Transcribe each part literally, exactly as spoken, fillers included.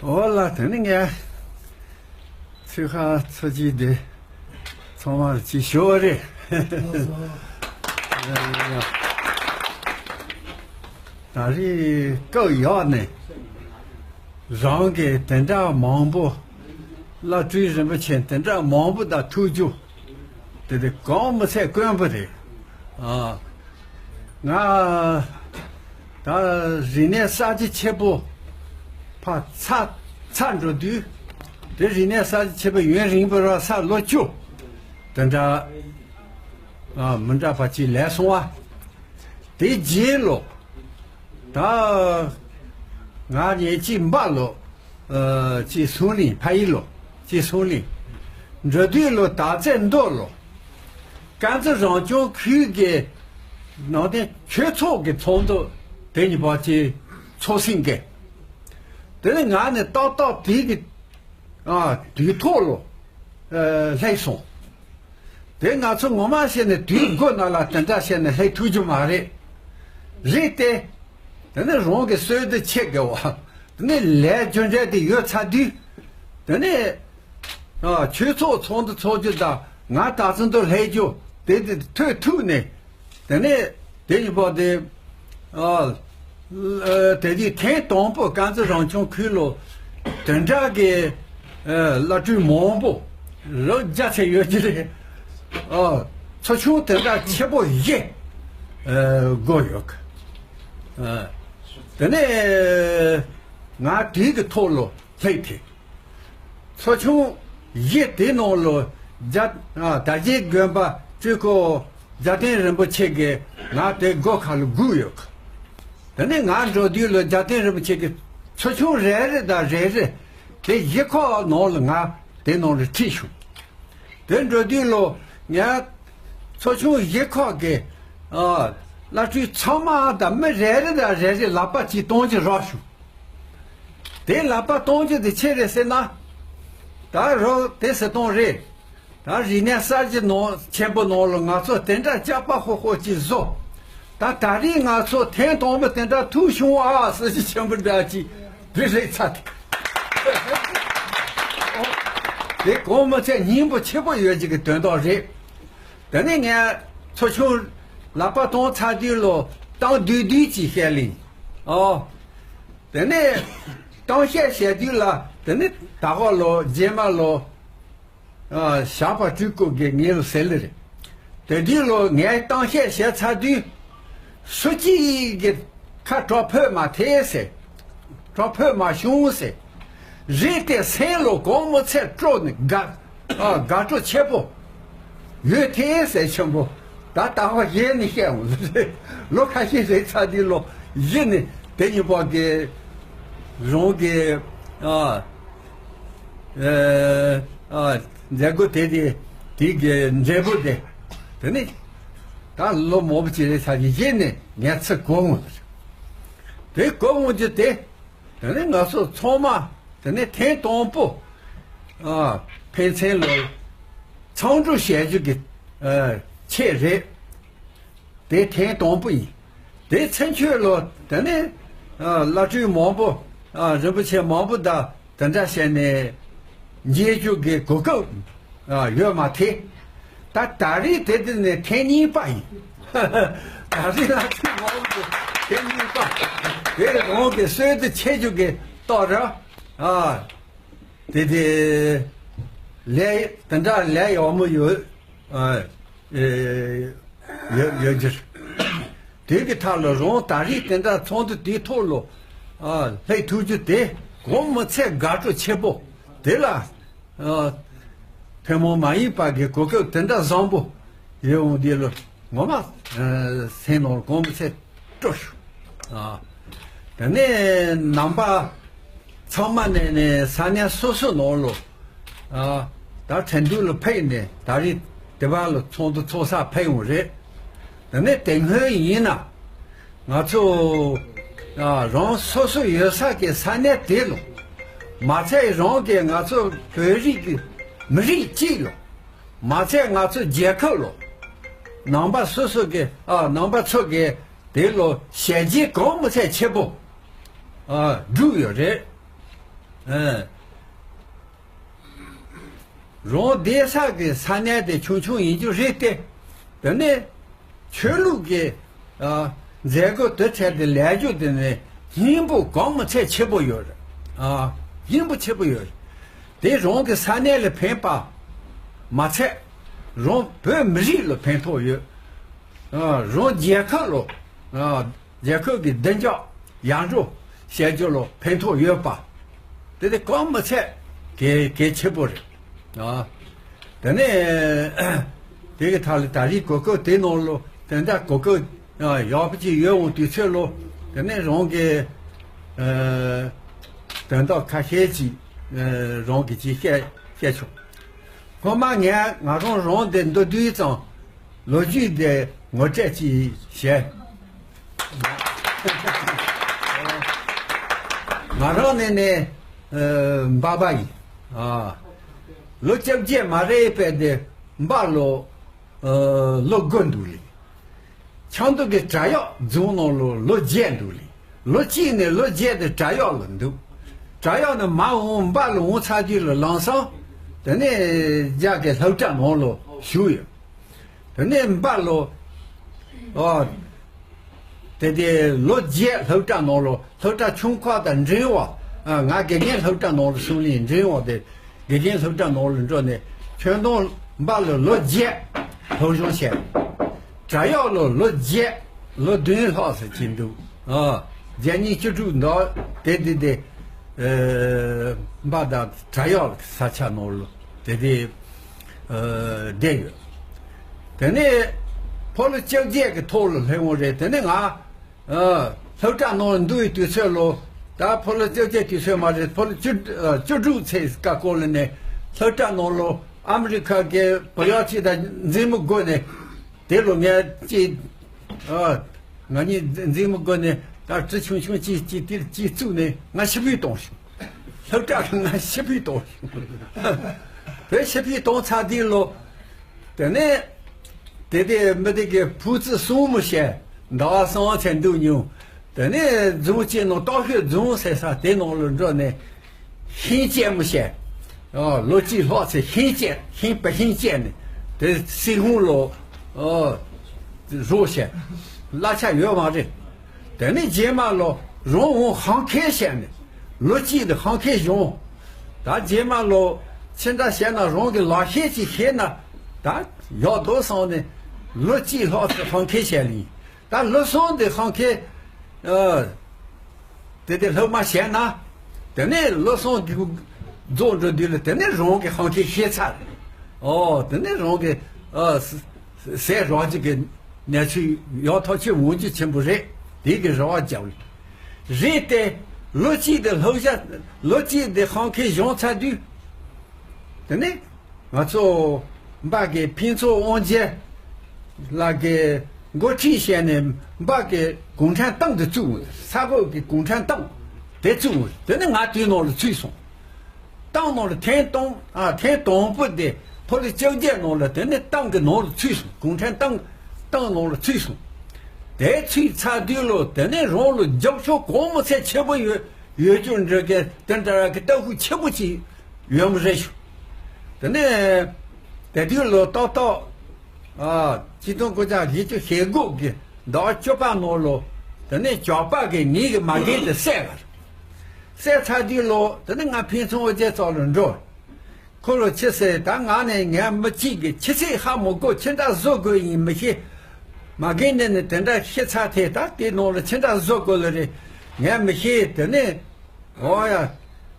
འོ་ལ་དེ་ནི་ངས་ཚིག་ཁ་ཚོ་གཅིག་དེ་ཚང་མར་ཅིག་ཞུ་བ་རེད། ད་རེས་སྐབས་ཡག་ནས་རང་གི་དེ་འདྲ་མང་པོ་བླ་སྤྲུལ་རིན་པོ་ཆེ་དེ་འདྲ་མང་པོ་དང་ཐུག་རྒྱུ་དེ་དེ་གང་མི་ཚད་དཀོན་པོ་རེད། ཨ། ང་ད་རིག་གནས་གསར་བརྗེ་ཆེན་པོ་ཕར་ཚར་ཚར་འགྲོ་དུས། དེ་རིག་གནས་གསར་བརྗེ་ཆེན་པོ་ཡུན་རིང་པོ་ར་ས་ལོ་བཅུ་དེ་འདྲ་ཨ་མི་འདྲ་བ་ཅིག་ལས་སོང་བ། དེ་རྗེས་ལོ་ད་ང་ཉེ་གཅིག་འབའ་ལོ་ཨ་ཅིག་སུང་ལིང་ཕ་ཡི་ལོ་ཅིག་སུང་ལིང་འགྲོ་དུས་ལོ་ད་ཚེ་མདོ་ལོ། དཀར་མཛེས་རང་སྐྱོང་ཁུལ་གྱི་ནང་དེ་ཆོས་ཚོགས་ཀྱི་ཚོགས་འདུ་དེ་ཉིན་པ་ཅིག་ཚོགས་སེང་གེ། དེ་ནས་ང་ནི་ཏག་ཏག་དེ་གི་ཨ་དུས་ཐོག་ལོ་ཨ་སླེབས་སོང་། དེ་ང་ཚོ་ངོ་མ་བཤད་ནས་དུས་འགོ་ན་ལ་དེ་འདྲ་བཤད་ནས་སླེབས་ཐུབ་རྒྱུ་མ་རེད། རེད་དེ། དེ་ནས་རང་གི་སྲོལ་དེ་ཆེ་དགོས་བ། དེ་ནས་ལས་རྒྱུ་འབྲས་དེ་ཡོད་ཚར་དུས། དེ་ནས་ཨ་ཆོས་ཚོགས་ཚོགས་འདུ་ཚོགས་རྒྱུ་དང་ང་ད་ཚོ་འདུ་སླེབས་རྒྱུ་དེ་དེ་ཐོས་ཐུབ་ནས། དེ་ནས་དེ་ཡིན་པ་དེ་ཨ་ཨ་དེ་དུས་ཐེངས་དང་པོ་དཀར་མཛེས་རང་སྐྱོང་ཁུལ་ལོ་དེ་འདྲ་གི་ཨ་བླ་སྤྲུལ་མང་པོ་རང་རྒྱ་ཆེ་ཡོད་ཀྱི་རེད། ཨ་ཚོ་ཆུང་དེ་འདྲ་ཆེ་པོ་བཞི་ཨ་དགོས་ཡོད་གི། ཨ་དེ་ནས་ང་དུས་ཀྱི་ཐོག་ལོ་སླེབས་ཏེ། ཚོ་ཆུང་བཞི་དེ་ནང་ལོ་རྒྱ་ཨ་དར་རྒྱས་དགོན་པ་སྤྲུལ་སྐུ་རྒྱལ་བསྟན་རིན་པོ་ཆེ་གིས་ང་དེ་སྒོ་ཁ་ལ་སྒུག་ཡོད། དེ་ནས་ང་འགྲོ་དུས་ལོ་རྒྱལ་བསྟན་རིན་པོ་ཆེ་གིས་ཚོ་ཆུང་རེ་རེ་དང་རེ་རེ་དེ་གཞི་ཁོག་ནང་ལ་ང་དེ་ནང་ལ་ཁྲིད་བྱུང་། དེ་འགྲོ་དུས་ལོ་ངས་ཚོ་ཆུང་གཞི་ཁོག་གི་ཨ་བླ་སྤྲུལ་ཚང་མ་དང་མི་རེ་རེ་དང་རེ་རེ་ལག་པ་གཅིག་གཏོང་རྒྱུ་རག་བྱུང་། དེ་ལག་པ་གཏོང་རྒྱུ་དེ་ཆི་རེད་ཟེར་ན། ད་རོགས་དེ་ཟེར་གཏོང་རེད། ད་རིག་གནས་གསར་བརྗེ་ནང་ཆེན་པོ་ནང་ལ་ང་ཚོ་དེ་འདྲ་སྐྱག་པ་ཧོ་ཧོ་ཅིག་བཟོ། ད་ད་རེས་ང་ཚོ་ཐེངས་དང་པོ་དེ་འདྲ་ཐུག་བྱུང་ཨ་ཟེར་གྱི་ཆེན་པོ་འདྲ་ཅིག་བི་རེད་ཚ་དེ། དེ་གོང་མ་ཚད་སྙིང་པོ་ཆེ་པོ་ཡོད་ཅིག་གི་དོན་དག་རེད། དེ་ནས་ངས་ཚོ་ཆུང་ལག་པ་གཏོང་ཚར་དུས་ལོ་གཏམ་བདུད་བདུད་ཅིག་བཤད་ལིང་། ཨོ། དེ་ནས་གཏམ་བཤད་བྱས་དུས་ལ་དེ་ནས་ད་ག་ལོ་རྗེས་མ་ལོ། ཨ་ཞགས་པ་སྤྲུལ་སྐུ་གིས་ངེད་ལ་ཟེར་ལེ་རེད། དེ་དུས་ལོ་ངས་གཏམ་བཤད་བྱས་ཚར་དུས། སུ་གཅིག་གིས་ཁ་གྲག་ཕོད་མ་ཐེ་ཟེར། གྲག་ཕོད་མ་བྱུང་ཟེར། རེད་དེ་སེམས་ལོ་གོང་མོ་ཚད་སྤྲོ་ནས་དགའ། ཨ་དགའ་སྤྲོ་ཆེ་པོ་ཡོད་དེ་ཟེར་ཆེན་པོ། ད་ལྟ་བ་གཞན་ནས་བཤད་འོང་། ལོ་ཁ་ཤས་རེད་ཚར་དུས་ལོ་གཞི་ནས་དེ་ཉིན་པ་གི་རང་གི་ཨ་ཨ་ཨ་མཛད་སྒོ་དེ་དེ་དེ་གི་འབྲས་བུ་དེ་དེ་ནི་ད་ལོ་མང་པོ་ཅིག་རེད་ཚར་གི་གཞི་ནས་ངས་ཚིག་གོ་འོང་། དེ་གོ་འོང་རྒྱུ་དེ། དེ་ནས་ང་ཚོ་ཚང་མ་དེ་ནས་ཐེངས་དང་པོ་ཨ་ཕན་ཚུན་ལ་འཚམས་འདྲི་བྱེད་རྒྱུ་གི་ཨ་ཆེད་རེད། དེ་ཐེངས་དང་པོ་ཡིན། དེ་ཚུན་ཆོད་ལ་དེ་ནས་ཨ་བླ་སྤྲུལ་མང་པོ་ཨ་རིན་པོ་ཆེ་མང་པོ་དང་དེ་འདྲ་བྱས་ནས་མཇལ་རྒྱུ་གི་གོ་སྐབས་ཨ་ཡོད་མ་ཐེ། ད་ད་རེས་དེ་དེ་ནས་ཐེངས་གཉིས་པ་ཡིན། ད་རེས་ལ་ཚིག་མང་པོ་ཐེངས་གཉིས་པ། དེ་རང་གི་སྲོལ་དུ་ཆེ་རྒྱུ་གི་རྟགས་ར། ཨ་དེ་དེ་ལས་དེ་འདྲ་ལས་ཡག་མོ་ཡོད། ཨ་ཨེ་ཡོད་ཡོད་རྒྱུ་རེད། དེ་གི་མཐའ་ལ་རང་ད་རེས་དེ་འདྲ་ཚོགས་འདུ་དེའི་ཐོག་ལ་ཨ་སླེབས་ཐུབ་རྒྱུ་དེ་གོང་མི་ཚད་དགའ་སྤྲོ་ཆེ་པོ་དེ་ལ། ཨ་ཐུན་མོང་མ་ཡིན་པ་གི་གོ་སྐབས་དེ་འདྲ་བཟང་པོ་ཡོད་འོང་དེ་ལ་ངོ་མ་ཨ་སེམས་ནང་གོང་མི་ཚད་སྤྲོ་ཞུ། ཨ་དེ་ནས་ནང་པ་ཚང་མ་ནས་ནས་ས་གནས་སོ་སོ་ནང་ལ་ཨ་ད་ཁྲེང་ཏུའུ་ལ་ཕེབས་ནས་ད་རེས་དེ་བ་ལ་ཚོགས་འདུ་ཚོགས་ས་ཕེབས་འོང་རེད། དེ་ནས་དེ་སྔོན་ཡིན་ན། ང་ཚོ་ཨ་རང་སོ་སོ་ཡོད་ས་གི་ས་གནས་དེ་ལོ། མ་ཚད་རང་གི་ང་ཚོ་བོད་རིགས་ཀྱི་མི་རིགས་གཅིག་ལོ། མ་ཚད་ང་ཚོ་རྒྱལ་ཁབ་ལོ། ནང་པ་སོ་སོ་གི་ཨ་ནང་པ་ཚོ་གི་དེ་ལོ་ཞལ་རྗེས་གང་མི་ཚད་ཆེ་པོ་ཨ་བསྒྲུབས་ཡོད་རེད། ཨ། རང་བསྡད་ས་གི་ས་གནས་དེ་ཆུང་ཆུང་ཡིན་རྒྱུ་རེད་དེ། དེ་ནས་ཆོས་ལུགས་ཀྱི་ཨ་མཛད་སྒོ་དེ་འཕྲལ་དུ་ལས་རྒྱུ་དེ་ནས་སྙིང་པོ་གང་མི་ཚད་ཆེ་པོ་ཡོད་རེད། ཨ། སྙིང་པོ་ཆེ་པོ་ཡོད་རེད། དེ་རང་གི་ས་གནས་ལ་ཕན་པ་མ་ཚད། རང་བོད་མི་རིགས་ལ་ཕན་ཐོགས་ཡོད། ཨ། རང་རྒྱལ་ཁབ་ལ། ཨ། རྒྱལ་ཁབ་ཀྱི་བདེ་འཇགས་ཡར་འགྲོ་བྱེད་རྒྱུ་ལ་ཕན་ཐོགས་ཡོད་པ། དེ་དེ་གང་མི་ཚད་གལ་གལ་ཆེ་པོ་རེད། ཨ། དེ་ནས་དེ་གི་ཐད་ལ་ད་རེས་གོ་སྐབས་དེ་ནང་ལ་དེ་འདྲ་གོ་སྐབས་ཡག་པོ་ཅིག་ཡོད་འོང་དུས་ཚོད་ལ། དེ་ནས་རང་གི་ཨ་དོན་དག་ཁ་ཤས་ཅིག་ཨ་རང་གི་ཅིག་བཤད་བཤད་ཆོག་སྔོན་མ་ངས་ང་རང་རང་དེ་མདོར་བསྡུས་ཙམ་ལོ་རྒྱུས་དེ་ངོ་སྤྲོད་ཅིག་བྱས། ང་རང་ནི་ནི་ཨ་འབའ་པ་ཡིན། ཨ། ལོ་བཅོ་བརྒྱད་མ་རེད་པས་དེ་འབའ་ལོ་ཨ་ལོ་དགུ་འདུག་ལེ། ཆབ་མདོ་གི་བྲག་གཡབ་རྫོང་ནང་ལོ་ལོ་བརྒྱད་འདུག་ལེ། ལོ་གཅིག་ནས་ལོ་བརྒྱད་དེ་བྲག་གཡབ་ལ་འདུག་བྲག་གཡབ་ནས་མར་འོང་འབའ་ལ་འོང་ཚར་དུས་ལ་ལམ་སང་དེ་ནས་རྒྱ་གི་སློབ་གྲྭ་ནང་ལ་ཞུགས་ཡོད། དེ་ནས་འབའ་ལོ། ཨ། དེ་དེ་ལོ་བརྒྱད་སློབ་གྲྭ་ནང་ལོ་སློབ་གྲྭ་ཆུང་ཁག་དང་འབྲིང་བ། ཨ། ང་དགེ་རྒན་སློབ་གྲྭ་ནང་ལ་སོང་ལེ། འབྲིང་བ་དེ་དགེ་རྒན་སློབ་གྲྭ་ནང་ལ་འགྲོ་ནས་ཁྱོན་བསྡོམས་འབའ་ལོ་ལོ་བརྒྱད་སློབ་སྦྱོང་བྱས། བྲག་གཡབ་ལོ་ལོ་བརྒྱད་ལོ་བདུན་ལྷག་ཙམ་ཅིག་འདུག་ཨ། བརྒྱ་གཉིས་བཅུ་དྲུག་འདུག་དེ་དེ་དེ། ཨ། འབའ་དང་བྲག་གཡབ་ས་ཆ་ནང་ལོ་དེ་དེ། ཨ། བསྡད་ཡོད། དེ་ནས་ཕོ་ལོ་བཅོ་བརྒྱད་ཀྱི་ཐོག་ལ་སླེབས་འོང་རེད། དེ་ནས་ང་ཨ་སློབ་གྲྭ་ནང་འདུག་པའི་དུས་ཚོད་ལོ། ད་ཕོ་ལོ་བཅོ་བརྒྱད་དུས་ཚོད་མ་རེད། ཕོ་ལོ་བཅུ་ཨ་བཅུ་དྲུག་ཚེས་ཀ་སྐོར་ལ་ནས་སློབ་གྲྭ་ནང་ལོ་ཨ་མི་རི་ཁ་གི་བུ་ཡག་ཅིག་དང་མཛེས་མོ་དགོས་ནས། དེ་ལོ་ངས་ཅིག་ཨ། ང་གཉིས་མཛེས་མོ་དགོས་ནས་ད་གྲི་ཆུང་ཆུང་ཅིག་ཅིག་དེར་ཅིག་བཙུགས་ནས་ང་ཤི་བུས་གཏོང་བྱུང་། སློབ་གྲྭ་ལ་ང་ཤི་བུས་གཏོང་བྱུང་། བོད་ཤི་བུས་གཏོང་ཚར་དུས་ལོ། དེ་ནས་དེ་དེ་མི་དེ་གི་བུ་ཚོ་གསུམ་མོ་བྱས་ཟླ་བ་གསུམ་ཚན་འདུག་མྱོང་། དེ་ནས་རྫོང་གཅིག་ནང་སྟག་ཤོད་རྫོང་ཟེར་ས་དེ་ནང་ལ་འགྲོ་ནས་ཤིང་བཅད་མོ་བྱས། ཨ། ལོ་གཅིག་ལྷག་ཚེ་ཤིང་བཅད། ཤིང་བ་ཤིང་བཅད་ནས་དེ་སྲིད་ཧུང་ལོ། ཨ། རོགས་བྱས། གླ་ཆ་ཡོད་མ་རེད། དེ་ནས་རྗེས་མ་ལོ་རང་འོང་ཧང་ཁེ་བྱས་ནས་ལོ་གཅིག་དེ་ཧང་ཁེ་བྱུང་། ད་རྗེས་མ་ལོ་ཕྱི་འདྲ་བྱས་ན་རང་གི་ལག་ཤེས་ཅིག་ཤེས་ན་ད་ཡག་འདུག་བསམ་ནས་ལོ་གཅིག་ལྷག་ཙམ་ཧང་ཁེ་བྱས་ལིང་། ད་ལོ་གསུམ་དེ་ཧང་ཁེ། ཨ། དེ་དེ་སློབ་མ་བྱས་ན། དེ་ནས་ལོ་གསུམ་དེ་རྫོགས་འགྲོ་དུས་ལ་དེ་ནས་རང་གི་ཧང་ཁེ་ཤེས་ཚར། ཨོ། དེ་ནས་རང་གི་ཨ་ཟས་རག་རྒྱུ་གི་གནས་ཚུལ་ཡག་ཐག་ཆོད་འོང་རྒྱུ་ཆེན་པོ་རེད། དེ་གི་རེ་བ་བརྒྱབ། རེད་དེ། ལོ་གཅིག་དེ་སློབ་བྱ། ལོ་གཅིག་དེ་ཧང་ཁེ་བྱུང་ཚར་དུས། དེ་ནས་ང་ཚོ་འབའ་གི་ཕུན་ཚོགས་དབང་རྒྱལ་ལགས་ཀྱིས་འགོ་ཁྲིད་བྱས་ནས་འབའ་གི་གུང་ཁྲན་ཏང་དེ་བཙུགས། ས་གོ་གི་གུང་ཁྲན་ཏང་དེ་བཙུགས། དེ་ནས་ང་དེའི་ནང་ལ་ཚུད་སོང་། ཏང་ནང་ལ་ཐེངས་དང་ཨ་ཐེངས་དང་པོ་དེ་ཕོ་ལོ་བཅོ་བརྒྱད་ནང་ལ་དེ་ནས་ཏང་གི་ནང་ལ་ཚུད་སོང་། གུང་ཁྲན་ཏང་ཏང་ནང་ལ་ཚུད་སོང་། དེ་ཚུད་ཚར་དུས་ལོ་དེ་ནས་རང་ལ་རྒྱབ་ཕྱོགས་གང་མི་ཚད་ཆེ་པོ་ཡོད་ཡོད་རྒྱུ་འདྲ་གི་དེ་འདྲ་གི་ལྟ་བུ་ཆེ་པོ་ཅིག་ཡོད་མ་རེད་ཤག་དེ་ནས་དེ་དུས་ལོ་ཏག་ཏག་ཨ་ཆིག་སྟོང་དགུ་བརྒྱ་བཞི་བཅུ་ཞེ་དགུ་གི་ཟླ་བ་བཅུ་པ་ནང་ལོ། དེ་ནས་ཇག་པ་གིས་ངེད་ཀྱི་མ་རྒན་དེ་བསད་པ་རེད། བསད་ཚར་དུས་ལོ་དེ་ནས་ང་ཕུན་ཚོགས་དབང་རྒྱལ་ཚོ་ལ་འགྲོ། ཁོ་ལོ་ཆི་ཟེར། ད་ང་ནས་ངའི་མི་གཅིག་གིས་ཁྱི་ཚིག་ཧ་མི་གོ། ཁྱི་འདྲ་བཟོ་དགོས་ཡིན་མི་ཤེས། མ་རྒན་ནས་ནི་དེ་འདྲ་ཤི་ཚར་ཐལ། ད་དེ་ནང་ལ་ཁྱི་འདྲ་བཟོ་དགོས་ལ་རེད། ངས་མི་ཤེས། དེ་ནས་ཨོ་ཡ།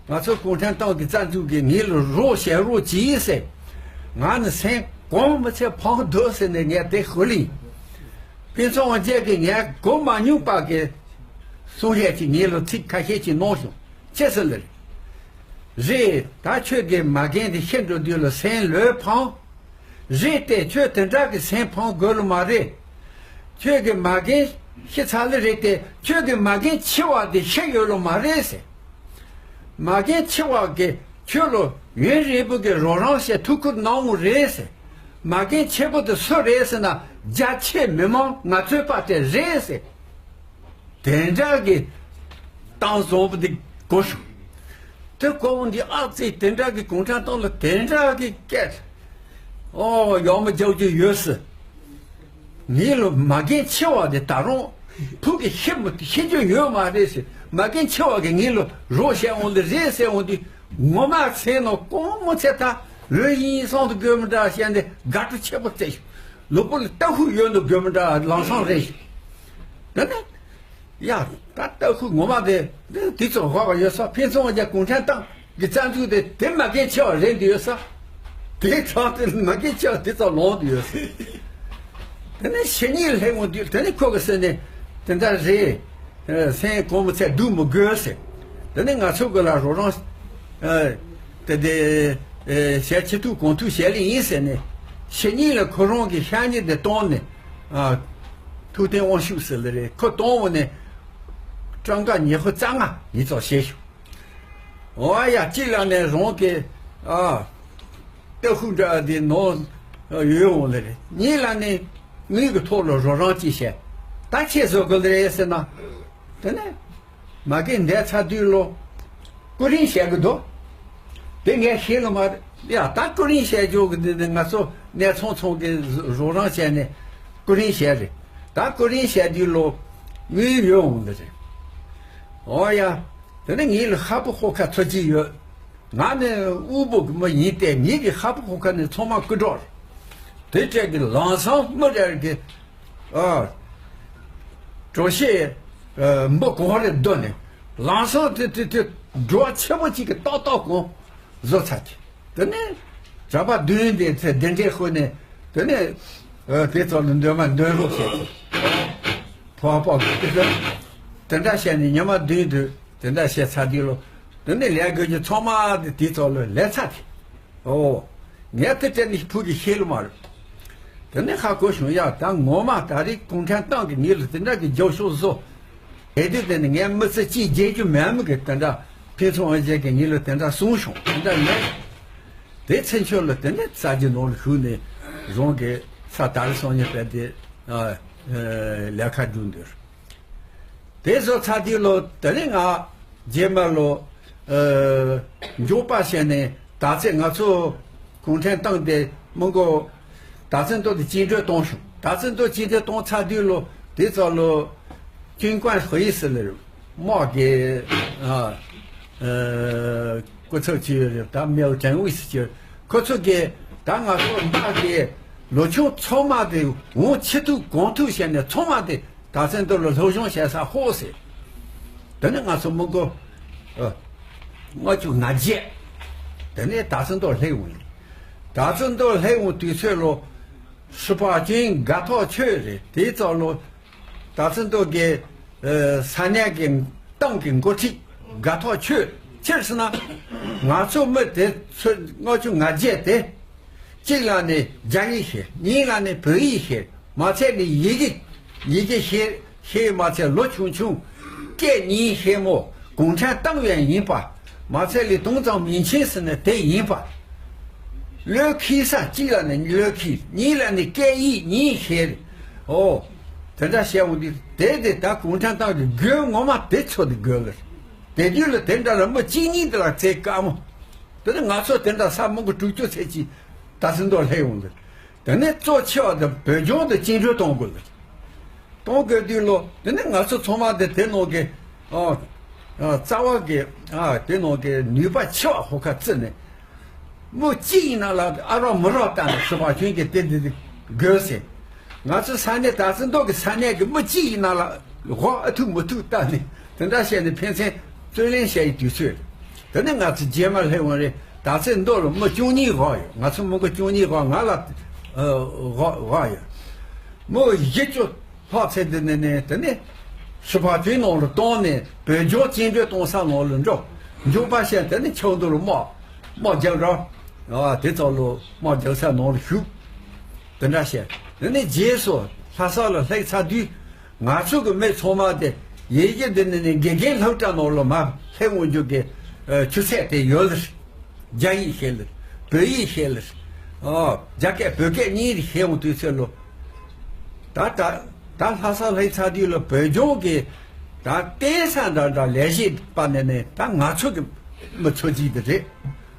ང་ཚོ་གུང་ཁྲན་ཏང་གི་རྩ་འཛུགས་ཀྱིས་ངེད་ལ་རོགས་བྱེད་རོགས་གྱིས་ཟེར། ང་ནི་སེམས་གོང་མི་ཚད་ཕངས་འདུག་ཟེར་ནས་ངས་དེ་ཧུ་ལིང་། ཕུན་ཚོགས་དབང་རྒྱལ་གྱིས་ངས་གོ་མ་མྱོང་པ་གི་གསུང་བཤད་ཅིག་ངེད་ལ་ཚིག་ཁ་ཤས་ཅིག་གནང་བྱུང་། ཅི་ཟེར་ལ་རེད། རེད། ད་ཁྱོད་ཀྱི་མ་རྒན་དེ་ཤི་འགྲོ་དུས་ལ་སེམས་ལོས་ཕངས། རེད་དེ། ཁྱོད་དེ་འདྲ་གི་སེམས་ཕངས་དགོས་ལོ་མ་རེད། ཁྱོད་ཀྱི་མ་རྒན་ཤི་ཚར་ལེ་རེད་དེ། ཁྱོད་ཀྱི་མ་རྒན་འཆི་བ་དེ་ཤི་ཡོད་ལོ་མ་རེད་ཟེར། མ་རྒན་འཆི་བ་གི་ཁྱོད་ལོ་ཡུན་རིང་པོ་གི་རོགས་རམ་བྱས་ཐུགས་ཁུར་གནང་བ་རེད་ཟེར། མ་རྒན་འཆི་བོ་དེ་སུ་རེད་ཟེར་ན། རྒྱ་ཆེ་མི་མང་ང་ཚོའི་པ་དེ་རེད་ཟེར། དེ་འདྲ་གི་ཏང་བཟང་པོ་དེ་གོ་ཤོག་དེ་ཀོ་བོ་འདི་ཨ་ཙི་དེ་འདྲ་གི་གུང་ཁྲན་ཏང་ལ་དེ་འདྲ་གི་སྐད། ཨོ་ཡག་མོ་རྒྱག་རྒྱུ་ཡོད་སྲིད། ངེད་ལ་མ་རྒན་ཆེ་བ་དེ་ད་རུང་ཕུགས་ཀྱི་ཤི་མི་ཤི་རྒྱུ་ཡོད་མ་རེད་ཟེར། མ་རྒན་ཆེ་བ་གི་ངེད་ལ་རོགས་བྱས་འོང་དེ་རེད་ཟེར་འོང་དུས། ངོ་མ་ཚེ་ནང་དཀོན་མོ་ཚེ་ད་ལོས་ཡིན་སོང་དུ་དགོས་མི་འདྲ་བཤད་འདི་དགའ་སྤྲོ་ཆེ་པོ་བརྩེ་ཞུ། ལུས་པོ་ལ་ལྟ་ཧུ་ཡོད་འདུག་དགོས་མི་འདྲ་ལམ་སང་རེད་ཞུ། དེ་ནས། ཡ། ད་ལྟ་ཁུ་ངོ་མ་དེ། དེ་ཚོ་ཧོ་ག་ཡོད་ས་ཕན་ཚུན་རྒྱ་གུང་ཁྲན་ཏང་གི་རྩ་འཛུགས་དེ་དེ་མ་གན་ཆེ་བ་རེད་འདི་ཡོད་ས། དེ་ཚང་དེ་མ་གན་ཆེ་བ་དེ་ཚོ་ལོང་འདི་ཡོད་ས། དེ་ནས་ཕྱི་ཉིན་ལྷེ་འོང་དུས་དེ་ནས་ཁོ་གི་སེ་ནས་དེ་འདྲ་རེད། སེམས་གོང་མི་ཚད་སྡུག་མི་དགོས་ཟེར། དེ་ནས་ང་ཚོ་གི་ལ་རོགས་རང་། དེ་དེ། ཞལ་ཆེ་ཐུག་གོང་ཐུག་བྱས་ལེ་ཡིན་ཟེར་ནས། ཕྱི་ཉིན་ལ་ཁོ་རང་གི་ཤ་ཉེ་དེ་བཏང་ནས། ཐུབ་བསྟན་དབང་ཕྱུག་ཟེར་ལེ་རེད། ཁོ་གཏོང་བ་ནས་སྤྲང་ཀ་ཉི་ཤུ་རྩ་ལྔ་ཡིན་ཙང་བྱས་ཤོག་ཨོ་ཡ། གཅིག་ལ་ནས་རང་གི་ཨ་ལྟ་ཧུ་འདྲ་དེ་ནོ་ཡོད་འོང་ལེ་རེད། གཉིས་ལ་ནས་དངུལ་གི་ཐོག་ལ་རོགས་རམ་ཅིག་བྱས། ད་ཁྱེད་བཟོ་དགོས་ལེ་རེད་ཟེར་ན། དེ་ནས། མ་གི་འདས་ཚར་དུས་ལོ། ཀུ་རིན་བཤད་གི་འདུག་དེ་ངས་ཤེས་ལ་མ་རེད། ཡ་ད་ཀུ་རིན་བཤད་རྒྱུ་གི་འདི་ནི་ང་ཚོ་གནས་ཚང་ཚང་གི་རོགས་རམ་བྱས་ནས་ཀུ་རིན་བཤད་རེད། ད་ཀུ་རིན་བཤད་དུས་ལོ། དངུལ་ཡོད་འོང་འདི་རེད། ཨོ་ཡ། དེ་ནི་ངའི་ལ་ཧ་པོ་ཧོ་ཁ་ཚོ་གཅིག་ཡོད། ང་ནི་དབུལ་པོ་གི་མི་ཡིན་ཏེ་ངེད་ཀྱི་ཧ་པོ་ཧོ་ཁ་ནི་ཚང་མ་རྐུ་འགྲོ་རེད། དེ་འཕྲལ་གི་ལམ་སང་མི་རེ་རེ་གི་ཨ། གྲོ་ཤེས། ཨ། འབུ་གོང་རེ་བསྡུ་ནས། ལམ་སང་དེ་དེ་དེ་འགྲོ་བ་ཆེ་པོ་གཅིག་གི་ཏག་ཏག་གོང་བཟོ་ཚར་གི། དེ་ནས་གྲྭ་པ་བདུན་དེ་ཚེ་གདན་འདྲེན་ཧོ་ནས། དེ་ནས་ཨ། དེ་ཚོ་ལ་འདོན་མ་འདོན་རོགས་བྱས་ཏེ། ཕོ་བ་ཕོ་གི་དེ་དེ་འདྲ་བྱས་ནས་ཉི་མ་བདུན་དུ་དེ་འདྲ་བྱས་ཚར་དུས་ལོ། དེ་ནས་ལས་དགོས་རྒྱུ་ཚང་མ་དེ་དེ་ཚོ་ལ་ལས་ཚར་གི། ཨོ། ངས་དེ་དྲན་ནས་ཕུགས་ཀྱི་ཤེས་ལ་མ་རེད། དེ་ནས་ཧ་གོ་བྱུང་ཡ། ད་ངོ་མ་ད་རེས་གུང་ཁྲན་ཏང་གི་ངེད་ལ་དེ་འདྲ་གི་རྒྱབ་ཤོག་བཟོ། དེ་དུས་དེ་ནས་ངས་མི་ཚེ་གཅིག་བརྗེད་རྒྱུ་མེད་མི་གི་དེ་འདྲ་ཕན་ཚུན་ཨ་ཅེ་གི་ངེད་ལ་དེ་འདྲ་གསུངས་བྱུང་། དེ་འདྲ་མེད། དེ་ཚེ་མཆོག་ལ་དེ་ནས་རྩ་རྒྱུ་ནང་ལ་ཞུགས་ནས་རང་གི་ས་དར་སོང་ཉེ་བས་དེ་ལས་ཀ་བསྒྲུབས་འདུག་དེ་བཟོ་ཚར་དུས་ལོ། དེ་ནས་ང་རྗེས་མ་ལོ། ཨ། མགྱོགས་པ་བྱས་ནས་ད་ཚེ་ང་ཚོ་གུང་ཁྲན་ཏང་དེ་མི་མགོ་ད་ཚེ་མདོ་དེ་བཅིངས་འགྲོལ་གཏོང་ཤོག་ད་ཚེ་མདོ་བཅིངས་འགྲོལ་གཏོང་ཚར་དུས་ལོ། དེ་ཚོ་ལོ་ཀྲུང་གོན་ཧོ་ཡི་སི་ལེར་དམག་གི་ཨ། ཨ། སྐུ་ཚབ་ཅིག་ཡོད་རེད། ད་མེའོ་ཀྲེང་ཝུའེ་སི་ཅིག་ཁོ་ཚོ་གིས་ད་ང་ཚོ་འབའ་གི་ལོ་ཆུང་ཚང་མ་དེ་འོང་ཆི་ཐུག་གོང་ཐུག་བྱས་ནས་ཚང་མ་དེ་ད་ཚེ་མདོ་ལ་སློབ་སྦྱོང་བྱེད་ས་ཧོ་ཟེར། དེ་ནས་ང་ཚོ་མི་མགོ་ཨ། ལྔ་བཅུ་ང་བརྒྱད། དེ་ནས་ད་ཚེ་མདོ་སླེབས་འོང་ཡིན། ད་ཚེ་མདོ་སླེབས་འོང་དུས་ཚོད་ལོ། ཧྲི་པ་ཅུན་དགའ་ཐག་ཆོད་རེད། དེའི་ཚོ་ལོ། ད་ཚེ་མདོ་གི་ཨ། ས་གནས་ཀྱི་ཏང་གི་འགོ་ཁྲིད་དགའ་ཐག་ཆོད། ཕྱིར་ཟེར་ན། ང་ཚོ་མི་དེ་ཚོ་ལྔ་བཅུ་ང་བརྒྱད་དེ། གཅིག་ལ་ནི་རྒྱ་ཡིག་ཤེས། གཉིས་ལ་ནི་བོད་ཡིག་ཤེས། མ་ཚད་ནི་ཡི་གེ། ཡི་གེ་ཤེས། ཤེས་མ་ཚད་ལོ་ཆུང་ཆུང་། སྐད་གཉིས་ཤེས་མོ། གུང་ཁྲན་ཏང་ཡོན་ཡིན་པ། མ་ཚད་ལི་ཏུང་ཙང་མིན་ཆིན་ཟེར་ནི་དེ་ཡིན་པ། བློས་འཁེལ་ས། གཅིག་ལ་ནི་བློས་འཁེལ། གཉིས་ལ་ནི་སྐད་ཡིག་གཉིས་ཤེས། ཨོ། དེ་འདྲ་བཤད་འོང་དུས་དེ་དེ་ད་གུང་ཁྲན་ཏང་གི་དགོས་ངོ་མ་དེ་ཚོ་དེ་དགོས་ལེར། དེ་དུས་ལ་དེ་འདྲ་ལ་མི་གཅིག་གཉིས་དེ་ལ་ཚེ་དཀའ་མོ། དེ་ནི་ང་ཚོ་དེ་འདྲ་ས་མང་པོ་དྲུག་ཅུ་ཚེ་གཅིག་ད་ཚེ་མདོ་སླེབས་ཡོང་དུས། དེ་ནས་གཙོ་ཆེ་བ་དེ་བོད་ལྗོངས་དེ་བཅིངས་འགྲོལ་གཏོང་དགོས་ལ། གཏོང་དགོས་དུས་ལོ། དེ་ནས་ང་ཚོ་ཚང་མ་དེ་དེ་ནང་གི་ཨ། ཨ། རྩ་བ་གི་ཨ། དེ་ནང་གི་ནུས་པ་ཆེ་བ་ཧོ་ཁ་བརྩི་ནས། མི་གཅིག་ཡིན་ན་ལ་ཨ་རོགས་མི་རོགས་བཏང་ནས་ཧྲི་པ་ཅུན་གྱི་དེ་དེ་དེ་དགོས་ཟེར། ང་ཚོ་ས་གནས་ད་ཚེ་མདོ་གི་ས་གནས་ཀྱི་མི་གཅིག་ཡིན་ན་ལ་ཧོ་ཨ་ཐུག་མི་ཐུག་བཏང་ནས་དེ་འདྲ་བཤད་ནས་ཕན་ཚུན་རྩོད་གླེང་བྱས་ཡི་དུས་ཚོད། དེ་ནས་ང་ཚོ་རྗེས་མ་སླེབས་འོང་རེད། ད་ཚེ་མདོ་ལ་མི་བཅུ་གཉིས་ཧོ་ཡོད། ང་ཚོ་མི་མགོ་བཅུ་གཉིས་ཧོ་ང་ལ་ཧོ་ཧོ་ཡོད། མི་བཞི་བཅུ་ལྷག་ཚེ་འདི་ནས་ནས་དེ་ནས་ཧྲི་པ་ཅུན་ནང་ལ་གཏོང་ནས་བོད་ལྗོངས་བཅིངས་འགྲོལ་གཏོང་ས་ནང་ལ་འགྲོ། མགྱོགས་པ་བཤད་དེ་ནས་ཆབ་མདོ་ལ་དམག་དམག་རྒྱག་ར། ཨ། དེ་ཚོ་ལ་དམག་རྒྱག་ས་ནང་ལ་ཞུགས། དེ་འདྲ་བཤད། དེ་ནས་རྗེས་སུ་ལྷ་ས་ལ་སླེབས་ཚར་དུས། ང་ཚོ་གི་མི་ཚང་མ་དེ་ཡེ་ཡེ་འདི་ནི་ནི་དགེ་རྒན་སློབ་གྲྭ་ནང་ལ་མ་སླེབས་འོང་རྒྱུ་གི་ཨ། ཆུ་ཚད་དེ་ཡོད་ལ། རྒྱ་ཡིག་ཤེས་ལ། བོད་ཡིག་ཤེས་ལ། ཨོ། རྒྱ་སྐད་བོད་སྐད་གཉིས་ཤེས་འོང་དུས་ཚོད་ལོ། ད་ད་ད་ལྷ་ས་སླེབས་ཚར་དུས་ལ་བོད་ལྗོངས་གི་ད་བརྟེན་ས་འདྲ་འདྲ་ལས་བྱེད་པ་ནས་ནས་ད་ང་ཚོ་གི་ མི་ཚོ་གཅིག་དེ་རེད།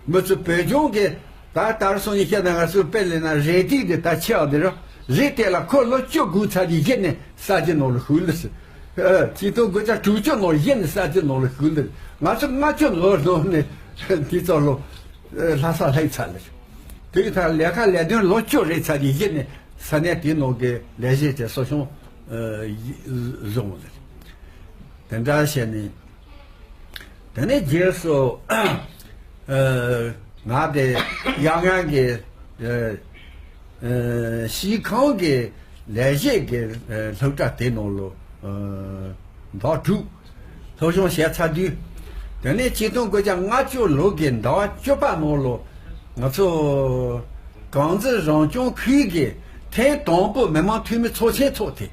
མི་ཚོ་བོད་ལྗོངས་ཀྱི་ད་ལྟར་སོང་ཡིན་བཤད་ན་ང་ཚོའི་དཔེ་ལེན་ན་རེད་ཏིག་དེ་ད་ཆེ་བ་དེ་ར་རེད་དེ་ལ་ཁོ་ལོ་བཅུ་དགུ་ཚར་གྱི་གཞི་ནས་ས་ཆ་ནང་ལ་ཞུགས་ལ་ཟེར། ཆིག་སྟོང་དགུ་བརྒྱ་དྲུག་ཅུ་ནང་གཞི་ནས་ས་ཆ་ནང་ལ་ཞུགས་ལ་ཟེར། ང་ཚོ་ལྔ་བཅུ་ལོ་ནང་ནས་དེ་ཚོ་ལོ་ལྷ་ས་ལྷག་ཚར་ལ་ཟེར། དེ་ཡི་ཐ་ལས་ཀ་ལས་དོན་ལོ་བཅུ་རེད་ཚར་གྱི་གཞི་ནས་ས་གནས་དེའི་ནང་གི་ལས་བྱེད་ཅེས་གསོ་སྐྱོང་བཟུང་ལ་ཟེར། དེ་འདྲ་བྱས་ནས། དེ་ནས་རྗེས་སུ་ཨ་ང་དེ་ཡང་ཡང་གི་ཨ་ཨ་སྤྱི་ཁང་གི་ལས་བྱེད་ཀྱི་ཨ་སློབ་གྲྭ་དེ་ནང་ལོ་ཨ་ཟླ་དྲུག་སློབ་སྦྱོང་བྱས་ཚར་དུས། དེ་ནས་ཆིག་སྟོང་དགུ་བརྒྱ་ལྔ་བཅུ་ལོ་གི་ཟླ་བ་བཅུ་པ་ནང་ལོ་ང་ཚོ་ཀན་ལྷོ་རང་སྐྱོང་ཁུལ་གྱི་ཐེངས་དང་པོ་མི་མང་འཐུས་མི་ཚོགས་ཆེན་ཚོགས་ཏེ།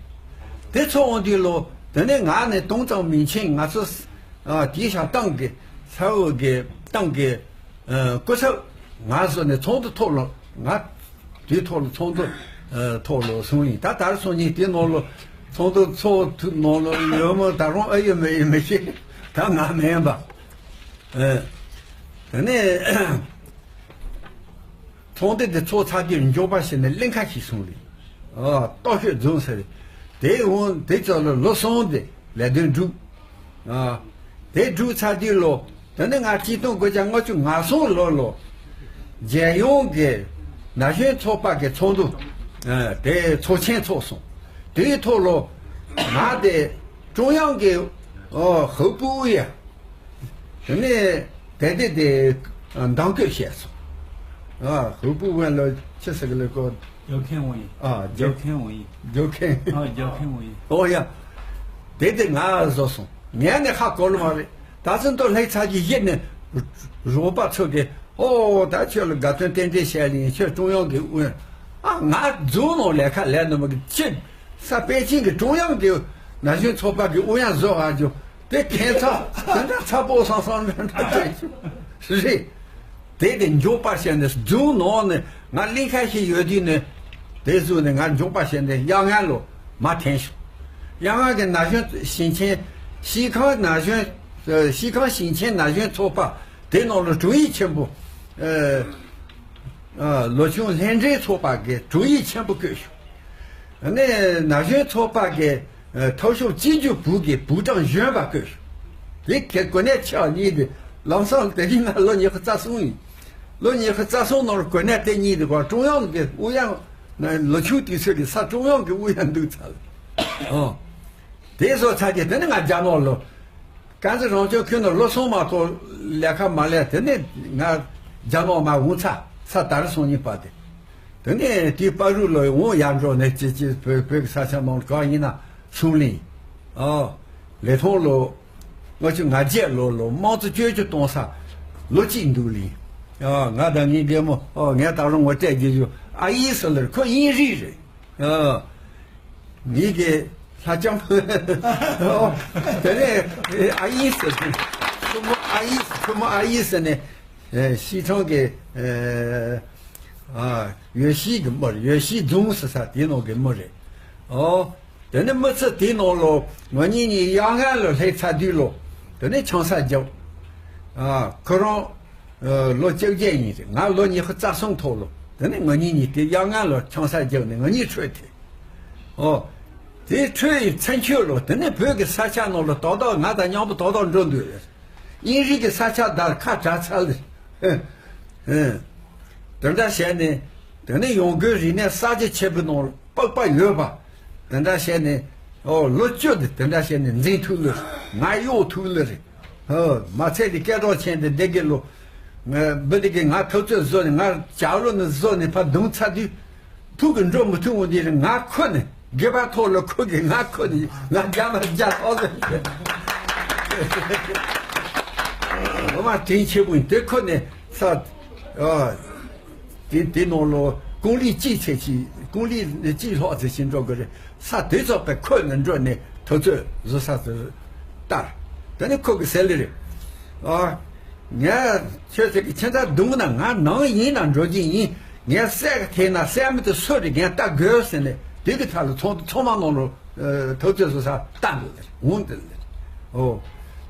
དེ་ཚོགས་འོང་དུས་ལོ་དེ་ནས་ང་ནས་དུང་གཙང་མིང་ཆེན་ང་ཚོ། ཨ་དེའི་ཤ་ཏང་གི་ས་འོག་གི་ཏང་གི་ཨ་སྐུ་ཚབ་ང་བཟོས་ནས་ཚོགས་འདུ་ཐོག་ལ་ང་དེའི་ཐོག་ལ་ཚོགས་འདུ་ཨ་ཐོག་ལ་སོང་ཡིན། ད་དར་སོང་ཡིན་དེ་ནང་ལ་ཚོགས་འདུ་ཚོགས་ཐུབ་ནང་ལ་ཡོད་མོད་ད་རུང་ཨ་ཡོད་མེད་ཡོད་མི་ཤེས། ད་ང་མེད་པ། ཨ་དེ་ནས་ཚོགས་འདུ་དེ་ཚོགས་ཚར་དུས་མགྱོགས་པ་བྱས་ནས་གླིང་ཁ་ཞིག་སོང་རེད། ཨ་ལྟོ་ཤོད་རྫོང་ཟེར། དེ་འོང་དེ་ཚོ་ལ་ལོ་གསུམ་དེ་ལས་དོན་བསྒྲུབས། ཨ་དེ་བསྒྲུབས་ཚར་དུས་ལོ་དེ་ནས་ང་ཆིག་སྟོང་དགུ་བརྒྱ་ལྔ་བཅུ་ང་གསུམ་ལོ་ལོ་རྒྱལ་ཡོངས་ཀྱི་ན་གཞོན་ཚོགས་པ་གི་ཚོགས་འདུ་ཨ་དེ་ཚོགས་ཆེན་ཚོགས་སོང་། དེའི་ཐོག་ལོ་ང་དེ་ཀྲུང་དབྱང་གི་ཨོ་ཧོ་པུའུ་ཡ། དེ་ནས་དེ་དེ་དེ་འདང་བསྐྱོད་བྱས་སོང་། ཨ་ཧུ་པུ་ཝན་ལོ་ཆི་ཟེར་གི་ལོ་ཀོ། རྒྱལ་ཁེངས་འོང་ཡིན། ཨ་རྒྱལ་རྒྱལ་ཁེངས་འོང་ཡིན། རྒྱལ་ཁེངས། ཨ་རྒྱལ་ཁེངས་འོང་ཡིན། ཨོ་ཡ། དེ་དེ་ང་བཟོ་སོང་། ངས་ནི་ཧ་གོ་ལོ་མ་རེད། ད་ཚུན་དུ་ལྷག་ཚར་གྱི་ཡིད་ནས་རོགས་པ་ཚོ་གི་ཨོ་ད་ཁྱོད་ལ་དགའ་སྟོན་རྟེན་འབྲེལ་བྱས་ལ་ཡིན། ཁྱོད་ཀྲུང་དབྱང་གི་དབུ། ཨ་ང་རྫུན་ནང་ལས་ཁ་ལས་ནི་མ་གི་ཁྱེད། ས་པེ་ཅིང་གི་ཀྲུང་དབྱང་གི་ན་གཞོན་ཚོགས་པ་གི་ཨུ་ཡོན་བཟོ་བ་རྒྱུ་དེ་ཁྱད་མཚར་དེ་འདྲ་ཚ་པོ་སང་སང་འདྲ་འདྲ་དེ་རེད། དེ་དེ་མགྱོགས་པར་བཤད་ནས་རྫུན་ནང་ནས་ང་གླིང་ཁ་ཞིག་ཡོད་དུས་ནས་དེ་བཟོས་ནས་ང་མགྱོགས་པར་བཤད་ནས་གཡང་ངན་ལོ་མ་འཐེན་ཤོག། གཡང་ངན་གི་ན་གཞོན་ཞིང་ཆེན་སྤྱི་ཁང་ན་གཞོན་སྤྱི་ཁང་ཞིང་ཆེན་ན་གཞོན་ཚོགས་པ་དེ་ནང་ལ་དྲུང་ཡིག་ཆེན་པོ། ཨ་ལོ་ཆུང་ལྷན་འབྲེལ་ཚོགས་པ་གི་དྲུང་ཡིག་ཆེན་པོ་བསྐོས་ཤོག། ནས་ན་གཞོན་ཚོགས་པ་གི་ཨ་མཐོ་ཤོས་སྤྱི་རྒྱུ་བུ་གི་བུ་གྲངས་གཞོན་པ་བསྐོས་ཤོག། དེ་གི་གོ་གནས་ཆེ་བ་གཉིས་དེ་ལམ་སང་དེ་རིང་ང་ལོ་ཉི་ཤུ་རྩ་གསུམ་ཡིན། ལོ་ཉི་ཤུ་རྩ་གསུམ་ནང་ལ་གོ་གནས་དེ་གཉིས་དེ་གོ་ཀྲུང་དབྱང་གི་ཨུ་ཡོན་ལོ་ཆུང་དུས་ཚོད་ཀྱི་ས་ཀྲུང་དབྱང་གི་ཨུ་ཡོན་འདུག་ཚར། ཨོ། དེ་བཟོ་ཚར་གྱི་དེ་ནི་ང་རྒྱ་ནག་ལོ། ཀན་ལྷོ་རང་སྐྱོང་ཁུལ་ནང་ལོ་གསུམ་མ་གཏོགས་ལས་ཀ་མ་ལས། དེ་ནས་ང་རྒྱ་ནག་མ་འོང་ཚ་ས་དར་སོང་ཉིན་པ་དེ། དེ་ནས་དེའི་བར་རུ་ལོ་འོང་ཡར་འགྲོ་ནས་ཅི་ཅི་བོད་བོད་ཀྱི་ས་ཆ་ནང་གང་ཡིན་ན་སུང་ལིང་། ཨ་ལི་ཐང་ལོ། ལྔ་བཅུ་ང་བརྒྱད་ལོ་ལོ་དམངས་གཙོ་བཅོས་བསྒྱུར་གཏོང་ས་ལོ་གཅིག་འདུག་ལིང་། ཨ་ང་དང་ངའི་རྒན་མོ་ཨ་ངས་ད་རུང་ངོ་སྤྲད་རྒྱུ་ཞུ་ཨ་ཡིག་ཟེར་ལེར་ཁོ་དབྱིན་རིགས་རེད། ཨ། ངེད་ཀྱི་ལྷ་ལྕམ། དེ་ནས་ཨ་ཡིག་ཟེར་དུས། ཁོ་མོ་ཨ་ཡིག་ཁོ་མོ་ཨ་ཡིག་ཟེར་ནས་ཨེ་ཤིས་ཁྲོང་གི་ཨེ་ཨ་ཡོད་ཤིས་ཀྱི་མོ་རེད། ཡོད་ཤིས་རྫོང་ཟེར་ས་དེའི་ནང་གི་མོ་རེད། ཨོ། དེ་ནས་མི་ཚེ་དེའི་ནང་ལོ་ང་གཉིས་གཉིས་གཡང་ངན་ལ་སླེབས་ཚར་དུས་ལོ། དེ་ནས་ཆང་ས་རྒྱབ། ཨ་ཁོ་རང་། ལོ་བཅོ་བརྒྱད་ཡིན་རེད། ང་ལོ་ཉི་ཤུ་རྩ་གསུམ་ཐོག་ལོ། དེ་ནས་ང་གཉིས་གཉིས་དེ་གཡང་ངན་ལོ་ཆང་ས་རྒྱབ་ནས་ང་གཉིས་འཕྲོད་དེ། ཨོ། དེ་འཕྲོད་ཡི་ཚན་ཆོད་ལོ། དེ་ནས་བོད་ཀྱི་ས་ཆ་ནང་ལ་ཏག་ཏག་ང་དང་མཉམ་པོ་ཏག་ཏག་འགྲོ་འདུག་རེད། དབྱིན་རིགས་ཀྱི་ས་ཆ་དར་ཁ་གྲག་ཚར་ལེ། དེ་འདྲ་བྱས་ནས་དེ་ནས་ཡོང་སྒོའི་རིག་གནས་གསར་བརྗེ་ཆེན་པོའི་ནང་ལ་པགས་པ་ཡོད་པ། དེ་འདྲ་བྱས་ནས་ཨོ་ལོ་བཅུ་དེ་དེ་འདྲ་བྱས་ནས་འཛིན་ཐུབ་ལེ། ང་གཡོག་ཐུབ་ལེ་རེད། ཧོ། མ་ཚད་དེ་སྐད་གྲགས་ཆེན་དེ་འདི་གི་ལོ། ང་འབུ་འདི་གི་ང་ཐུབ་ཚོད་བཟོ་ནས་ང་ལྕགས་ལོ་ནི་བཟོ་ནས་ཕར་བརྡུངས་ཚར་དུས། ཕུག་གི་འགྲོ་མི་ཐུབ་འོང་དེ་རེད། ང་ཁུ་ནས་སྒེར་པ་ཐོག་ལ་ཁུ་གི་ང་ཁུ་ནས་ང་རྒྱ་མ་རྒྱ་ཐོག་ལ། འོ་མ་དྲིན་ཆེ་པོ་ཡིན་དེ་ཁུ་ནས་ས། ཨ། དེ་དེ་ནང་ལོ་ཀུང་ལི་གཅིག་ཚེ་གཅིག་ཀུང་ལི་གཅིག་ལྷག་ཚེ་གཅིག་འགྲོ་གི་རེད། ས་དེ་ཚོ་པའི་ཁོད་ནས་འགྲོ་ནས་དུས་ཚོད་བཟོ་ས་དེ་ལྟར། དེ་ནས་ཁོ་གི་ཟེར་ལེ་རེད། ཨ། ངས་ཁྱོད་ཚེ་གི་ཁྱེད་ཚ་རྡུང་ན་ང་ནང་ཡིན་ན་འགྲོ་གི་ཡིན། ངས་སད་གི་ཐེ་ན་སད་མི་དེ་སུ་རེད་ངས་ལྟ་དགོས་ཟེར་ནས་དེ་གི་ཐ་ལ་ཚོང་ཚོང་མ་ནང་ལོ་དུས་ཚོད་བཟོ་ས་ལྟ་འདུག་ལེ་འོང་དེ་ལེ། ཨོ།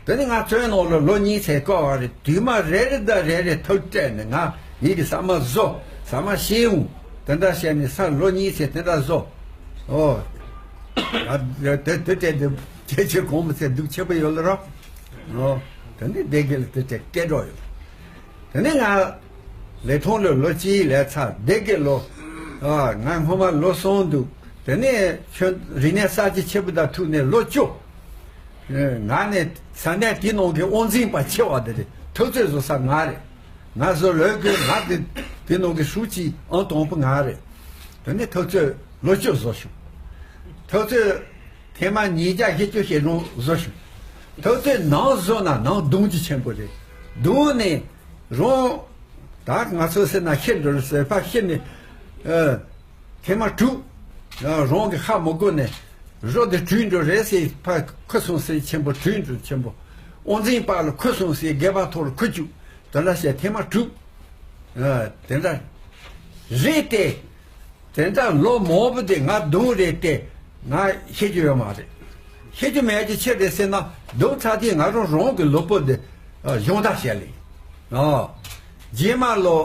དེ་ནི་ང་བཙོན་ནང་ལ་ལོ་གཉིས་ཚད་བསྐོར་བ་རེད། དུས་མ་རེ་རེ་དང་རེ་རེ་ཐག་སྤྲད་ནས་ང་ཡིད་ཀྱི་ཟ་མ་བཟོ། ཟ་མ་ཤེས་འོང་། དེ་འདྲ་བྱས་ནས་ས་ལོ་གཉིས་ཚད་དེ་འདྲ་བཟོ། ཨོ། ང་དེ་དེ་སྤྲད་དེ་ཁྱེད་ཆོས་གོང་མ་ཚད་སྡུག་ཆེན་པོ་ཡོད་ལ་རོ། ཨོ། དེ་ནི་སྡེ་དགེ་ལ་དེ་སྤྲད་སྐད་གྲོགས་ཡོད། དེ་ནས་ང་ལས་ཐོག་ལ་ལོ་གཅིག་ལས་ཚར། སྡེ་དགེ་ལོ། ཨ། ང་སྔོན་མ་ལོ་གསུམ་འདུག་དེ་ནས་ཁྱོད་རིག་གནས་གསར་བརྗེ་ཆེན་པོ་དང་ཐུག་ནས་ལོ་བཅུ། ང་ནས་ས་གནས་དེ་ནང་གི་དབང་འཛིན་པ་ཆེ་བ་དེ་རེད། འཐབ་རྩོད་བཟོ་ས་ང་རེད། ང་བཟོ་ལོས་དགོས། ང་དེ་དེ་ནང་གི་ཧྲུའུ་ཅི་ཨང་དང་པོ་ང་རེད། དེ་ནས་འཐབ་རྩོད་ལོ་བཅུ་བཟོ་བྱུང་། འཐབ་རྩོད་ཐེངས་མ་ཉིས་བརྒྱ་བཞི་བཅུ་ཞེ་གྲངས་བཟོ་བྱུང་། འཐབ་རྩོད་ནམ་བཟོ་ན་ནམ་གདོང་གི་ཆེན་པོ་རེད། གདོང་ནས་རང་ད་ང་ཚོ་ཟེར་ན་ཤི་འགྲོ་རེད་ཟེར། ཕར་ཤི་ནས། ཨ། ཐེངས་མ་དྲུག་རང་གི་ཧ་མི་གོ་ནས་རོ་དེ་བྲོས་འགྲོ་རེད་ཟེར། ཕར་ཁུ་སོང་ཟེར་ཆེན་པོ། བྲོས་འགྲོ་ཆེན་པོ། དབང་འཛིན་པ་ལ་ཁུ་སོང་ཟེར། སྒལ་པ་ཐོག་ལ་ཁུ་བཅུག་དེ་འདྲ་བྱས་ཐེངས་མ་དྲུག་ཨ། དེ་འདྲ་རེད་དེ། དེ་འདྲ་ལོ་མང་པོ་དེ་ང་གདོང་རེད་དེ་ང་ཤེས་རྒྱུ་ཡོད་མ་རེད། ཤེས་རྒྱུ་མེད་ཀྱི་ཕྱིར་རེད་ཟེར་ན། གདོང་ཚ་དུས་ང་རང་རང་གི་ལུས་པོ་འདི་ཨ། སྦྱོང་བརྡར་བྱས་ལེ། ཨ། རྗེས་མ་ལོ་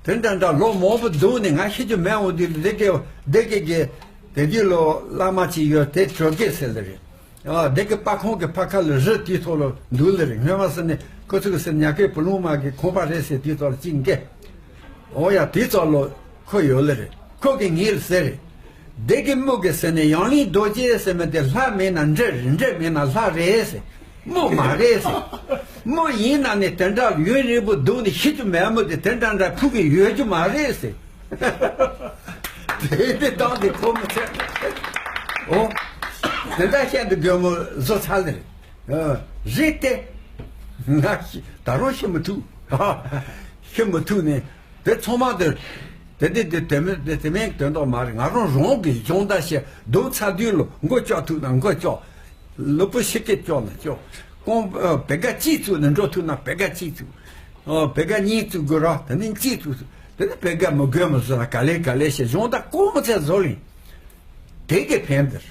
དེ་འདྲ་འདྲ་ལོ་མང་པོ་སྡོད་ནས་ང་ཤེས་རྒྱུ་མེད་འོང་དུས། སྡེ་དགེ་སྡེ་དགེ་གི་དེ་དུས་ལོ་བླ་མ་ཅིག་ཡོད། དེ་གྲོལ་དགེ་ཟེར་ལེ་རེད། ཨ། སྡེ་དགེ་པར་ཁང་གི་ཕ་ཁ་ལ་རི་དེའི་ཐོག་ལ་འདུག་ལེ་རེད། སྔོན་མ་ཟེར་ནས་ཁོ་ཚོ་གི་ཟེར་ཉག་གའི་བུ་ལོང་མ་གི་ཁང་པ་རེད་ཟེར། དེའི་ཐོག་ལ་གཅིག་འགེ། ཨོ་ཡ། དེའི་ཐོག་ལ་ཁོ་ཡོད་ལེ་རེད། ཁོ་གིས་ངེད་ལ་ཟེར་རེད། སྡེ་དགེ་མི་གི་ཟེར་ནས་ཡང་ལིང་རྡོ་རྗེ་ཟེར་མི་དེ་ལྷ་མིན་ན་འདྲེ་རེད། འདྲེ་མིན་ན་ལྷ་རེད་ཟེར། མི་མ་རེད་ཟེར། མི་ཡིན་ན་ནི་དེ་འདྲ་ཡུན་རིང་པོ་སྡོད་ནས་ཤི་རྒྱུ་མེད། མི་དེ་དེ་འདྲ་འདྲ་ཕུག་གི་ཡོད་རྒྱུ་མ་རེད་ཟེར། དེ་དེ་བཏང་སྟེ་ཁོ་མི་ཚེ། ཨོ། དེ་འདྲ་བཤད་འདུག་དགོས་མོ་བཟོ་ཚར་ལེ་རེད། ཨ། རེད་དེ། ང་ཤི་ད་རུང་ཤི་མི་ཐུབ། ཤི་མི་ཐུབ་ནས་དེ་ཚང་མ་དེ་དེ་དེ་དེ་དེ་མིན་དེ་དེ་མིན་དོན་དག་མ་རེད། ང་རང་རང་གི་སྦྱོང་བརྡར་བྱས། གདོང་ཚ་དུས་ལ་མགོ་ལྕོག་ཐུབ་ན་མགོ་ལྕོག་ལུས་པོ་ཤི་སྐད་ལྕོག་ན་ལྕོག་རྐང་། ཨ། བེ་ག་གཅིག་བཙུགས་ནས་འགྲོ་ཐུབ་ན་བེ་ག་གཅིག་བཙུགས། ཨ། བེ་ག་གཉིས་བཙུགས་དགོས་ར། དེ་ནས་གཅིག་བཙུགས། དེ་ནས་བེ་ག་མི་དགོས་མི་བཟོ་ལ་ག་ལེ་ག་ལེ་བྱས་སྦྱོང་བརྡར་ཀོ་མོ་ཚད་བཟོ་ལིང་། དེ་གི་ཕན་འདིར།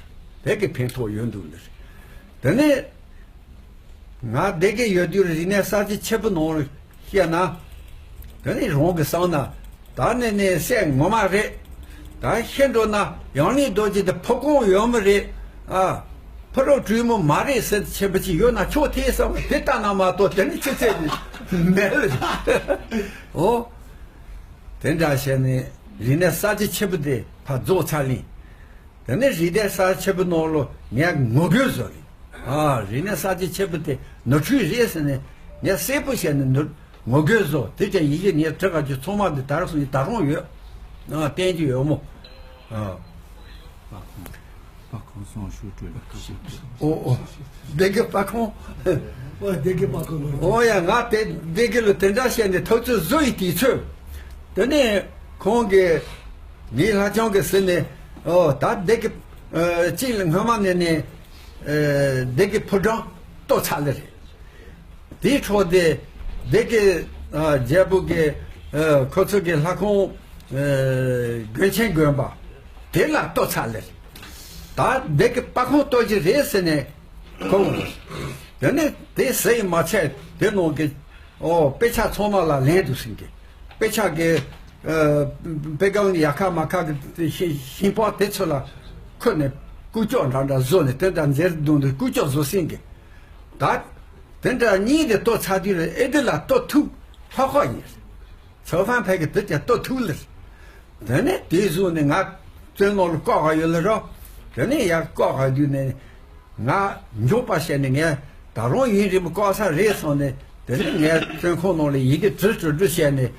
དེ་གི་ཕན་ཐོགས་ཡོད་འདུག་འདིར། དེ་ནས་ང་སྡེ་དགེ་ཡོད་དུས་རིག་གནས་གསར་བརྗེ་ཆེན་པོ་ནང་བཤད་ན། དེ་ནས་རང་གི་བསམ་ན། ད་ནས་ནས་སྲས་ངོ་མ་རེད། ད་ཤི་འགྲོ་ན་ཡང་ལིང་རྡོ་རྗེ་དེ་ཕོ་རྐང་ཡོད་མི་རེད། ཨ། ཕོ་རོག་གྲུས་མོ་མ་རེད་ཟེར་ཆེན་པོ་ཅིག་ཡོད་ན་ཆོག་དེ་བསམ། དེ་ལྟ་ན་མ་གཏོགས་དེ་ནི་ཆུ་ཚད་ནི་མེད་ལ། ཨོ། དེ་འདྲ་བྱས་ནས་རིག་གནས་གསར་བརྗེ་ཆེན་པོ་དེ་ཕར་རྫོགས་ཚར་ལིང་། དེ་ནས་རིག་གནས་གསར་ཆེན་པོ་ནང་ལོ་ངས་ངོ་རྒོལ་བཟོ་ལེ། ཨ། རིག་གནས་གསར་བརྗེ་ཆེན་པོ་དེ་ནོར་འཁྲུལ་རེད་ཟེར་ནས་ངས་གསལ་པོ་བཤད་ནས་ནོར་ངོ་རྒོལ་བཟོ། དེ་ཀྱང་ཡི་གེ་ངས་བྲི་ག་རྒྱུ་ཚང་མ་འདི་དར་སོང་ཡི་ད་རུང་ཡོད། ཨ། བསྟན་རྒྱུ་ཡོད་མོ། ཨ། པར་ཁང་སོང་ཞུ་སྤྲོད་ལ་ཁ་ཤས་ཨོ་ཨོ། སྡེ་དགེ་པར་ཁང་། ཨོ་སྡེ་དགེ་པར་ཁང་ལོ། ཨོ་ཡ། ང་དེ་སྡེ་དགེ་ལ་དེ་འདྲ་བཤད་ནས་ཐོབ་ཚོད་བཟོ་ཡི་དུས་ཚོད། དེ་ནས་ཁོང་གིས་ངའི་ལྷ་ལྕམ་གྱིས་ཟེར་ནས། ཨོ་ད་སྡེ་དགེ་ཨ་གཅིག་ལ་སྔོན་མ་ནས་ནས་ཨ་སྡེ་དགེ་ཕོ་བྲང་གཏོར་ཚར་ལེ་རེད། དེའི་འཕྲོ་དེ་སྡེ་དགེ་ཨ་རྒྱལ་པོ་གི་ཨ་ཁོ་ཚོ་གི་ལྷ་ཁང་ཨ་དགོན་ཆེན་དགོན་པ་དེ་ལ་གཏོར་ཚར་ལེ་རེད། ད་སྡེ་དགེ་པར་ཁང་གཏོར་གྱི་རེད་ཟེར་ནས་ཁོ་དེ་ནས་དེ་ཟེར་ཡི་མ་ཚད་དེ་ནང་གི་ཨོ་དཔེ་ཆ་ཚང་མ་ལ་ལན་འདུག་ཟིན་གི། དཔེ་ཆ་གི་ཨ་དཔེ་སྒང་ཡ་ཁ་མ་ཁ་གི་ཤིང་ཤིང་པགས་དེ་ཚོ་ལ་ཁོ་ནས་ཀུ་ཅོ་འདྲ་འདྲ་བཟོ་ནས་དེ་འདྲ་མཛེས་སྡུག་འདུག་ཀུ་ཅོ་བཟོ་ཟིན་གི། ད་དེ་འདྲ་གཉིས་དེ་གཏོར་ཚར་དུས་ལ་ཨེ་དེ་ལ་གཏོར་ཐུབ་ལྷག་ཁོག་ཡིན། ཚོ་ཧྥན་ཕེ་གི་དེ་ཀྱང་གཏོར་ཐུབ་ལེ། དེ་ནས་དེའི་གཞུག་ནས་ང་བཙོན་ནང་ལ་བཀག་ག་ཡོད་ལེ་རོ། དེ་ནས་ཡར་བཀག་ག་དུས་ནས་ང་མགྱོགས་པ་བྱས་ནས་ངས་ད་རུང་ཡུན་རིང་པོ་བཀག་ས་རེད་བསམ་ནས། དེ་ནས་ངས་བཙོན་ཁང་ནང་ལ་ཡི་གེ་བྲི་བྲི་བྲི་བྱས་ནས་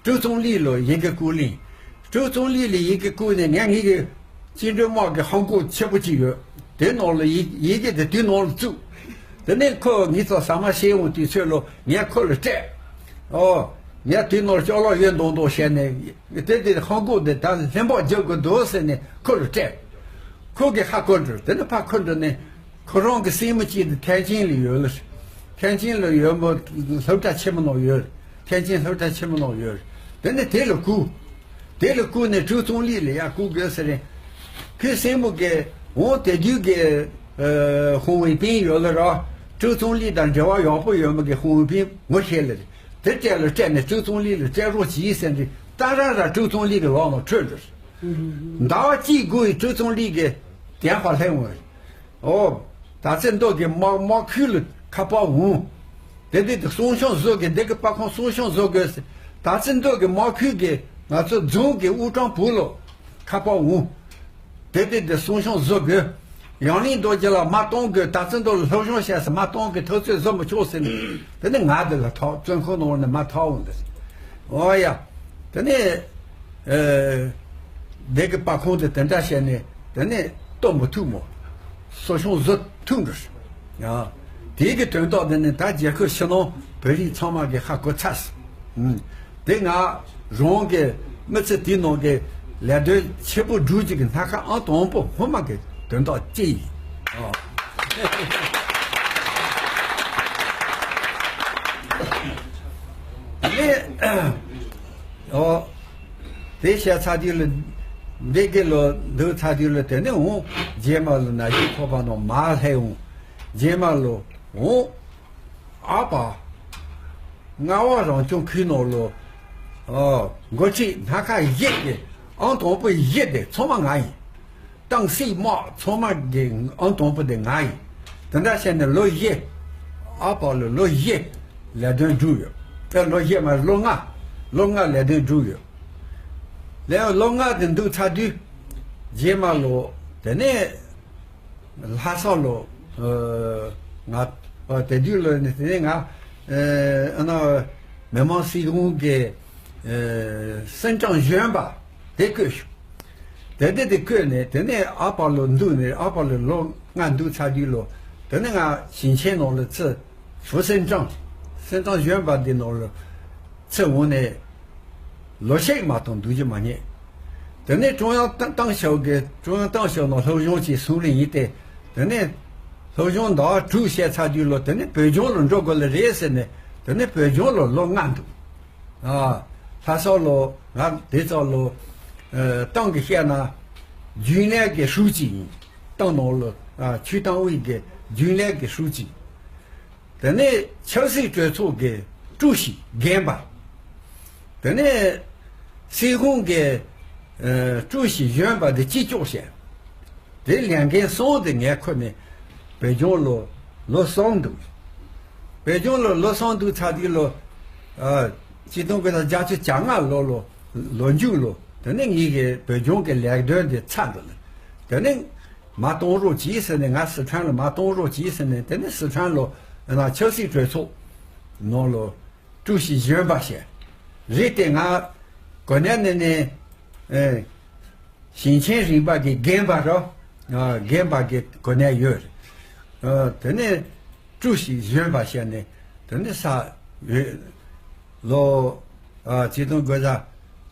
ཀྲུའུ་ཙུང་ལི་ལ་ཡི་གེ་བསྐུར་ལིང་། ཀྲུའུ་ཙུང་ལི་ལ་ཡི་གེ་བསྐུར་ནས་ངས་ངེད་ཀྱི་བཅིངས་འགྲོལ་དམག་གི་ཧམ་གོག་ཆེ་པོ་ཅིག་ཡོད། དེ་ནང་ལ་ཡི་ཡི་གེ་དེ་དེའི་ནང་ལ་བཙུགས། དེ་ནས་ཁོ་ངེད་ཚོ་ཟ་མ་བཞེས་འོང་དུས་ཚོད་ལ་ངས་ཁོ་ལ་སྤྲད། ཨོ། ངས་དེའི་ནང་ལ་ཅ་ལག་ཡོད་མདོག་མདོག་བྱས་ནས་དེ་དེ་ཧམ་གོག་དེ་ད་ལྷན་པ་རྒྱག་དགོས་འདུག་ཟེར་ནས་ཁོ་ལ་སྤྲད། ཁོ་གིས་ཧ་གོ་འགྲོ། དེ་ནས་ཕར་འཁུར་འགྲོ་ནས། ཁོ་རང་གི་སྲིང་མོ་གཅིག་དེ་ཐན་ཅིན་ལ་ཡོད་ལ། ཐན་ཅིན་ལ་ཡོད་མོ། སློབ་གྲྭ་ཆེན་མོ་ནང་ཡོད། ཐན་ཅིན་སློབ་གྲྭ་ཆེན་མོ་ནང་ཡོད། དེ་ནས་དེ་ལ་བསྐུར། དེ་ལ་བསྐུར་ནས་ཀྲུའུ་ཙུང་ལི་ལ་ཡར་བསྐུར་དགོས་ཟེར་རེད། ཁོའི་སྲིང་མོ་གིས་འོང་དེ་དུས་ཀྱི་ཧུང་ཝེ་པིན་ཡོད་ལ་ར། ཀྲོའུ་ཙུང་ལི་དང་འབྲེལ་བ་ཡག་པོ་ཡོད་མི་གི་ཧུའུ་པིན་ངོ་ཤེས་ལེ། དེ་སྤྲད་ལ་སྤྲད་ནས་ཀྲོའུ་ཙུང་ལི་ལ་སྤྲད་རོགས་གྱིས་ཟེར་ནས་ཏག་ར་ར་ཀྲོའུ་ཙུང་ལི་གི་ལག་ནང་འཕྲོད་འགྲོ། ཟླ་བ་གཅིག་སྒུག་ཡི་ཀྲོའུ་ཙུང་ལི་གི་དེ་ཧ་ལས་འོང་། ཨོ། ད་ཚེ་མདོ་གི་དམག་དམག་ཁུལ་ལ་ཁ་པར་འོང་། དེ་དུས་དེ་སུང་ཤང་བཟོ་དགོས། འདི་གི་པར་ཁང་སུང་ཤང་བཟོ་དགོས་ཟེར། ད་ཚེ་མདོ་གི་དམག་ཁུལ་གི་ང་ཚོ་རྫོང་གི་དབུ་ཀྲང་བུ་ལོ་ཁ་པར་འོང་། དེ་དུས་དེ་སུང་ཤང་བཟོ་དགོས། ཡང་ལིང་རྡོ་རྗེ་ལ་མ་གཏོང་དགོས། ད་ཚེ་མདོ་ལ་སློབ་སྦྱོང་བྱས་ཟེར་མ་གཏོང་དགོས། ཐག་ཚོད་བཟོ་མི་ཆོག་ཟེར་ནས་དེ་ནས་ང་དེ་ལ་ཐོག་བཙོན་ཁང་ནང་ནས་མ་ཐོག་འོང་དེ། ཨོ་ཡ། དེ་ནས། ཨེ། འདི་གི་པར་ཁང་དེ་དེ་འདྲ་བྱས་ནས་དེ་ནས་གཏོང་མི་ཐུབ་མོ། གསོ་སྐྱོང་བཟོ་ཐུབ་འགྲོ། ཡ། དེ་གི་དོན་དག་དེ་ནི་ད་རྒྱལ་ཁབ་ཕྱི་ནང་བོད་རིགས་ཚང་མ་གི་ཧ་གོ་ཚར་སོང་། དེ་ང་རང་གི་མི་ཚེ་དེའི་ནང་གི་ལས་དོན་ཆེ་པོ་སྒྲུབ་རྒྱུ་གི་སྣ་ཁ་ཨང་དང་པོ་སྔོན་མ་གི་དོན་དག་ཅིག་ཡིན། ཨ། དེ་ནས། ཨོ། དེ་བཤད་ཚར་དུས་ལ། འདི་གི་ལོ་འདུག་ཚར་དུས་ལ་དེ་ནས་འོང་རྗེས་མ་ལ་ན་གཞོན་ཚོགས་པ་ནང་མར་སླེབས་འོང་། རྗེས་མ་ལ་འོང་། ཨ་ཕ། རྔ་བ་རང་སྐྱོང་ཁུལ་ནང་ལ། ཨོ། འགོ་ཁྲིད་སྣ་ཁ་བཞི་གི་ཨང་དང་པོ་བཞི་དེ་ཚང་མ་ང་ཡིན། ཏང་སྲིད་དམག་ཚང་མ་གི་ཨང་དང་པོ་དེ་ང་ཡིན། དེ་འདྲ་བྱས་ནས་ལོ་བཞི། ཨ་ཕ་ལ་ལོ་བཞི་ལས་དོན་བསྒྲུབས་ཡོད། ཨེ། ལོ་བཞི་མ་རེད། ལོ་ལྔ། ལོ་ལྔ་ལས་དོན་བསྒྲུབས་ཡོད། ལས་ལོ་ལྔ་དེ་འདུག་ཚར་དུས། རྗེས་མ་ལོ་དེ་ནས་ལྷ་ས་ལོ། ཨ། ང་། ཨ། དེ་དུས་ལོ་ནས་དེ་ནས་ང་། ཨ་ན། མི་དམངས་སྲིད་གཞུང་གི། ཨ། 省长选拔 དེ་བསྐོས་བྱུང་། དེ་དེ་དེ་བསྐོས་ནས་དེ་ནས་ཨ་ཕ་ལོ་འདུག་ནས། ཨ་ཕ་ལོ་ལོ་ལྔ་འདུག་ཚར་དུས་ལོ། དེ་ནས་ང་ཞིང་ཆེན་ནང་ལ་ཚུར། 副省长། 省长选拔 འདི་ནང་ལ་ཚུར་འོང་ནས་ལོ་ཤས་མ་གཏོགས་འདུག་རྒྱུ་མ་རྙེད། དེ་ནས་ཀྲུང་དབྱང་ཏང་ཏང་ཞའོ་གི། ཀྲུང་དབྱང་ཏང་ཞའོ་ནང་སློབ་སྦྱོང་བྱས་སོང་རིང་ཡིན་ཏེ། དེ་ནས་སློབ་སྦྱོང་ཟླ་བ་དྲུག་བྱས་ཚར་དུས་ལོ། དེ་ནས་བོད་ལྗོངས་ལ་འགྲོ་དགོས་ལེ་རེད་ཟེར་ནས། དེ་ནས་བོད་ལྗོངས་ལ་ལོ་ལྔ་འདུག། ཨ། ལྷ་ས་ལོ། ང་དེ་ཙམ་ལོ། ཨ། ཏང་གི་བཤད་ན་རྒྱུན་ལས་ཀྱི་ཧྲུའུ་ཅི་ཡིན། ཏང་ནང་ལོ། ཨ། ཆུས་ཏང་ཝུའེ་གི་རྒྱུན་ལས་ཀྱི་ཧྲུའུ་ཅི། དེ་ནས་ཆབ་སྲིད་གྲོས་ཚོགས་ཀྱི་ཀྲུའུ་ཞི་རྒན་པ། དེ་ནས་སྲིད་གཞུང་གི། ཨ། 主席选拔 དེ་སྤྱི་ཁྱབ་བྱས། དེ་ལས་འགན་གསུམ་དེ་ངས་ཁུར་ནས་བོད་ལྗོངས་ལ་ལོ་གསུམ་འདུག། བོད་ལྗོངས་ལ་ལོ་གསུམ་འདུག་ཚར་དུས་ལོ། ཨ། ཆིག་སྟོང་དགུ་བརྒྱ་བརྒྱད་ཅུ་གྱ་ལྔ་ལོ་ལོ། ལོ་མཇུག་ལོ། དེ་ནས་ངེད་ཀྱི་བོད་ལྗོངས་ཀྱི་ལས་དོན་དེ་ཚར་འདུག་ལ། དེ་ནས་མར་གཏོང་རོགས་གྱིས་ཟེར་ནས། ང་སི་ཁྲོན་ལ་མར་གཏོང་རོགས་གྱིས་ཟེར་ནས། དེ་ནས་སི་ཁྲོན་ལ་ཆབ་སྲིད་གྲོས་ཚོགས་ནང་ལ་ཀྲུའུ་ཞི་གཞོན་པ་བྱས། རེད་དེ་ང་གོ་གནས་ནས་ནས། ཨེ། ཞིང་ཆེན་རིམ་པ་གི་རྒན་པ་རོ། ཨ། རྒན་པ་གི་གོ་གནས་ཡོད་རེད། ཨ། དེ་ནས་ཀྲུའུ་ཞི་གཞོན་པ་བྱས་ནས། དེ་ནས་ས་ཡོད། ལོ། ཨ། ཆིག་སྟོང་དགུ་བརྒྱ་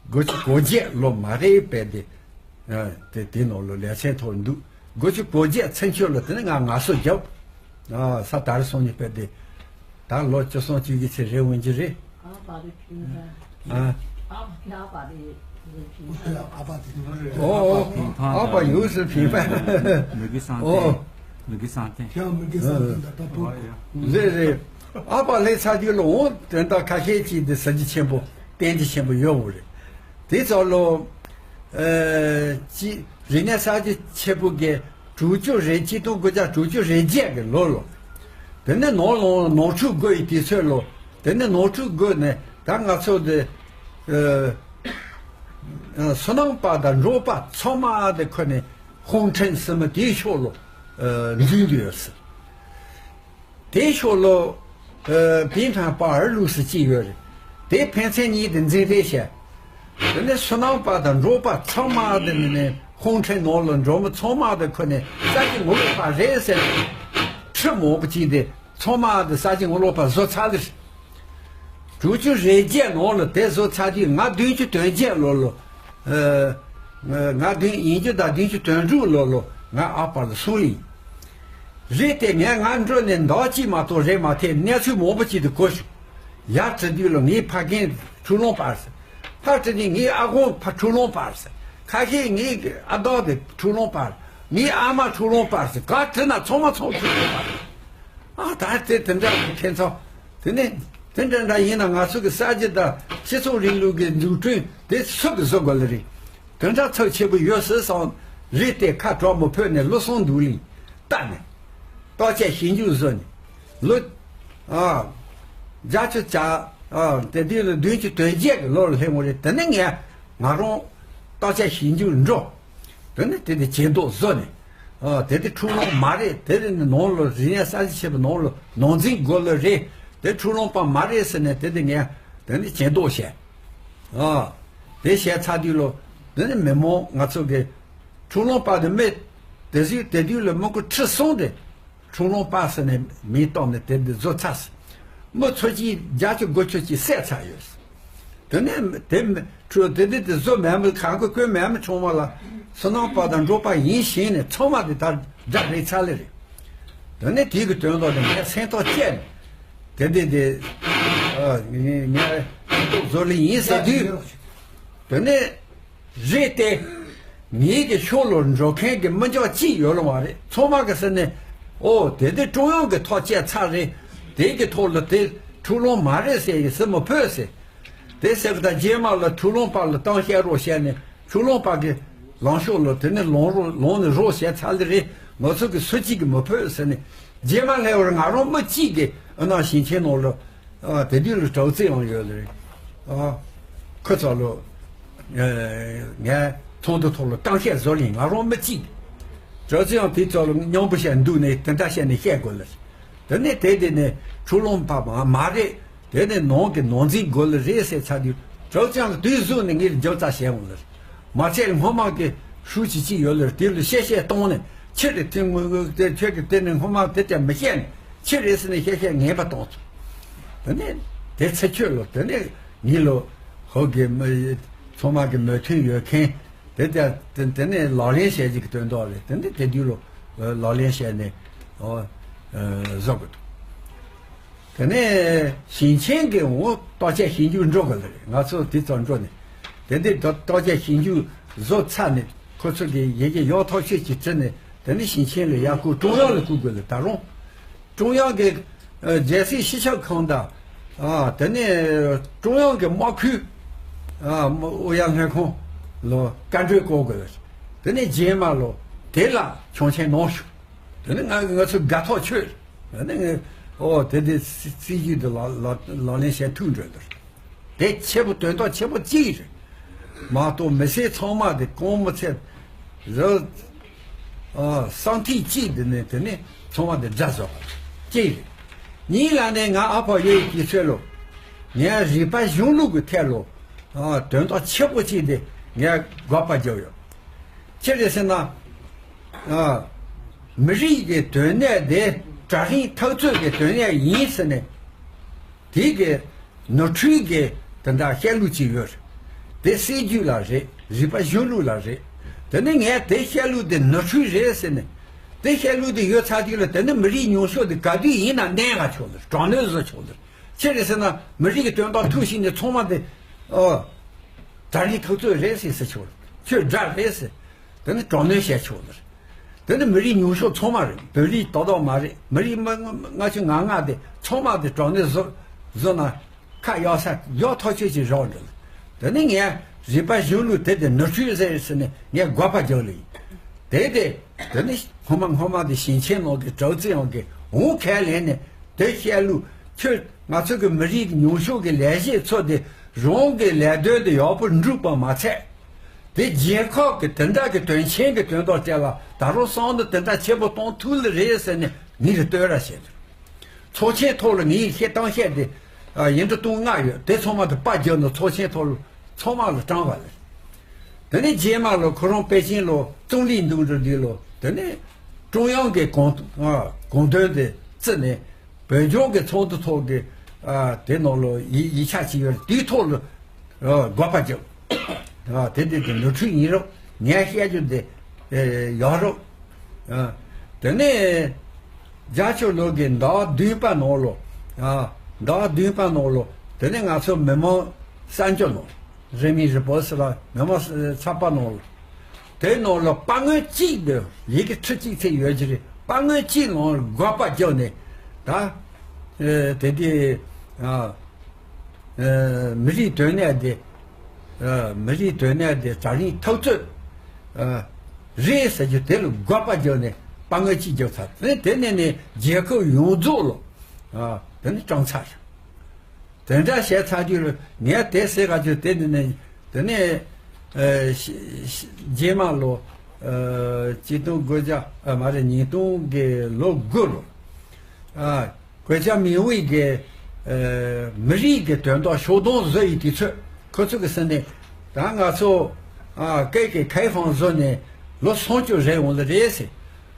དགུ་བཅུ་གོ་བརྒྱད་ལོ་མ་རེད་པས་དེ། ཨ། དེ་དེ་ནང་ལོ་ལས་ཚན་ཐོག་འདུག། དགུ་བཅུ་གོ་བརྒྱད་ཚུན་ཆད་ལ་དེ་ནས་ང་ངལ་གསོ་བརྒྱབ། ཨ། ས་དར་སོང་ནས་པས་དེ། ད་ལོ་བཅུ་གསུམ་བཅུ་བཞི་ཚེ་རེ་འོན་གྱི་རེད། ཨ་ཕ་རེ་ཕིང་ཕ། ཨ། ཨ་ཕ་རེ་ཕིང་ཕ། ཨོ། ཨོ། ཨ་ཕ་ཡོངས་སུ་ཕིང་ཕ། མི་དགེ་བསམ་གཏན། ཨོ། མི་དགེ་བསམ་གཏན། ཁྱེད་མི་དགེ་བསམ་གཏན་ད་ད་པོ། རེད་རེད། ཨ་ཕ་ལས་ཚར་རྒྱུ་ལ་འོང་དོན་དག་ཁ་ཤས་ཅིག་འདི་གཟི་བརྗིད་ཆེན་པོ། བརྟན་བརྗིད་ཆེན་པོ་ཡོད་འོ་རེད། དེ་ཚོ་ལོ། ཨ། ཅི། རིག་གནས་གསར་བརྗེ་ཆེན་པོ་གི་དྲུག་ཅུ་རེ། ཆིག་སྟོང་དགུ་བརྒྱ་དྲུག་ཅུ་རེ་བརྒྱད་ཀྱི་ལོ་ལོ། དེ་ནས་ནོར་ལོང་ནོར་འཁྲུལ་བགོས་ཡི་དུས་ཚོད་ལོ། དེ་ནས་ནོར་འཁྲུལ་བགོས་ནས་ད་ང་ཚོ་དེ། ཨ། སོ་ནམ་པ་དང་འབྲོག་པ་ཚང་མ་དེ་ཁོ་ནས་ཧུང་ཁྲེན་ཟེར་མི་དེའི་ཕྱོགས་ལོ། ཨ། འཛུལ་འདུག་ཡོད་ཟེར། དེའི་ཕྱོགས་ལོ། ཨ། བིན་ཁྲང་པ་ཨར་ལུགས་སུ་གཅིག་ཡོད་རེད། དེ་ཕན་ཚུན་གཉིས་དེ་འཛིང་རེས་བྱས། དེ་ནས་སོ་ནམ་པ་དང་འབྲོག་པ་ཚང་མ་དེ་ནས་ནས་ཧུང་ཁྲེན་ནོར་ལ་འབྲོག་མི་ཚང་མ་དེ་ཁོ་ནས་ས་ཆ་ངོ་ལོག་པ་རེད་ཟེར་ནས་ཁྲི་མང་པོ་གཅིག་དེ་ཚང་མ་དེ་ས་ཆ་ངོ་ལོག་པ་བཟོ་ཚར་ལེ། དྲུག་ཅུ་རེ་བརྒྱད་ནང་ལ་དེ་བཟོ་ཚར་དུས་ང་བདུན་ཅུ་དོན་བརྒྱད་ལོ་ལོ། ཨ། ང་བདུན། ཡིན་རྒྱུ་དང་བདུན་ཅུ་དོན་དྲུག་ལོ་ལོ་ང་ཨ་ཕ་ལ་སོང་ཡིན། རེད་དེ་ངས་ང་འགྲོ་ནས་ཟླ་བ་གཅིག་མ་གཏོགས་རེད་མ་ཐེབས་གནས་ཚུལ་མང་པོ་ཅིག་ཏུ་གོ་བྱུང་། ཡར་བྲིས་དུས་ལ་ངའི་ཕ་རྒན་འཁྲུག་ལོང་པ་ཟེར། ཕར་བྲིས་ནས་ངའི་ཨ་ཁོང་ཕ་འཁྲུག་ལོང་པ་ཟེར། ཁ་ཤས་ངའི་ཨ་མདོ་དེ་འཁྲུག་ལོང་པ། ངའི་ཨ་མ་འཁྲུག་ལོང་པ་ཟེར། ག་བྲིས་ན་ཚང་མ་ཚང་འཁྲུག་ལོང་པ། ཨ་ད་དེ་དེ་འདྲ་ཁྱེད་ཚོ། དེ་ནས་དེ་འདྲ་འདྲ་ཡིན་ན་ང་ཚོ་གི་གསར་བརྗེ་དང་སྤྱི་ཚོགས་རིང་ལུགས་ཀྱི་འཛུགས་སྐྲུན་དེ་སུ་གི་བཟོ་དགོས་ལེ་རེད། དེ་འདྲ་ཚབས་ཆེ་པོ་ཡོད་སྲིད་བསམ། རེད་དེ་ཁ་གྲག་མི་ཕོད་ནས་ལོ་གསུམ་འདུག་ལིང་བལྟ་ནས། བརྟག་དཔྱད་ཞིབ་འཇུག་བཟོ་ནས། ལོ་ཨ་བརྒྱད་ཅུ་གྱ་ཨ་དེ་དུས་ལ་བདུན་ཅུ་དོན་བརྒྱད་ཀྱི་ལོ་ལ་སླེབས་འོང་རེད། དེ་ནས་ངས་ང་རང་བརྟག་དཔྱད་ཞིབ་འཇུག་འགྲོ། དེ་ནས་དེ་དེ་བྱེད་འདོགས་བཟོ་ནས། ཨ་དེ་དེ་འཁྲུག་ལོང་མ་རེད། དེ་རིང་ནི་ནང་ལོ་རིག་གནས་གསར་བརྗེ་བྱས་པའི་ནང་ལོ་ནང་འཛིང་དགོས་ལོ་རེད། དེ་འཁྲུག་ལོང་པ་མ་རེད་ཟེར་ནས་དེ་དེ་ངས་དེ་ནས་བྱེད་འདོགས་བྱས། ཨ་དེ་བྱས་ཚར་དུས་ལོ་དེ་ནས་མི་མང་ང་ཚོ་གི་འཁྲུག་ལོང་པ་དེ་མི་དེ་ཟིག་དེ་དུས་ལ་མི་ཁོ་ཁྲི་གསུམ་དེ། ཁྲུང་ལུང་པ་ཟེར་ནས་མིང་བཏགས་ནས་དེ་འདི་བཟོ་ཚར་སོང་། མི་ཚོ་གཅིག་བརྒྱད་ཅུ་དགུ་བཅུ་གཅིག་བསད་ཚར་ཡོད། དེ་ནས་དེ་མི་ཁྲུ་དེ་འདི་དེ་བཟོ་མེད་མི་གང་གི་བཀོད་མེད་མི་ཆུང་མ་ལ་བསོད་ནམས་པ་དང་འབྲོག་པ་ཡིན་ཞེས་ནས་ཚང་མ་དེ་དར་དགྲ་རེད་ཚར་ལེ་རེད། དེ་ནས་དེ་གི་དོན་དག་དེ་ངས་སེམས་ཐག་བཅད་ནས་དེ་འདི་དེ་ངས་བཟོ་ལེ་ཡིན་ཟེར་དུས། དེ་ནས། རེད་དེ། ངེད་ཀྱི་ཕྱོགས་ལ་འགྲོ་མཁན་གྱི་མི་འཇོག་ཅིག་ཡོད་ལ་མ་རེད། ཚང་མ་གི་ཟེར་ནས། ཨོ་དེ་དེ་ཀྲུང་དབྱང་གི་ཐག་བཅད་ཚར་རེད། དེ་གི་ཐོག་ལ་དེ་འཁྲུག་ལོང་མ་རེད་ཟེར་ཡི་ཟེར་མི་ཕོད་ཟེར། དེ་ཟེར་གི་ད་རྗེས་མ་ལ་འཁྲུག་ལོང་པ་ལ་གཏམ་བཤད་རོགས་བྱས་ནས་འཁྲུག་ལོང་པ་གི་ལངས་ཕྱོགས་ལ་དེ་ནས་ལངས་རོགས་ལངས་ནས་རོགས་བྱས་ཚར་ལེ་རེད། ང་ཚོ་གི་སུ་གཅིག་གི་མི་ཕོད་ཟེར་ནས། རྗེས་མ་སླེབས་པར་ང་རང་མི་གཅིག་གི་ཨ་ན་ཞིང་ཆེན་ནང་ལ། ཨ་དེ་དུས་ལ་ཀྲའོ་ཙི་ཡང་ཡོད་ལེ། ཨ་ཁོ་ཚོ་ལ་ཨ་ངས་ཚོགས་འདུ་ཐོག་ལ་གཏམ་བཤད་བཟོ་ལེ། ང་རང་མི་གཅིག་ཀྲའོ་ཙི་ཡང་དེ་ཚོ་ལ་མཉམ་པོ་བཤད་འདུག་ནས་དེ་འདྲ་བཤད་ནས་བཤད་དགོས་ལེ། དེ་ནས་དེ་དེ་ནས་འཁྲུག་ལོང་པ་མ་མ་རེད། དེ་ནས་ནང་གི་ནང་འཛིང་དགོས་ལེ་རེད་ཟེར་ཚར་དུས། ཀྲའོ་ཙི་ཡང་དུས་གཟུགས་ནས་ངས་རྒྱབ་རྩ་བྱས་འོང་ལེ། མ་ཚད་སྔོན་མ་གི་ཧྲུའུ་ཅི་གཅིག་ཡོད་ལེ། དེ་ལ་བཤད་བཤད་གཏོང་ནས་ཕྱིར་རེ་ཐེངས་ངོ་ངོ་དེ་ཁྱོད་ཀྱི་དེ་ནས་སྔོན་མ་དེ་ལྟར་མི་བཤད་ནས་ཕྱིར་རེ་ཟེར་ནས་བཤད་བཤད་ངན་པ་གཏོང་ཚུལ། དེ་ནས་དེ་ཚེ་ཁྱོད་ལོ་དེ་ནས་ངེད་ལོ་ཧོ་གི་མི་ཚང་མ་གི་མོས་མཐུན་ཡོད་མཁན་དེ་ལྟར་དེ་དེ་ནས་ལག་ལེན་བྱས་ཀྱི་དོན་དག་རེད། དེ་ནས་དེ་དུས་ལོ་ལག་ལེན་བྱས་ནས་ཨོ་བཟོ་དགོས་འདུག་དེ་ནས་ཞིང་ཆེན་གྱི་འོ་བརྟག་དཔྱད་ཞིབ་འཇུག་འགྲོ་དགོས་ལེ་རེད། ང་ཚོ་དེ་ཚོ་འགྲོ་ནས་དེ་འདི་བརྟག་དཔྱད་ཞིབ་འཇུག་བཟོ་ཚར་ནས་ཁོ་ཚོ་གི་ཡི་གེ་ཡག་ཐག་ཆོད་ཅིག་བྲིས་ནས་དེ་ནས་ཞིང་ཆེན་ལ་ཡར་བསྐུར། ཀྲུང་དབྱང་ལ་བསྐུར་དགོས་ལེ། ད་རུང་ཀྲུང་དབྱང་གི་ཨ་རྒྱལ་སྲིད་སྤྱི་ཁྱབ་ཁང་དང་། ཨ་དེ་ནས་ཀྲུང་དབྱང་གི་དམག་ཁུལ་ཨ་ཨུ་ཡོན་ལྷན་ཁང་ལ་བཀའ་འཁྲོལ་བསྐུར་དགོས་ལེ། དེ་ནས་རྗེས་མ་ལོ་དེ་ལ་ཆོག་མཆན་གནང་ཞུ། དེ་ནི་ང་ང་ཚོ་དགའ་ཐག་ཆོད། དེ་ནི་ངས་ཨོ་དེ་དེ་སྲིད་ཇུས་དེ་ལག་ལག་ལག་ལེན་བྱེད་ཐུབ་འགྲོ་འདུག་དེ་ཆེ་པོ་དོན་དག་ཆེ་པོ་གཅིག་རེད། མ་གཏོགས་མི་སེར་ཚང་མ་དེ་གོང་མི་ཚད་ར་ཨ་སང་ཐིག་གཅིག་དེ་ནི་དེ་ནི་ཚང་མ་དེ་དགྲ་བཟོ་བ་གཅིག་རེད། གཉིས་ལ་ནི་ང་ཨ་ཕ་ཡོད་ཀྱི་ཚོད་ལོ། ངས་རིག་པ་གཞུང་ལུགས་ཀྱི་ཐད་ལོ། ཨ་དོན་དག་ཆེ་པོ་གཅིག་དེ་ངས་དགག་པ་བརྒྱབ་ཡོད། ཅི་རེད་ཟེར་ན། ཨ། མི་རིགས་ཀྱི་དོན་གནད་དེ་གྲལ་རིམ་འཐབ་རྩོད་ཀྱི་དོན་གནད་ཡིན་ཟེར་ནས། དེ་གི་ནོར་འཁྲུལ་གྱི་དེ་འདྲ་བཤད་ལུགས་ཅིག་ཡོད་རེད། དེ་སྲིད་ཇུས་ལ་རེད། རིག་པ་གཞུང་ལུགས་ལ་རེད། དེ་ནི་ངས་དེ་བཤད་ལུགས་དེ་ནོར་འཁྲུལ་རེད་ཟེར་ནས། དེ་བཤད་ལུགས་དེ་ཡོད་ཚར་དུས་ལ་དེ་ནི་མི་རིགས་ཉུང་ཤོས་དེ་ག་དུས་ཡིན་ན་གནོན་ག་ཆོག་ལེ། དྲག་གནོན་བཟོ་ཆོག་ལེ། ཅི་རེད་ཟེར་ན་མི་རིགས་ཀྱི་དོན་དག་ཐུག་ཕྱིན་ནས་ཚང་མ་དེ། ཨོ། གྲལ་རིམ་འཐབ་རྩོད་རེད་ཟེར་ཟེར་ཆོག་ལེ། ཁྱོད་དགྲ་རེད་ཟེར། དེ་ནི་དྲག་གནོན་བྱས་ཆོག་ལེ། དེ་ནི་མི་རིགས་ཉུང་ཤོས་ཚང་མ་རེད། བོད་རིགས་ཏག་ཏག་མ་རེད། མི་རིགས་མ་ལྔ་བཅུ་ང་ལྔ་དེ་ཚང་མ་དེ་དྲག་གནོན་བཟོ་བཟོ་ན་ཁ་གཡར་ས་ཡག་ཐག་ཆོད་ཅིག་རག་འགྲོ་ལེ། དེ་ནི་ངས་རིག་པ་གཞུང་ལུགས་དེ་དེ་ནོར་འཁྲུལ་ཟེར་ཟེར་ནས་ངས་དགག་པ་རྒྱག་ལེ་ཡིན། དེ་དེ་དེ་ནི་སྔོན་མ་སྔོན་མ་དེ་ཞིང་ཆེན་ནང་གི་ཀྲའོ་ཙི་ཡང་གི་འོང་ཁས་ལེན་ནས་དེ་བཤད་ལུགས་ཁྱོད་ང་ཚོ་གི་མི་རིགས་ཉུང་ཤོས་ཀྱི་ལས་བྱེད་ཚོ་དེ་རང་གི་ལས་དོན་དེ་ཡག་པོ་འགྲུབ་པ་མ་ཚད། དེ་རྒྱལ་ཁབ་ཀྱི་དེ་འདྲ་གི་དོན་ཆེན་གྱི་དོན་དག་བཅས་ལ་ད་རུང་བསམ་བློ་དེ་འདྲ་ཆེན་པོ་གཏོང་ཐུབ་ལེ་རེད་ཟེར་ནས་ངས་རེ་བསྟོད་ར་བྱས་འདུག་ཚོགས་ཆེན་ཐོག་ལ་ངས་བཤད་སྟངས་བཤད་དེ་ཡིན་འགྲོ་གཏོང་ལྔ་ཡོད། དེ་ཚང་མ་དེ་པར་བརྒྱབ་ནས་ཚོགས་ཆེན་ཐོག་ལ་ཚང་མ་ལ་དྲངས་པ་ལེ། དེ་ནས་རྗེས་མ་ལ་ཁོ་རང་པེ་ཅིང་ལ་ཙུང་ལི་འདུག་འགྲོ་དུས་ལ་དེ་ནས་ཀྲུང་དབྱང་གི་གོང་གོང་དོན་དེ་བརྩིས་ནས་བོད་ལྗོངས་ཀྱི་ཚོགས་འདུ་ཐོག་གི་དེ་ནང་ལ་ཡིག་ཡིག་ཆ་ཅིག་ཡོད་རེད། དེའི་ཐོག་ལ། ཨ། དགག་པ་རྒྱབ། ཨ། དེ་འདི་དེ་ནོར་འཁྲུལ་ཡིན་རུང་ངས་བཤད་རྒྱུ་འདི་ཨེ་ཡག་རུང་། ཨ། དེ་ནས་བརྒྱད་ཅུ་ལོ་གི་ཟླ་བདུན་པ་ནང་ལོ། ཨ། ཟླ་བདུན་པ་ནང་ལོ། དེ་ནས་ང་ཚོ་མི་མང་གསར་འགྱུར་ནང་། རེ་མི་རི་པོ་སི་ལ་མི་མང་ཚགས་པར་ནང་ལོ། དེ་ནང་ལ་པར་ངོས་གཅིག་འདི་ཡི་གེ་ཁྲི་གཅིག་ཚད་ཡོད་ཀྱི་རེད། པར་ངོས་གཅིག་ནང་དགག་པ་རྒྱབ་ནས་ ད་ཨེ་དེ་དེ་ཨ་ཨེ་མི་རིགས་དོན་གནད་དེ་ཨ་མི་རིགས་དོན་གནད་དེ་ད་རིང་ཐག་གཅོད་ཨ་རེད་ཟེར་རྒྱུ་དེ་ལ་དགག་པ་བརྒྱབ་ནས་དཔའ་ངར་གཅིག་བརྒྱབ་ཚར། དེ་དེ་ནས་ནས་རྒྱལ་ཁབ་ཡོངས་རྫོགས་ལ་ཨ་དེ་ནས་དྲངས་ཚར། དེ་འདྲ་བྱས་ཚར་དུས་ལ་ངས་དེ་ཟེར་ག་ཚོད་དེ་ནི་ནི་དེ་ནས་ཨ་ཤ་ཤ་རྗེས་མ་ལོ་ཨ་ཆིག་སྟོང་དགུ་བརྒྱ་ཨ་མ་རེད་ཉིས་སྟོང་གི་ལོ་དགུ་ལོ་ཨ་གོས་ཅག་མིང་དབུས་ཀྱི་ཨ་མི་རིགས་ཀྱི་དོན་དག་ཤོག་སྡོམ་བཟོ་ཡི་དུས་ཚོད་ཁོ་ཚོ་གི་སེམས་ནས་ད་ང་ཚོ་ཨ་སྐད་ཀྱི་ཁའི་ཧྥང་བཟོ་ནས་ལོ་སུམ་ཅུ་རེད་འོང་ལ་རེད་ཟེར།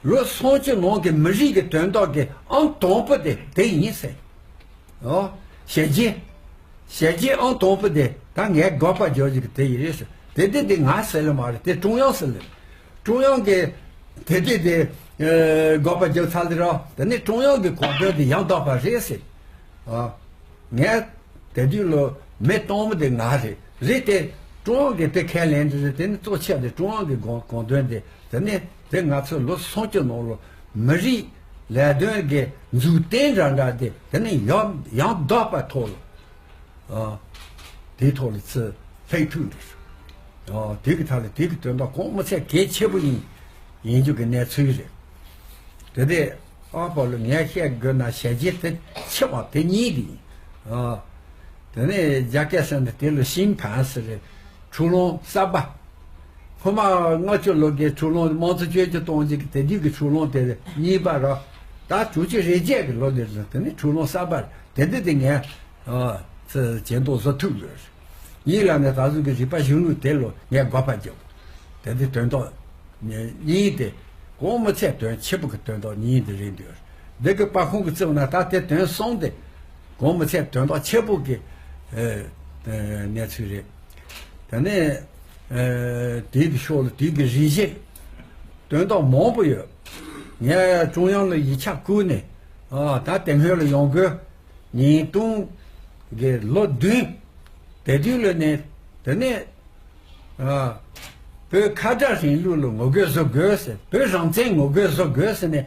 ལོ་སུམ་ཅུ་ནང་གི་མི་རིགས་ཀྱི་དོན་དག་གི་ཨང་དང་པོ་དེ་དེ་ཡིན་ཟེར། ཨོ། ཞལ་རྗེས། ཞལ་རྗེས་ཨང་དང་པོ་དེ་ད་ངས་དགག་པ་རྒྱག་རྒྱུ་གི་དེ་ཡིན་རེད་ཟེར། དེ་དེ་དེ་ང་ཟེར་ལེ་མ་རེད། དེ་ཀྲུང་དབྱང་ཟེར་ལེ། ཀྲུང་དབྱང་གི་དེ་དེ་དེ་ཨེ་དགག་པ་རྒྱག་ཚར་ལེ་ར། དེ་ནི་ཀྲུང་དབྱང་གི་གོ་དོན་དེ་ཡང་དག་པ་རེད་ཟེར། ཨ། ངས་དེ་དུས་ལོ་མི་གཏོང་མི་དེ་ང་རེད། རེད་དེ་ཀྲུང་དབྱང་གི་དེ་ཁས་ལེན་དེ་རེད། དེ་ནི་གཙོ་ཆེ་དེ་ཀྲུང་དབྱང་གི་དགོངས་དགོངས་དོན་དེ་དེ་ནི་དེ་ང་ཚོ་ལོ་སུམ་ཅུ་ནང་ལོ་མི་རིགས་ལས་དོན་གྱི་མཛུབ་སྟོན་འདྲ་འདྲ་དེ་དེ་ནི་ཡང་ཡང་དག་པ་ཐོག་ལ་ཨ་དེའི་ཐོག་ལ་ཚུར་ལྷག་ཐུབ་འདུག་ཨ་དེ་གི་ཐད་ལ་དེ་གི་དོན་དག་གོང་མི་ཚད་གལ་ཆེ་པོ་ཡིན་ཡིན་རྒྱུ་གི་གནས་ཚུལ་རེད། དེ་དེ་ཨ་པོ་ལ་ངས་བཤད་དགོས་ན་ཞལ་རྗེས་དེ་ཆེ་བ་དེ་གཉིས་དེ་ཡིན། ཨ། དེ་ནས་རྒྱ་སྐད་ཟེར་འདི་དེ་ལ་ཤིང་ཕན་ཟེར་རེད། ཁྲུ་ལུང་གསར་པ། སྔོན་མ་ལྔ་བཅུ་ལོ་གའི་ཁྲུ་ལུང་དམངས་གཙོ་བཅོས་བསྒྱུར་གཏོང་རྒྱུ་གི་དེ་དུས་ཀྱི་ཁྲུ་ལུང་དེ་གཉིས་པ་ར། ད་དྲུག་ཅུ་རེ་བརྒྱད་ཀྱི་ལོ་དེ་ལ་དེ་ནི་ཁྲུ་ལུང་གསར་པ་རེད། དེ་འདི་དེ་ངས་ཨ་ཚེ་ཇེ་མདོག་བཟོ་ཐུབ་ཡོད་རེད། ཡིན་ལ་ནས་ད་གཟོད་ཀྱི་རིག་པ་གཞུང་ལུགས་དེ་ལོ་ངས་དགག་པ་རྒྱབ། དེ་འདི་དོན་དག་གཉིས་དེ་གོང་མི་ཚད་དོན་ཆེ་པོ་གི་དོན་དག་གཉིས་འདི་རེད་འདུག་འདི་གི་པར་ཁུང་གི་བརྩིས་ན་ད་དེ་དོན་གསུམ་དེ་གོང་མི་ཚད་དོན་དག་ཆེ་པོ་གི་ཨེ་ཨེ་གནས་ཚུལ་རེད། དེ་ནས་ཨེ་དེའི་གི་ཕྱོགས་ལ་དེའི་གི་རིགས་གཞན་དོན་དག་མང་པོ་ཡོད། ངས་ཀྲུང་དབྱང་ལ་ཡིག་ཆ་བསྐུར་ནས་ཨ་ད་དེ་སྔོན་ལ་ཡོང་དགོས། ཉིས་སྟོང་གི་ལོ་བདུན། དེ་དུས་ལོ་ནས་དེ་ནས་ཨ་བོད་ཁ་བྲལ་རིང་ལུགས་ལ་ངོ་རྒོལ་བཟོ་དགོས་ཟེར། བོད་རང་བཙན་ངོ་རྒོལ་བཟོ་དགོས་ཟེར་ནས་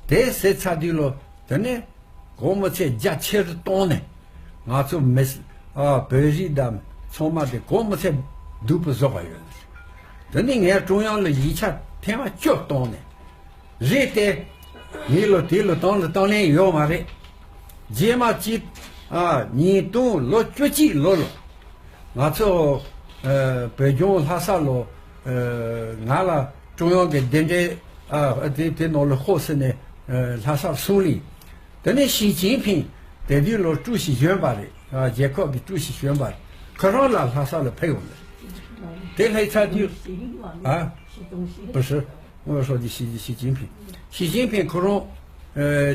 དེ་ཟེར་ཚར་དུས་ལོ་དེ་ནས་གོང་མི་ཚད་རྒྱ་ཆེར་བཏང་ནས་ང་ཚོ་མི་ཨ་བོད་རིགས་དང་ཚང་མ་དེ་གོང་མི་ཚད་སྡུག་པོ་བཟོ་བ་ཡོད། དེ་ནས་ངས་ཀྲུང་དབྱང་ལ་ཡིག་ཆ་ཐེངས་མ་བཅུ་བཏང་ནས། རེད་དེ། ངའི་ལོ་དེའི་ལོ་དང་ལ་དང་ལེན་ཡོད་མ་རེད། རྗེས་མ་གཅིག་ཨ་ཉིས་སྟོང་ལོ་བཅུ་གཅིག་ལོ་ལ། ང་ཚོ་ཨ་བོད་ལྗོངས་ལྷ་ས་ལོ་ཨ་ང་ལ་ཀྲུང་དབྱང་གི་གདན་འདྲེན་ཨ་དེ་དེ་ནང་ལ་ཧོ་སི་ནས་ཨ་ལྷ་སར་སོང་ལི། དེ་ནས་ཞི་ཅིན་ཕིང་དེ་དུས་ལོ་ཀྲུའུ་ཞི་གཞོན་པ་རེད། ཨ་རྒྱལ་ཁབ་ཀྱི་ཀྲུའུ་ཞི་གཞོན་པ་རེད། ཁོ་རང་ལ་ལྷ་ས་ལ་ཕེབས་ཡོང་ལ། དེ་ལྷ་ས་དུས་ཨ་བུ་སི། ངོ་སོ་ཅི་ཞི་ཞི་ཅིན་ཕིང་། ཞི་ཅིན་ཕིང་ཁོ་རང་ཨ་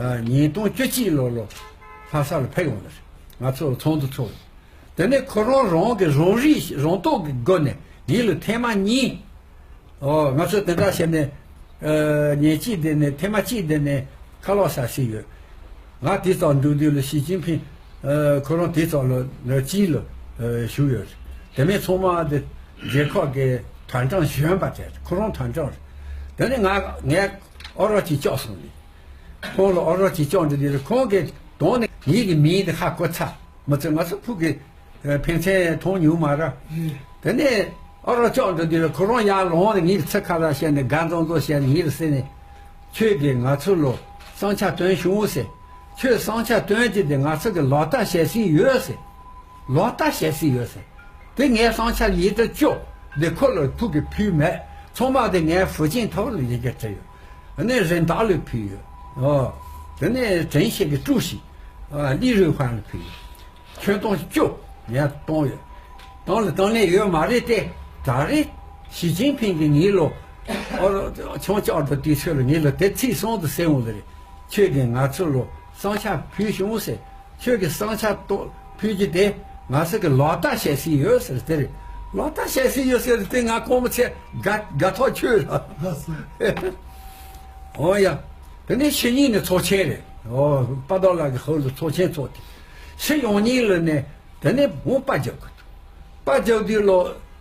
ཨ་ཉིས་སྟོང་བཅུ་གཅིག་ལོ་ལོ་ལྷ་ས་ལ་ཕེབས་ཡོང་ལ་རེད། ང་ཚོ་ཚོགས་འདུ་ཚོགས། དེ་ནས་ཁོ་རང་རང་གི་རང་རིགས་རང་རྟོགས་ཀྱི་སྒོ་ནས་ངེད་ལ་ཐེངས་མ་གཉིས། ཨོ་ང་ཚོ་དེ་འདྲ་བྱས་ནས་ཨ་ཉིན་གཅིག་དེ་ནས་ཐེངས་མ་གཅིག་དེ་ནས་ཁ་ལག་ཟ་ཟིན་ཡོད། ང་དེ་ཙམ་འདུག་དུས་ལ་ཞི་ཅིན་ཕིང་ཨ་ཁོ་རང་དེ་ཙམ་ལ་ལ་ཅིའི་ལ་ཨ་བཞུགས་ཡོད། དེ་མིན་ཚང་མ་དེ་རྒྱལ་ཁབ་ཀྱི་ཐོན་ཀྲང་གཞོན་པ་དེ་ཁོ་རང་ཐོན་ཀྲང་རེད། དེ་ནས་ང་ངས་ཨོ་རོག་ཅིག་བཅག་སོང་ནས། ཁོང་ལ་ཨོ་རོག་ཅིག་བཅག་འདྲི་དུས་ལ་ཁོང་གིས་དོན་ནི་ངེད་ཀྱི་མིང་དེ་ཧ་གོ་ཚར། མི་ཚེ་ང་ཚོ་ཕུག་གི་ཕན་ཚུན་མཐོང་མྱོང་མ་ར། དེ་ནས་ཨོ་རོག་བཅག་འདྲི་དུས་ལ་ཁོ་རང་ཡར་ལངས་ནས་ངེད་ཀྱི་ཚིག་ཁ་ལ་བཤད་ནས་དགའ་མཛོ་མཛོ་བཤད་ནས་ངེད་ལ་ཟེར་ནས། ཁྱོད་ཀྱིས་ང་ཚོ་ལ་བསམ་འཆར་བཏོན་བྱུང་ཟེར། ཁྱོད་བསམ་འཆར་བཏོན་རྒྱུ་དེ་ང་ཚོ་གི་ལག་བསྟར་བྱེད་སྲིད་ཡོད་ཟེར། ལག་བསྟར་བྱེད་སྲིད་ཡོད་ཟེར། དེ་ངའི་བསམ་འཆར་ཡིག་ཐོག་བཅུག་དེ་ཁོ་ལ་ཕུག་གི་ཕུལ་མེད། ཚང་མ་དེ་ངའི་ཧྥུ་ཅན་ཐོག་ལ་ཡི་གེ་བྲིས་ཡོད། ཨ་ནི་རིན་བདག་ལ་ཕུལ་ཡོད། ཨོ། དེ་ནས་དྲན་ཤེས་ཀྱི་ཀྲུའུ་ཞི། ཨ་ལི་རུ་ཧྥན་ལ་ཕུལ་ཡོད། ཁྱོན་སྟོང་བཅུ་ངས་གཏོང་ཡོད། གཏོང་ལ་གཏོང་ལེན་ཡོད་མ་རེད་དེ། ད་རེས་ཞི་ཅིན་ཕིང་གིས་ངེད་ལོ། ཨོ་ཆུང་ཆུང་ཨོ་ཏོ་དུས་ཚོད་ལ་ངེད་ལོ་དེ་ཚིག་སོང་དུ་ཟེར་འོང་ལ་རེད། ཁྱོད་ཀྱིས་ང་ཚོ་ལོ་བསམ་འཆར་ཕུལ་བྱུང་ཟེར། ཁྱོད་ཀྱི་བསམ་འཆར་གཏོང་ཕུལ་རྒྱུ་དེ་ང་ཚོ་གི་ལག་བསྟར་བྱེད་སྲིད་ཡོད་ཟེར་དེ་རེད། ལག་བསྟར་བྱེད་སྲིད་ཡོད་ཟེར་དེ་ང་ཁོང་མི་ཚེ་དགའ་དགའ་ཐག་ཆོད་ལ། ཨོ་ཡ། དེ་ནས་ཕྱི་ཉིན་ནས་ཚོགས་ཆེན་རེད། ཨོ་པ་དོ་ལགས་ཀྱི་ཧོལ་དུ་ཚོགས་ཆེན་ཚོགས་ཏེ། ཕྱི་ཡོང་ཉིན་ལ་ནས་དེ་ནས་མོ་པ་རྒྱག་གི་འདུག་པ་རྒྱག་དུས་ལོ།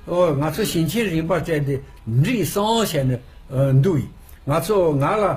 ཨོ་ང་ཚོ་ཞིང་ཆེན་རིམ་པར་བསྐྲད་དེ་འབྲི་སང་བྱས་ནས་འདུག་ཡིན། ང་ཚོ་ང་ལ་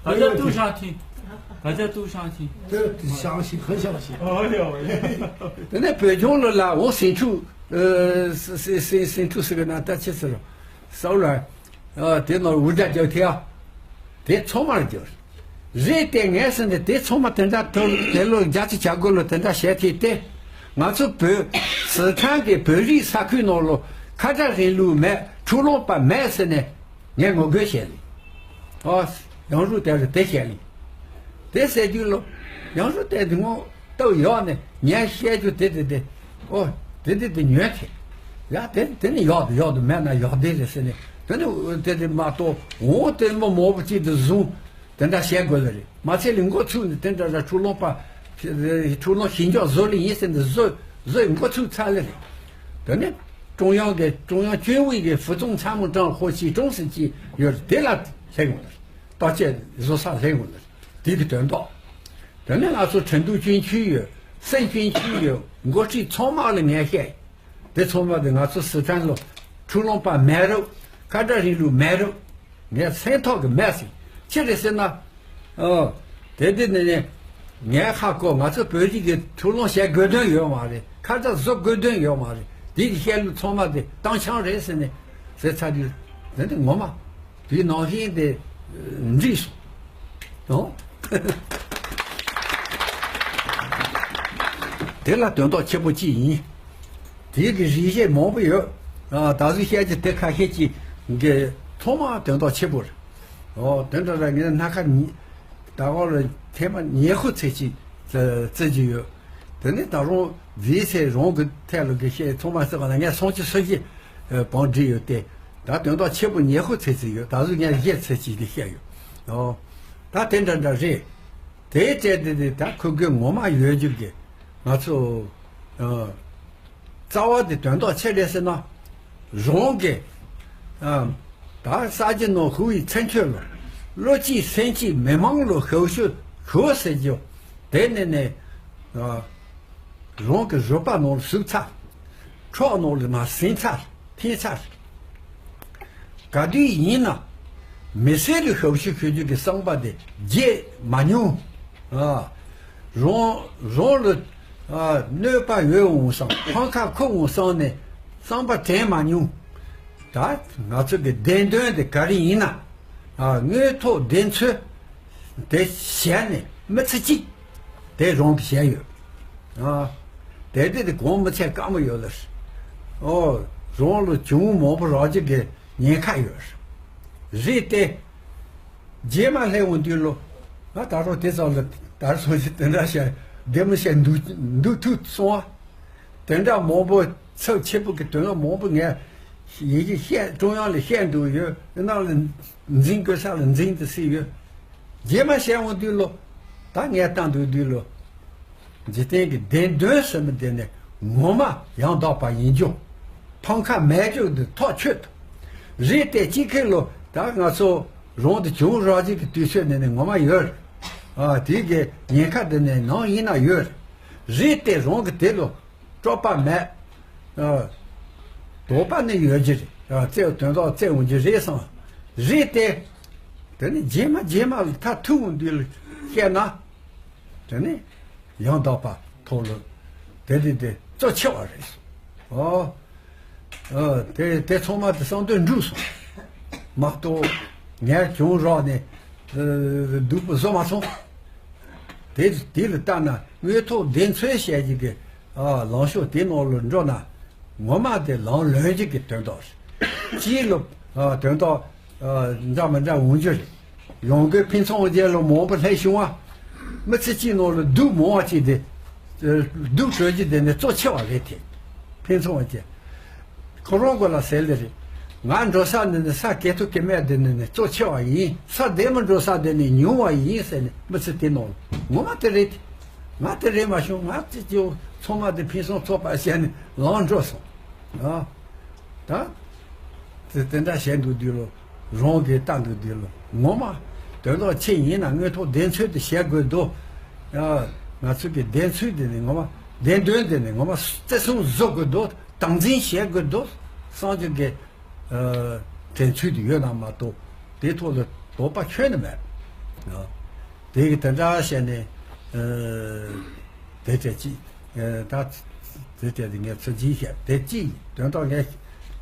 大家都相信，大家都相信。对，相信，很相信。哎呦，哎呦。 དེ་ནས་བོད་ལྗོངས་ལ་ལ་འོ་ཟིང་འཁྲུག་ཨ་ཟིང་ཟིང་ཟིང་འཁྲུག་ཟེར་གི་ན་ད་ཅི་ཟེར་རོ། སའུ་ལ་ཨ་དེ་ནོར་འུར་སྒྲ་རྒྱག་ཐེ་ཨ། དེ་ཚང་མར་རྒྱུ་རེད། དེ་ངས་ཟེར་ནས་དེ་ཚང་མ་དེ་འདྲ་ཐོབ་དེ་ལོ་བརྒྱ་ཆ་བརྒྱ་དགུ་ལོ་དེ་འདྲ་བྱས་ཐེ་དེ། ང་ཚོ་བོད་སི་ཁྲོན་གྱི་བོད་རིགས་ས་ཁུལ་ནང་ལོ་ཁ་བྲལ་རིང་ལུགས་མེད་འཁྲུག་ལོང་པ་མེད་ཟེར་ནས་ངས་ངོ་རྒོལ་བྱས་ལེ། ཨ། ཡང་རུ་དེ་ལ་དེ་བཤད་ལེ། དེ་ཟེར་རྒྱུ་ལོ། ཡང་རུ་དེ་དེ་ངོ་ལྟ་ཡོག་ནས་ངས་བཤད་རྒྱུ་དེ་དེ་དེ། ཨོ། དེ་དེ་དེ་ཉོན་ཐེ། ཡ་དེ་དེ་ནི་ཡོག་དེ་ཡོག་དེ་མེད་ན་ཡོག་དེ་རེད་ཟེར་ནས་དེ་ནི་དེ་དེ་མ་གཏོགས་འོ་དེ་མོ་མོ་བ་ཅིག་དེ་བཟུང་། དེ་འདྲ་བཤད་དགོས་ལ་རེད། མ་ཚད་ལ་འགོ་ཚུགས་ནས་དེ་འདྲ་ར་འཁྲུག་ལོང་པ། འཁྲུག་ལོང་ཞི་འཇགས་བཟོ་ལེ་ཡིན་ཟེར་ནས་བཟོ་བཟོས་འགོ་ཚུགས་ཚར་ལེ་རེད། དེ་ནི་ཀྲུང་དབྱང་གི་ཀྲུང་དབྱང་军委གི་副总参谋长 ཧོ་ཅི་ཀྲུང་ཟེར་གྱི་ཡོད་རེད། དེ་ལ་སླེབས་ཡོང་ལ་རེད། བརྟག་དཔྱད་བཟོ་ས་སླེབས་ཡོང་ལ་རེད། དེ་གི་དོན་དག་དེ་ནས་ང་ཚོ་成都军区ཡོད། 深圳军ཡོད། འགོ་ཁྲིད་ཚང་མ་ལ་ངས་བཤད། དེ་ཚང་མ་དེ་ང་ཚོ་སི་ཁྲོན་ལ་འཁྲུག་ལོང་པ་མེད་རུང་ཁ་བྲལ་རིང་ལུགས་མེད་རུང་ངས་སེམས་ཐོག་གི་མེད་ཟེར། ཅི་རེད་ཟེར་ན། ཨོ། དེ་དེ་ནས་ནས་ངས་ཧ་གོ། ང་ཚོ་བོད་རིགས་ཀྱི་འཁྲུག་ལོང་བྱེད་དགོས་དོན་ཡོད་མ་རེད། ཁ་བྲལ་བཟོ་དགོས་དོན་ཡོད་མ་རེད། དེ་གི་བཤད་ལུགས་ཚང་མ་དེ་སྟངས་འཆང་རེད་ཟེར་ནས་ཟེར་ཚར་དུས་དེ་འདི་ངོ་མ། དེའི་ནང་བཞིན་དེ་འགྲིག་སོང་། ཨོ། དེ་ལ་དོན་དག་ཆེན་པོ་གཅིག་ཡིན། དེའི་གི་རིགས་བཤད་མང་པོ་ཡོད། ཨ། ད་གཟོད་བཤད་རྒྱུ་དེ་ཁ་ཤས་ཅིག་གི་ཚང་མ་དོན་དག་ཆེན་པོ་རེད། ཨོ། དེ་འདྲ་ར་ངས་སྣ་ཁ་ཉི་ད་ག་ལ་ཐེངས་མ་ཉི་ཤུ་ཚད་ཅིག་བརྩི་བརྩི་རྒྱུ་ཡོད། དེ་ནི་ད་རུང་རྗེས་ཚེ་རང་གི་ཐད་ལ་གི་བཤད་ཚང་མ་བརྩི་བ་ན་ངས་སུམ་ཅུ་སོ་བཞི་བང་བསྒྲིགས་ཡོད་དེ། ད་དོན་དག་ཆེན་པོ་ཉི་ཤུ་ཚད་ཅིག་ཡོད། ད་གཟོད་ངས་བཞི་ཚད་ཅིག་དེ་བཤད་ཡོད། ཨོ། ད་དེ་འདྲ་འདྲ་རེད། དེའི་གྲས་དེ་དེ་ད་ཁོ་གི་ངོ་མ་ཡོད་རྒྱུ་གི་ང་ཚོ། ཨ། རྩ་བ་དེ་དོན་དག་ཆེ་རེད་ཟེར་ན། རང་གི། ཨ། ད་ས་ཆ་ནང་ཧུ་ཡི་ཚན་ཆོད་ལོ། བློ་གཅིག་སེམས་གཅིག་མི་མང་ལོ་ཤོག་ཤོག་ཤོག་ཟེར་རྒྱུ། དེ་ནས་ནས། ཨ། རང་གི་རུས་པ་ནང་ལ་ཟུག་ཚར། ཁྲག་ནང་ལ་མར་ཟིན་ཚར་འཐིང་ཚར། ག་དུས་ཡིན་ན་མི་སེར་ལ་ཤོག་ཤོག་ཤོད་རྒྱུ་གི་བསམ་པ་དེ་བརྗེད་མ་མྱོང་། ཨ། རང་རང་ལ་ཨ་གནོད་པ་ཡོད་འོང་བསམ། ཕམ་ཁ་ཁུར་འོང་བསམ་ནས་བསམ་པ་དྲན་མ་མྱོང་། ད་ང་ཚོ་གི་བདེན་དོན་དེ་ག་རེ་ཡིན་ན། ཨ། དངོས་ཐོག་བདེན་འཚོལ་དེ་བྱས་ནས་མི་ཚེ་གཅིག་དེ་རང་གིས་བྱས་ཡོད། ཨ། དེ་དེ་དེ་གོང་མི་ཚད་དཀའ་མོ་ཡོད་ལ། ཨོ། རང་ལ་གྱོང་མང་པོ་རག་རྒྱུ་གི་ཉེན་ཁ་ཡོད། རེད་དེ། རྗེས་མ་སླེབས་འོང་དུས་ལོ། ང་ད་རུང་དེ་ཙམ་ལ་ད་རུང་སོང་ཞིག་དེ་འདྲ་བཤད་བདེ་མོ་བཤད་འདུག་འདུག་ཐུག་སོང་བ། དེ་འདྲ་མང་པོ་ཚབས་ཆེ་པོ་གི་དོན་ལ་མང་པོ་ངས་ཡིན་གྱི་བཤད། ཀྲུང་དབྱང་ལ་བཤད་འདུག་ཡོད། ནང་ལ་འཛིན་དགོས་ས་ལ་འཛིན་དུ་སྲིད་ཡོད། རྗེས་མ་བཤད་འོང་དུས་ལོ། ད་ངས་བཏང་འདུག་དུས་ལོ། འཇིག་རྟེན་གྱི་བདེན་དོན་ཟེར་མི་དེ་ནི་ངོ་མ་ཡང་དག་པ་ཡིན་རྒྱུ། ཕམ་ཁ་མེད་རྒྱུ་འདི་ཐག་ཆོད་དོ། རེད་དེ་སྤྱི་ཁེ་ལོ། ད་ང་ཚོ་རང་དུ་བྱུང་རག་རྒྱུ་གི་དུས་ཚོད་ནི་ནི་ངོ་མ་ཡོད། ཨ། དེ་གི་ཉེན་ཁ་འདི་ནི་ནང་ཡིན་ན་ཡོད། རེད་དེ་རང་གི་དེ་ལོ་སྤྲོ་བ་མེད། ཨ། དོགས་པ་ནི་ཡོད་ཀྱི་རེད། ཨ། བཙལ་དོན་དག་བཙལ་འོང་རྒྱུ་རེད་བསམ། རེད་དེ། དེ་ནི་རྗེས་མ་རྗེས་མ་ལ་མཐར་ཐུག་འོང་དུས་ལ་བཤད་ན། དེ་ནི་ཡང་དག་པ་ཐོག་ལ་དེ་དེ་དེ་གཙོ་ཆེ་བ་རེད། ཨོ། ཨ། དེ་དེ་ཚང་མ་དེ་བསམ་དོན་འགྲུབ་སོང་། མ་གཏོགས་ངས་གྱོང་རག་ནས། ཨ། སྡུག་པོ་བཟོ་མ་སོང་། དེ་དེ་ལ་ལྟ་ན་དངོས་ཐོག་བདེན་འཚོལ་བྱས་ཀྱི་གི། ཨ། ལངས་ཕྱོགས་དེ་ནང་ལ་འགྲོ་ན། ངོ་མ་དེ་ལམ་ལྷོད་རྒྱུ་གི་དོན་དག་རེད། སྤྱིའི་ལོ། ཨ། དོན་དག་ཨ། འདྲ་མི་འདྲ་འོང་རྒྱུ་རེད། ཡང་སྒོས་ཕུན་ཚོགས་རྒྱལ་ལོ་མང་པོ་སླེབས་བྱུང་བ། མི་ཚེ་གཅིག་ནང་ལ་སྡུག་མང་བ་ཅིག་དེ། ཨ། སྡུག་གྲོལ་རྒྱུ་དེ་ནི་གཙོ་ཆེ་བ་རེད་དེ། ཕུན་ཚོགས་རྒྱལ། ཁོ་རང་གོ་ལ་ཟེར་ལེ་རེད། ང་འགྲོ་ས་འདི་ནི་ས་གེ་ཐུ་གེ་མེད་འདི་ནི་ནི་གཙོ་ཆེ་བ་ཡིན། ས་བདེ་མོ་འགྲོ་ས་འདི་ནི་ཉུང་བ་ཡིན་ཟེར་ནས་མི་ཚེ་དེ་ནང་ལ་ངོ་མ་དེ་རེད་དེ། ང་དེ་རེད་མ་བྱུང་། ང་ཅི་ཅི་ཚང་མ་དེ་ཕུན་སུམ་ཚོགས་པ་བྱས་ནས་ལངས་འགྲོ་སོང་། ཨ། ད་དེ་དེ་འདྲ་བྱས་འདུག་དུས་ལོ། རང་གིས་ལྟ་འདུག་དུས་ལོ། ངོ་མ་དོན་དག་ཆེ་ཡིན་ན་དངོས་ཐོག་བདེན་འཚོལ་དེ་བྱེད་དགོས་འདུག། ཨ། ང་ཚོ་གི་བདེན་འཚོལ་དེ་ནི་ངོ་མ་བདེན་དོན་དེ་ནི་ངོ་མ་བརྩི་སྲུང་བཟོ་དགོས་འདུག། སྟངས་འཛིན་བྱེད་དགོས་འདུག་བསམ་རྒྱུ་གི། ཨ། དྲན་ཚུལ་དེ་ཡོད་ན་མ་གཏོགས་དེ་ཐོག་ལ་དོགས་པ་ཁྱོན་ནས་མེད། ཨ། དེ་གི་དེ་འདྲ་བྱས་ནས། ཨ། དེ་འདྲ་ཅིག། ཨ། ད་དེ་འདྲ་དེ་ངས་ཚོད་ཅིག་བཤད། དེ་གཅིག་དོན་དག་ངས་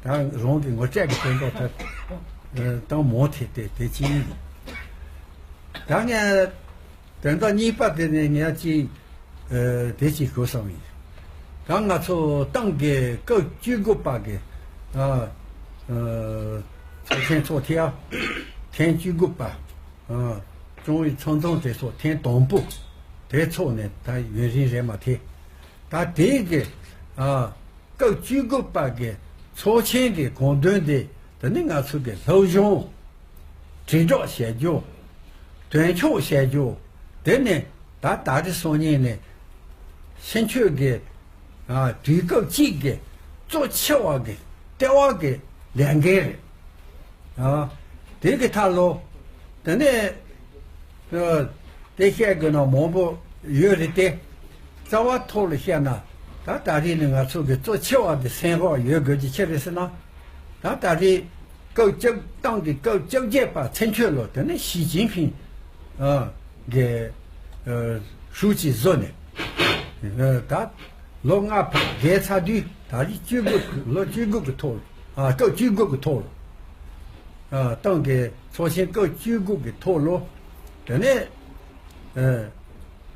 ད་རང་གི་ངོ་སྤྲད་ཀྱི་དོན་དག་ད། ཨ། ད་མོ་དེ་དེ་དེ་གཅིག་ཡིན། ད་ངས་དོན་དག་གཉིས་པ་དེ་ནས་ངས་ཅིག། ཨ། དེ་ཅིག་གོ་བསམ་ཡིན། ད་ང་ཚོ་ཏང་གི་སྐབས་བཅུ་དགུ་པ་གི། ཨ། ཨ། ཚོགས་ཆེན་ཚོགས་ཐེངས། ཐེངས་བཅུ་དགུ་པ། ཨ། ཀྲུང་ཨུའི་ཚང་འཛོམས་གྲོས་ཚོགས་ཐེངས་དང་པོ་དེ་ཚོགས་ནས་ད་ཡུན་རིང་རེད་མ་ཐེ། ད་དེའི་གི། ཨ། སྐབས་བཅུ་དགུ་པ་གི་ཚོགས་ཆེན་གི་དགོངས་དོན་དེ། དེ་ནི་ང་ཚོ་གི་སློབ་སྦྱོང་། དྲིལ་སྒྲོག་བྱེད་རྒྱུ། དོན་འཁྱོལ་བྱེད་རྒྱུ། དེ་ནི་ད་ད་རེས་སང་ཉིན་ནས་ཕྱིན་ཆོད་གི། ཨ། དུས་སྐབས་གཅིག་གི་གཙོ་ཆེ་བ་གི་ལྟེ་བ་གི་ལས་འགན་རེད། ཨ། དེ་གི་ཐད་ལོ། དེ་ནས། ཨ། དེ་བཤད་དགོས་ན་མང་པོ་ཡོད་རེད་དེ། རྩ་བ་ཐོག་ལ་བཤད་ན། ད་ད་རེས་ནི་ང་ཚོ་གི་གཙོ་ཆེ་བ་དེ་སེམས་ཁོག་ཡོད་དགོས་ཀྱི་ཆེ་རེད་ཟེར་ན། ད་ད་རེས་སྐབས་བཅུ། ཏང་གི་སྐབས་བཅོ་བརྒྱད་པ་ཚུན་ཆོད་ལོ། དེ་ནས་ཞི་ཅིན་ཕིང་། ཨ། གི། ཨ། ཧྲུའུ་ཅི་བཟོ་ནས། ཨ། ད་ལོ་ལྔ་བརྒལ་ཚར་དུས་ད་རེས་བཅུ་དགུ། ལོ་བཅུ་དགུ་གི་ཐོག་ལ། ཨ། སྐབས་བཅུ་དགུ་གི་ཐོག་ལ། ཨ། ཏང་གི་ཚོགས་ཆེན་སྐབས་བཅུ་དགུ་གི་ཐོག་ལ། དེ་ནས། ཨ།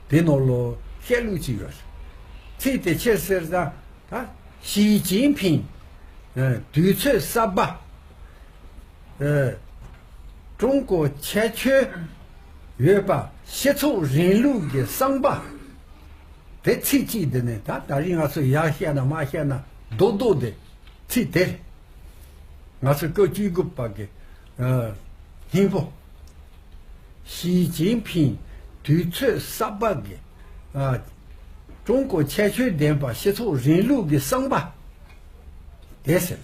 དེ་ནང་ལོ་བཤད་ལུགས་ཅིག་ཡོད། ཚིག་དེ་ཆེ་ཟེར་ཙང་། ད་ཞི་ཅིན་ཕིང་། ཨ། དུས་ཚོད་གསར་པ། ཨ། ཀྲུང་གོ་ཁྱད་ཆོས་ཡོད་པ་སྤྱི་ཚོགས་རིང་ལུགས་ཀྱི་བསམ་པ། དེ་ཚིག་གཅིག་འདི་ནི་ད་ད་རིང་ང་ཚོ་ཡར་བཤད་ན་མར་བཤད་ན་རྡོག་རྡོག་དེ་ཚིག་དེ་རེད། ང་ཚོ་སྐབས་བཅུ་དགུ་པ་གི། ཨ། སྙིང་པོ། ཞི་ཅིན་ཕིང་དུས་ཚོད་གསར་པ་གི། ཨ། ཀྲུང་གོ་ཁྱད་ཆོས་ལྡན་པ་སྤྱི་ཚོགས་རིང་ལུགས་ཀྱི་བསམ་པ། དེ་ཟེར།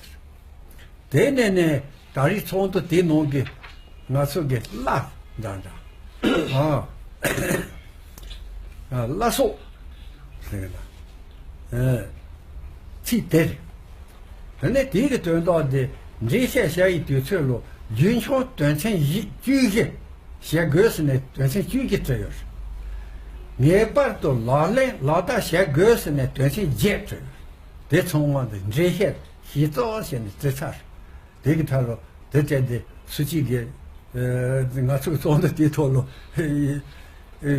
དེ་ནས་ནས་ད་རེས་ཚོགས་འདུ་དེ་ནང་གི་ང་ཚོ་གི་བླ་འདྲ་འདྲ། ཨ། ཨ། བླ་སྲོག་ཟེར་གི་ན། ཨ། ཚིག་དེ་རེད། དེ་ནས་དེའི་གི་དོན་དག་འདི་འགྲེལ་བཤད་བྱ་ཡི་དུས་ཚོད་ལོ། རྒྱུན་འཁྱོངས་དོན་ཚན་བཞི། བཅུ་བཞི་བྱེད་དགོས་ཟེར་ནས་དོན་ཚན་བཅུ་བཞི་བྲིས་ཡོད། ངེས་པར་དུ་ལག་ལེན་ལག་བསྟར་བྱེད་དགོས་ཟེར་ནས་དོན་ཚན་བརྒྱད་བྲིས་ཡོད། དེ་ཚང་མ་འདི་འགྲེལ་བཤད་ཞིབ་ཚགས་བྱས་ནས་བྲིས་ཚར། དེ་གི་ཐད་ལ་དེ་བྱས་ཏེ་སུ་གཅིག་གིས་ཨེ་ང་ཚོའི་ཚོགས་འདུ་དེའི་ཐོག་ལ་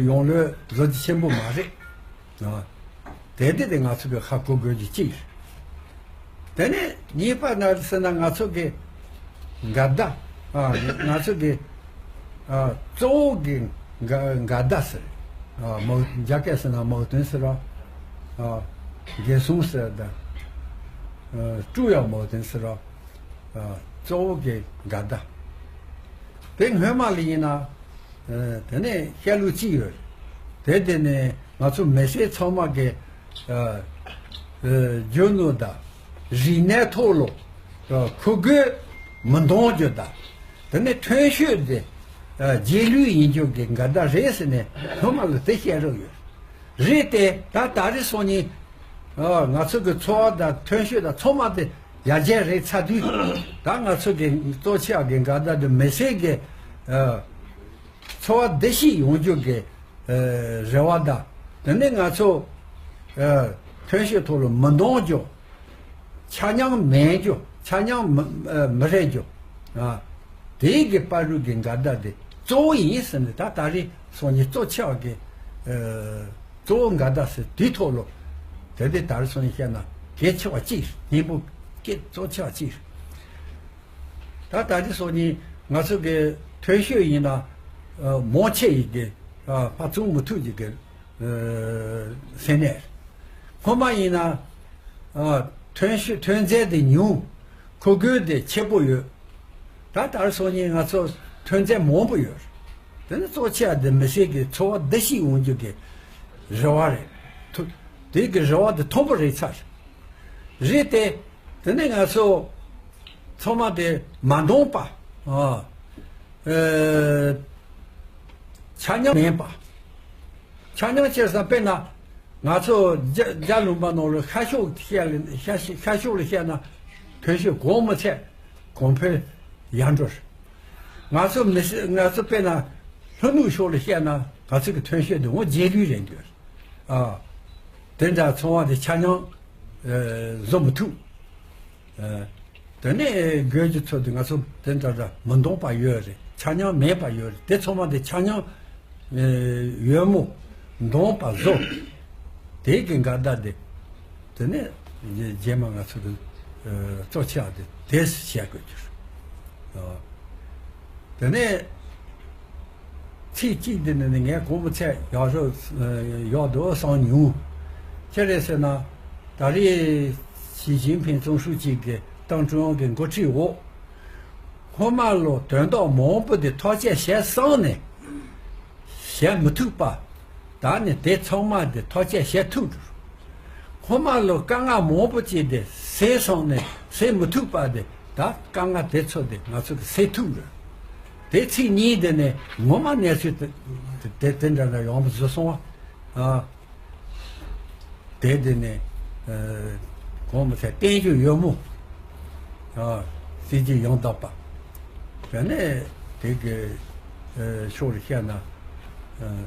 ཡོང་ལོས་བཟོ་རྒྱུ་ཆེན་པོ་མ་རེད། ཨ། དེ་དེ་དེ་ང་ཚོ་གི་ཧ་གོ་དགོས་རྒྱུ་གཅིག་རེད། དེ་ནས་གཉིས་པ་ན་ཟེར་ན་ང་ཚོ་གི་འགལ་ཟླ། ཨ། ང་ཚོ་གི་ཨ། གཙོ་བོ་གི་འགལ་འགལ་ཟླ་ཟེར། ཨ། མོ་རྒྱ་སྐད་ཟེར་ན་མོ་དོན་ཟེར་རོ། ཨ། རྒྱལ་སྲུང་ཟེར་ད། ཨ། ཀྲུའུ་ཡ་མོ་དོན་ཟེར་རོ། ཨ། གཙོ་བོ་གི་འགལ་ཟླ། དེ་སྔོན་མ་ལ་ཡིན་ན། ཨ། དེ་ནས་བཤད་ལུགས་གཅིག་ཡོད། དེ་དེ་ནས་ང་ཚོ་མི་སེར་ཚང་མ་གི་ཨ། ཨ། རྒྱུ་ནོར་དང་རིག་གནས་ཐོག་ལ་ཨ། ཁུ་དགོས་མི་འདང་རྒྱུ་དང་། དེ་ནས་ཐོན་ཤོས་དེ་ཨ། རྗེས་ལུས་ཡིན་རྒྱུ་གི་འགལ་ཟླ་རེད་ཟེར་ནས་སྔོན་མ་ལ་དེ་བཤད་རོགས་ཡོད། རེད་དེ་ད་ད་རེས་སང་ཉིན་ཨ། ང་ཚོ་གི་འཚོ་བ་དང་ཐོན་ཤོས་དང་ཚང་མ་དེ་ཡར་རྒྱས་རེད་ཚར་དུས། ད་ང་ཚོ་གི་གཙོ་ཆེ་བ་གི་འགལ་ཟླ་དེ་མི་སེར་གི་ཨ། འཚོ་བ་བདེ་སྐྱིད་ཡོང་རྒྱུ་གི་ཨ། རེ་བ་དང་། དེ་ནས་ང་ཚོ་ཨ། ཐོན་ཤོས་ཐོག་ལ་མི་འདང་རྒྱུ། ཆ་མཉམ་མེད་རྒྱུ། ཆ་མཉམ་མི་ཨ། མི་རེད་རྒྱུ། ཨ། དེའི་གི་བར་དུ་གི་འགལ་ཟླ་དེ་གཙོ་བོ་ཡིན་ཟེར་ནས་ད་ད་རེས་སང་ཉིན་གཙོ་ཆེ་བ་གི་ཨ། གཙོ་བོ་འགལ་ཟླ་ཟེར་དེའི་ཐོག་ལ་དེ་དེ་ད་རེས་སང་ཉིན་བཤད་ན་གལ་ཆེ་བ་གཅིག་སྙིང་པོ་གལ་གཙོ་ཆེ་བ་གཅིག་ད་ད་ལྟ་སོགས་ནི་ང་ཚོ་གི་ཐོན་ཤོས་ཡིན་ན་ཨ། མང་ཆེ་ཡི་གི་ཨ། ཕར་བཙོང་མི་ཐུབ་ཀྱི་གི་ཨ། ས་གནས། སྔོན་མ་ཡིན་ན་ཨ། ཐོན་ཤོས་ཐོན་རྫས་དེ་ཉུང་། མཁོ་དགོས་དེ་ཆེ་པོ་ཡོད། ད་ད་སོགས་ནི་ང་ཚོ་ཐོན་རྫས་མང་པོ་ཡོད། དེ་ནི་གཙོ་ཆེ་བ་དེ་མི་སེར་གི་འཚོ་བ་བདེ་སྐྱིད་ཡོང་རྒྱུ་གི་རེ་བ་རེད། ཐུ་དེ་གི་རེ་བ་དེ་མཐོན་པོ་རེད་ཚར། རེད་དེ། དེ་ནས་ང་ཚོ་ཚང་མ་དེ་མ་འདང་པ། ཨ། ཨེ། ཆ་མཉམ་མེད་པ། ཆ་མཉམ་བྱས་ཙང་དཔེར་ན་ང་ཚོ་རྒྱ་རྒྱ་ལུང་པ་ནང་ལ་ཤར་ཕྱོགས་བཤད་ལ་ཤར་ཤར་ཕྱོགས་ལ་བཤད་ན་ཐོན་ཤོས་གོང་མི་ཚད་གོང་འཕེལ་ཡར་འགྲོ། ང་ཚོ་མི་སེར་ང་ཚོ་དཔེར་ན་ལྷོ་ནུབ་ཕྱོགས་ལ་བཤད་ན་ང་ཚོ་གི་ཐོན་ཤོས་དེ་འོ་རྗེས་ལུས་རེད་འདུག་ཨ། དེ་འདྲ་ཚོང་བ་དེ་ཆ་མཉམ་ཨ། བཟོ་མི་ཐུབ། ཨ། དེ་ནས་དགོས་རྒྱུ་ཚོ་དེ་ང་ཚོ་དེ་འདྲ་འདྲ་མི་འདང་པ་ཡོད་རེད། ཆ་མཉམ་མེད་པ་ཡོད་རེད། དེ་ཚང་མ་དེ་ཆ་མཉམ་ཨ། ཡོད་མོ་འདང་པ་བཟོ། དེ་གི་འགལ་ཟླ་དེ། དེ་ནས་རྗེས་མ་ང་ཚོ་གི་ཨ། གཙོ་ཆེ་བ་དེ་དེ་བཤད་དགོས་རྒྱུ་རེད། ཨ། དེ་ནས་ཚིག་གཅིག་འདི་ནི་ངས་གོང་མ་ཚད་ཡག་རུ་ཡག་འདུག་བསམ་མྱོང་། ཅི་རེད་ཟེར་ན། ད་རེས་ཞི་ཅིན་ཕིང་ཙུང་ཧྲུའུ་ཅི་གི་ཏང་ཀྲུང་དབྱང་གི་འགོ་ཁྲིད་འོག་སྔོན་མ་ལོ་དོན་དག་མང་པོ་དེ་ཐག་གཅོད་བྱས་སོང་ནས་བྱེད་མི་ཐུབ་པ། ད་ནི་དེ་ཚང་མ་དེ་ཐག་གཅོད་བྱེད་ཐུབ་འགྲོ། སྔོན་མ་ལོ་དཀའ་ངལ་མང་པོ་ཅིག་དེ་སེལ་སོང་ནས་སེལ་མི་ཐུབ་པ་དེ་ད་དཀའ་ངལ་དེ་ཚོ་དེ་ང་ཚོ་གི་སེལ་ཐུབ་རེད། དེ་ཚིག་གཉིས་དེ་ནས་ངོ་མ་གནས་ཚུལ་དེ་དེ་དེ་འདྲ་འདྲ་ཡོང་བ་བཟོ་སོང་བ། ཨ། དེ་དེ་ནས་ཨ། གོང་མ་ཚད་བསྟན་རྒྱུ་ཡོད་མོ། ཨ། སྲིད་ཇུས་ཡང་དག་པ། དེ་ནས་དེ་གི་ཨ། ཕྱོགས་ལ་བཤད་ན་ཨ།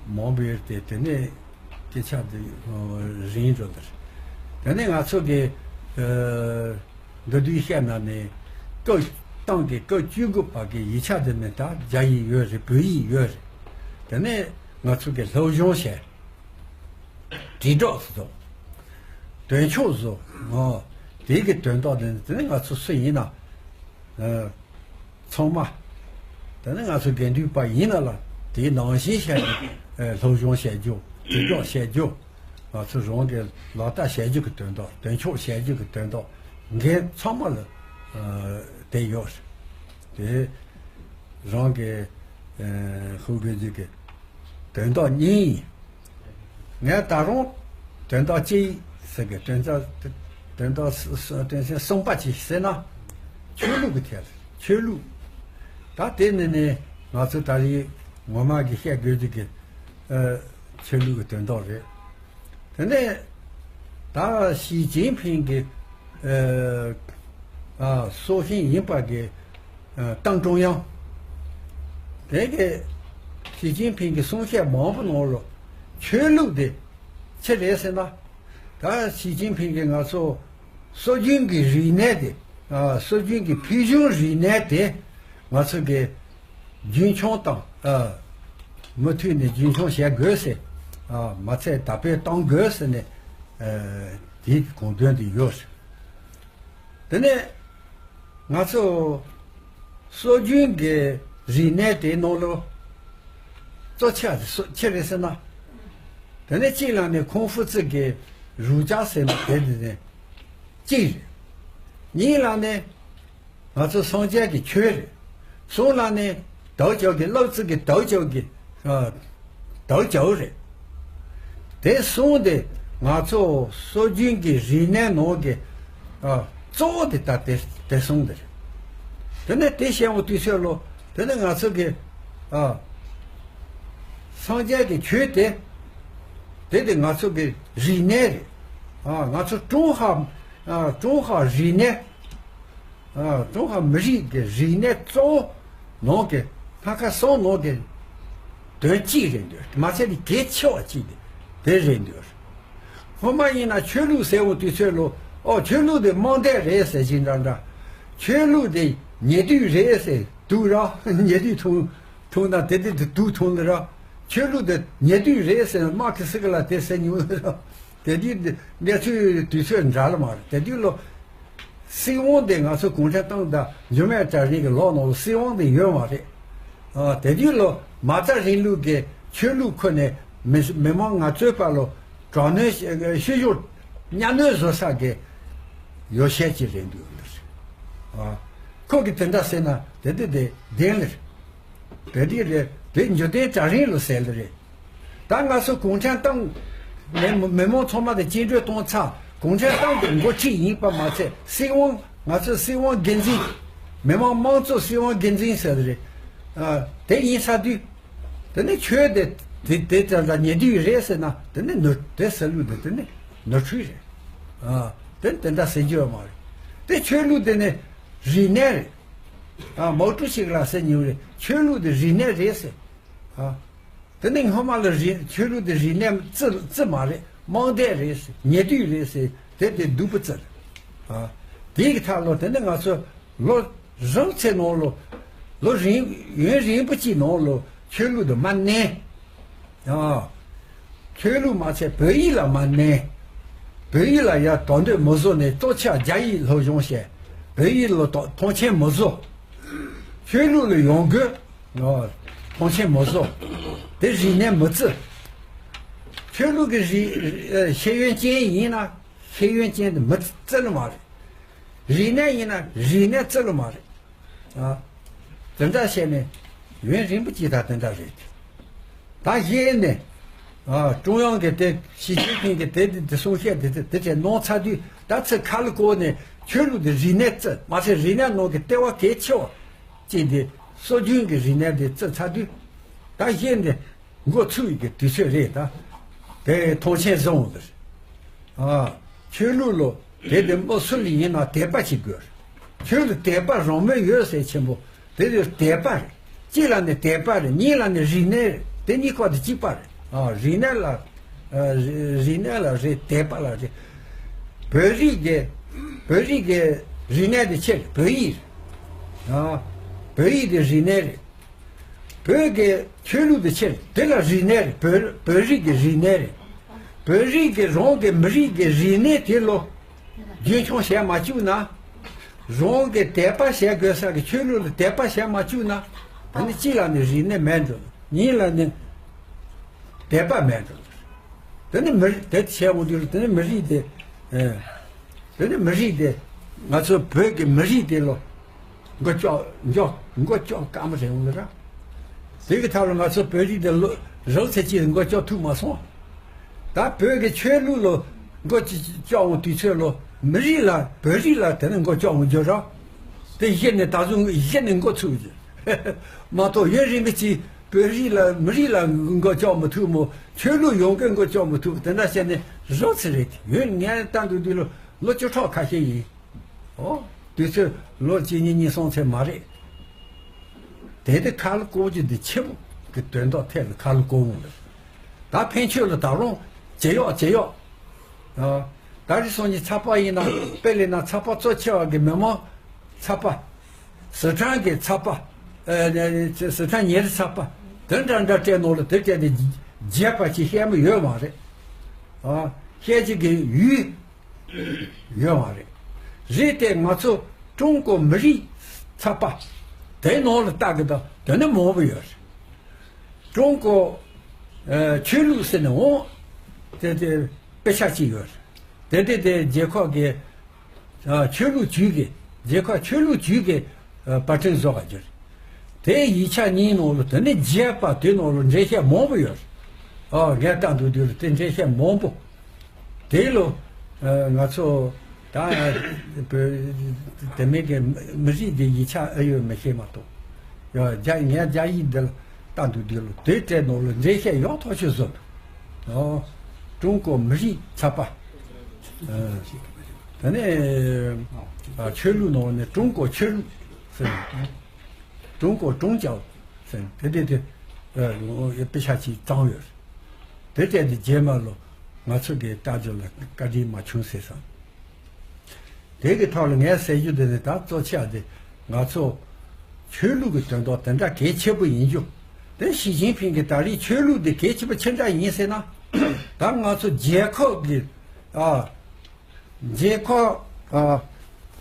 མང་པོ་ཡོད་དེ་དེ་ནས། སྐད་ཆ་དེ་རིང་འགྲོ་འདིར། དེ་ནས་ང་ཚོ་གི་ཨ། འདི་དུས་བཤད་ན་ནི་སྐབས་ཏང་གི་སྐབས་བཅུ་དགུ་པ་གི་ཡིག་ཆ་དེ་ནི་ད་རྒྱ་ཡིག་ཡོད་རེད། བོད་ཡིག་ཡོད་རེད། དེ་ནས་ང་ཚོ་གི་སློབ་སྦྱོང་བྱས། དྲིལ་སྒྲོག་བཟོ། དོན་ཆོག་བཟོ། ཨོ། དེ་གི་དོན་དག་དེ་ནི་དེ་ནི་ང་ཚོ་སུ་ཡིན་ན། ཨ། ཚང་མ། དེ་ནི་ང་ཚོ་དགེ་འདུན་པ་ཡིན་ན་ལ་དེའི་ནང་བཞིན་བྱས་ནས་སློབ་སྦྱོང་བྱེད་རྒྱུ། དྲིལ་སྒྲོག་བྱེད་རྒྱུ། ང་ཚོ་རང་གི་ལག་བསྟར་བྱེད་རྒྱུ་གི་དོན་དག། དོན་འཁྱོལ་བྱེད་རྒྱུ་གི་དོན་དག་འགན་ཚང་མ་ལ་དེ་ཡོད་རེད། དེ་རང་གི་ཧུའུ་དགོན་རྒྱུ་གི་དོན་དག་གཉིས་ཡིན། ངས་ད་རུང་དོན་དག་གཅིག་ཟེར་གི། དོན་དག་དོན་དག་གསུམ་པ་གཅིག་ཟེར་ན། ཆོས་ལུགས་ཀྱི་ཐད། ཆོས་ལུགས། ད་དེ་ནི་ནི་ང་ཚོ་ད་རེས་ངོ་མ་གི་བཤད་དགོས་རྒྱུ་གི་ཨ། ཆོས་ལུགས་ཀྱི་དོན་དག་རེད། དེ་ནས་ད་ཞི་ཅིན་ཕིང་གི་ཨ། ཨ། སྲོག་ཤིང་ཡིན་པ་གི་ཨ། ཏང་ཀྲུང་དབྱང་། དེ་གི་ཞི་ཅིན་ཕིང་གི་གསུང་བཤད་མང་པོ་ནང་ལ་ཆོས་ལུགས་དེ་ཅི་རེད་ཟེར་ན། ད་ཞི་ཅིན་ཕིང་གིས་ང་ཚོ་སྲོལ་རྒྱུན་གྱི་རིག་གནས་དེ་ ཨ། སྲོལ་རྒྱུན་གྱི་ཕུལ་བྱུང་རིག་གནས་དེ་ང་ཚོ་གི་རྒྱུན་འཁྱོངས་དང་། ཨ། མུ་མཐུད་ནས་རྒྱུན་འཁྱོངས་བྱེད་དགོས་ཟེར། ཨ། མ་ཚད་དར་སྤེལ་གཏོང་དགོས་ཟེར་ནས། ཨ། དེའི་དགོངས་དོན་དེ་ཡོད། དེ་ནས་ང་ཚོ་སྲོལ་རྒྱུན་གྱི་རིག་གནས་དེའི་ནང་ལོ་གཙོ་ཆེ་བ་དེ་སུ་ཆི་རེད་ཟེར་ན། དེ་ནས་གཅིག་ལ་ནི་ཁུང་ཧྥུ་ཙི་གི་རུ་ཅག་ཟེར་ན་དེ་དེ་ནས་གཅིག་རེད། གཉིས་ལ་ནི་ང་ཚོ་སངས་རྒྱས་ཀྱི་ཆོས་རེད། གསུམ་ལ་ནི་དའོ་ཅའོ་གི་ལབ་ཙི་གི་དའོ་ཅའོ་གི། ཨ། དའོ་ཅའོ་རེད། དེ་གསུམ་དེ་ང་ཚོ་སྲོལ་རྒྱུན་གྱི་རིག་གནས་ནང་གི། ཨ། གཙོ་བོ་དེ་ད་དེ་དེ་གསུམ་དེ་རེད། དེ་ནས་དེ་བཤད་འོང་དུས་ཚོད་ལོ། དེ་ནས་ང་ཚོ་གི། ཨ། སངས་རྒྱས་ཀྱི་ཆོས་དེ། དེ་དེ་ང་ཚོ་གི་རིག་གནས་རེད། ཨ། ང་ཚོ་ཀྲུང་ཧྭ། ཨ། ཀྲུང་ཧྭ་རིག་གནས། ཨ། ཀྲུང་ཧྭ་མི་རིགས་ཀྱི་རིག་གནས་གཙོ་བོ་ནང་གི་སྣ་ཁ་གསུམ་ནང་གི་དོན་གཅིག་རེད་འདོད། མ་ཚད་ནི་གལ་ཆེ་བ་གཅིག་དེ་དེ་རེད་འདོད། སྔོན་མ་ཡིན་ན་ཆོས་ལུགས་ཟེར་འོང་དུས་ཚོད་ལོ། ཨོ། ཆོས་ལུགས་དེ་རྨོངས་དད་རེད་ཟེར་གྱིན་འདྲ་འདྲ། ཆོས་ལུགས་དེ་ཉེ་དུས་རེད་ཟེར་དུས་ར། ཉེ་དུས་ཐུང་ཐུང་ན་དེ་དེ་དེ་དུས་ཐུང་ལ་ར། ཆོས་ལུགས་དེ་ཉེ་དུས་རེད་ཟེར་མར་ཁེ་སི་ལ་དེ་ཟེར་མྱོང་ལ་ར། དེ་དུས་གནས་ཚུལ་དུས་ཚོད་འདྲ་ལ་མ་རེད། དེ་དུས་ལོ། སྲིད་དབང་དེ་ང་ཚོ་གུང་ཁྲན་ཏང་དང་འབྱོར་མེད་གྲལ་རིམ་གྱི་ལོག་ནང་ལ་སྲིད་དབང་དེ་ཡོད་མ་རེད། ཨ། དེ་དུས་ལོ་མ་རྩ་རིང་ལུགས་ཀྱི་ཆོས་ལུགས་ཁོ་ནས་མི་མི་མང་ང་ཚོའི་བར་ལོ་དྲག་གནོན་ཤི་ཤོར་གཉའ་གནོན་བཟོ་ས་གི་ཡོ་བྱད་ཅིག་རེད་འདུག་ལ། ཨ། ཁོ་གིས་དེ་འདྲ་ཟེར་ན་དེ་དེ་དེ་བདེན་ལ། དེ་དེ་རེད། དེ་འབྱོར་ལྡན་གྲལ་རིམ་ལ་ཟེར་ལ་རེད། ད་ང་ཚོ་གུང་ཁྲན་ཏང་མི་མི་མང་ཚང་མ་དང་བཅིངས་འགྲོལ་གཏོང་ཚར། གུང་ཁྲན་ཏང་གི་འགོ་ཁྲིད་ཡིན་པ་མ་ཚད་སྲིད་དབང་། ང་ཚོ་སྲིད་དབང་སྒེར་འཛིན། མི་དམངས་དམངས་གཙོ་སྲིད་དབང་སྒེར་འཛིན་ཟེར་རེད། ཨ། དེ་ཡིན་ས་དུས། དེ་ནི་ཆོས་དེ་དེ་དེ་ཙམ་ལ་ཉེ་དུས་རེད་ཟེར་ན་དེ་ནི་ནོར། དེ་ཟེར་ལུགས་དེ་དེ་ནི་ནོར་འཁྲུལ་རེད། ཨ། དེ་ནི་དེ་འདྲ་ཟེར་རྒྱུ་ཡོད་མ་རེད། དེ་ཆོས་ལུགས་དེ་ནི་རིག་གནས་རེད། ཨ། མའོ་ཀྲུའུ་ཞི་ལགས་ཟེར་མྱོང་རེད། ཆོས་ལུགས་དེ་རིག་གནས་རེད་ཟེར། ཨ། དེ་ནས་སྔོན་མ་ལ་རིག་ཆོས་ལུགས་དེ་རིག་གནས་རྩི་རྩི་མ་རེད། རྨོངས་དད་རེད་ཟེར། ཉེ་དུས་རེད་ཟེར། དེ་དེ་སྡུག་པོ་བརྩི། ཨ། དེའི་ཐད་ལོ་དེ་ནས་ང་ཚོ་ལོ་རིང་ཚེ་ནང་ལོ། ལོ་རིང་ཡུན་རིང་པོ་ཅིག་ནང་ལོ་ཆོས་ལུགས་དེ་མ་གནས། ཨ། ཆོས་ལུགས་མ་ཚད་བོད་ཡིག་ལ་མ་གནས། བོད་ཡིག་ལ་ཡ་དོ་འདོད་མི་བཟོ་ནས་གཙོ་ཆེ་རྒྱ་ཡིག་སློབ་སྦྱོང་བྱས། བོད་ཡིག་ལ་དོ་མཐོང་ཆེན་མི་བཟོ། ཆོས་ལུགས་ལ་ཡོང་དགོས། ཨ། མཐོང་ཆེན་མི་བཟོ། དེ་རིག་གནས་མི་བརྩི། ཆོས་ལུགས་ཀྱི་རིག་ཨ། ཤེས་ཡོན་ཅན་ཡིན་ན་ཤེས་ཡོན་ཅན་དེ་མི་བརྩི་ནི་མ་རེད། རིག་གནས་ཡིན་ན་རིག་གནས་བརྩི་ནི་མ་རེད། ཨ། དེ་འདྲ་བྱས་ནས་ཡུན་རིང་པོ་ཅིག་ད་དེ་འདྲ་རེད། ད་གཞི་ནས། ཨ། ཀྲུང་དབྱང་གི་དེ་ཞི་ཅིན་ཕིང་གི་དེ་དེ་དེ་གསུང་བཤད་དེ་དེ་དེ་བྱས་གནང་ཚར་དུས། ད་ཚེ་ཁ་ལོ་བསྐོར་ནས་ཆོས་ལུགས་དེ་རིག་གནས་བརྩི། མ་ཚད་རིག་གནས་ནང་གི་ལྟེ་བ་གལ་ཆེ་བ་ཅིག་དེ་སྲོལ་རྒྱུན་གྱི་རིག་གནས་དེ་བརྩི་ཚར་དུས། ད་གཞི་ནས་འགོ་ཚུགས་ཡི་གི་དུས་ཚོད་རེད་ད། དེ་མཐོང་ཆེན་བཟང་བོ་རེད། ཨ། ཆོས་ལུགས་ལོ་དེ་དེ་མི་སུ་ལ་ཡིན་ན་དད་པ་བྱེད་དགོས། ཆོས་ལ་དད་པ་རང་མོས་ཡོད་ཟེར་ཆེན་པོ། དེ་དེ་དད་པ་རེད། གཅིག་ལ་ནི་དད་པ་རེད། གཉིས་ལ་ནི་རིག་གནས་རེད། དེ་གཉིས་ཀ་དེ་གཅིག་པ་རེད། ཨ། རིག་གནས་ལ། ཨ། རིག་གནས་ལ་རེད། དད་པ་ལ་རེད། བོད་རིགས་ཀྱི་བོད་རིགས་ཀྱི་རིག་གནས་དེ་ཆེ་རེད། བོད་ཡིག་རེད། ཨ། བོད་ཡིག་དེ་རིག་གནས་རེད། བོད་ཀྱི་ཆོས་ལུགས་དེ་ཆེ་རེད། དེ་ལ་རིག་གནས་རེད། བོད་བོད་རིགས་ཀྱི་རིག་གནས་རེད། བོད་རིགས་ཀྱི་རང་གི་མི་རིགས་ཀྱི་རིག་གནས་དེ་ལོ་རྒྱུན་འཁྱོངས་བྱས་མ་བཅུག་ན། རང་གི་དད་པ་བྱེད་དགོས་ས་གི་ཆོས་ལུགས་ལ་དད་པ་བྱས་མ་བཅུག་ན། ད་ནི་གཅིག་ལ་ནི་རིག་གནས་མེད་འགྲོ། གཉིས་ལ་ནི་དད་པ་མེད་འགྲོ། དེ་ནི་མི་རིགས་དེ་བྱས་འོང་དུས་དེ་ནི་མི་རིགས་དེ། ཨེ། དེ་ནི་མི་རིགས་དེ། ང་ཚོ་བོད་ཀྱི་མི་རིགས་དེ་ལོ། མགོ་ལྕོག་མགྱོགས་མགོ་ལྕོག་དཀའ་མོ་རེད་འོང་ལ་ར། དེ་གི་ཐབས་ལ་ང་ཚོ་བོད་རིགས་དེ་ལོ་རང་ཚེ་གཅིག་མགོ་ལྕོག་ཐུབ་མ་སོང་། ད་བོད་ཀྱི་ཆོས་ལུགས་ལོ་མགོ་ལྕོག་འོང་དུས་ཚོད་ལོ་མི་རིགས་ལ་བོད་རིགས་ལ་དེ་ནི་མགོ་ལྕོག་འོང་རྒྱུ་ར། དེ་གཞི་ནས་ད་གཟོད་གཞི་ནས་འགོ་ཚུགས་རྒྱུ། མ་གཏོགས་ཡུན་རིང་པོ་ཅིག་བོད་རིགས་ལ་མི་རིགས་ལ་མགོ་ལྕོག་མི་ཐུབ་མོ། ཆོས་ལུགས་ཡོངས་ཀྱི་མགོ་ལྕོག་མི་ཐུབ། དེ་འདྲ་བྱས་ནས་རང་ཚེ་རེད། ཡུན་ངས་ལྟ་འདུག་དུས་ལོ་ལོ་བཅུ་ཕྲག་ཁ་ཤས་ཡིན། ཨོ། དུས་ཚོད་ལོ་གཅིག་གཉིས་གཉིས་གསུམ་ཚད་མ་རེད། དེ་དེ་ཁ་ལ་བསྐོར་རྒྱུ་འདི་ཆེན་པོ་གི་དོན་དག་ཐད་ལ་ཁ་ལ་བསྐོར་འོང་ལ། ད་ཕན་ཆོད་ལ་ད་རུང་ཇེ་ཡག་ཇེ་ཡག་ཨ། ད་རེས་སང་ཉིན་ཚགས་པར་ཡིན་ན་དཔེ་ལེན་ན་ཚགས་པར་གཙོ་ཆེ་བ་གི་མི་མང་ ཚ་པ། སི་ཁྲོན་གྱི་ཚ་པ། ཨ་ནི་སི་ཁྲོན་ཉེ་རི་ཚ་པ། དེ་འདྲ་འདྲ་སྤྲད་ནོ་ལ་དེ་སྤྲད་དེ་རྒྱས་པ་ཅིག་བཤད་མི་ཡོད་མ་རེད། ཨ། བཤད་ཅིག་གི་ཡུལ་ཡོད་མ་རེད། རེད་དེ་ང་ཚོ་ཀྲུང་གོ་མི་རིགས་ཚ་པ་དེ་ནང་ལ་ལྟ་གི་དང་དེ་ནི་མང་པོ་ཡོད་རེད། ཀྲུང་གོ་ཨ་ཆོས་ལུགས་ཟེར་ནས་འོང་དེ་དེ་དཔེ་ཆ་གཅིག་ཡོད་རེད། དེ་དེ་དེ་རྒྱལ་ཁབ་ཀྱི་ཨ་ཆོས་ལུགས་ཅུས་ཀྱི་རྒྱལ་ཁབ་ཆོས་ལུགས་ཅུས་ཀྱི་ཨ་པར་སྐྲུན་བཟོ་ག་རྒྱུ་རེད། དེ་ཡིག་ཆ་གཉིས་ནང་ལ་དེ་ནི་རྒྱས་པ་དེ་ནང་ལ་འགྲེལ་བཤད་མང་པོ་ཡོད་རེད། ཨ་ངས་ལྟ་འདུག་དུས་ལ་དེ་འགྲེལ་བཤད་མང་པོ། དེ་ལོ། ཨ་ང་ཚོ་ད་བོད་དེ་མིན་གྱི་མི་རིགས་འདི་ཡིག་ཆ་ཨེ་ཡོད་མི་ཤེས་མ་གཏོགས། ཡ་རྒྱ་ངས་རྒྱ་ཡིག་འདི་ལ་ལྟ་འདུག་དུས་ལོ་དེ་སྤྲད་ནོ་ལོ་འགྲེལ་བཤད་ཡག་ཐག་ཆོད་བཟོ་འདུག་ཨོ། ཀྲུང་གོ་མི་རིགས་ཚ་པ། ཨ་དེ་ནས་ཨ་ཆོས་ལུགས་ནང་ནས་ཀྲུང་གོ་ཆོས་ལུགས་ཟེར། ཀྲུང་གོ་ཀྲུང་ཅའོ་ཟེར་དེ་དེ་དེ་ཨ་དཔེ་ཆ་ཅིག་བཏང་ཡོད། དེ་སྤྲད་དེ་རྗེས་མ་ལོ་ང་ཚོ་གི་ལྟ་རྒྱུ་ལ་བཀའ་དྲིན་མ་བྱུང་ཟེར་སོང་། དེ་གི་ཐོག་ལ་ངས་ཟེར་རྒྱུ་དེ་ནི་ད་གཙོ་ཆེ་བ་དེ་ང་ཚོ་ཆོས་ལུགས་ཀྱི་དོན་དག་དེ་འདྲ་གལ་ཆེ་པོ་ཡིན་རྒྱུ། དེ་ཞི་ཅིན་ཕིང་གི་ད་རེས་ཆོས་ལུགས་དེ་གལ་ཆེ་པོ་ཅི་འདྲ་ཡིན་ཟེར་ན། ད་ང་ཚོ་རྒྱལ་ཁབ་ཀྱི་ཨ། རྒྱལ་ཁབ་ཨ།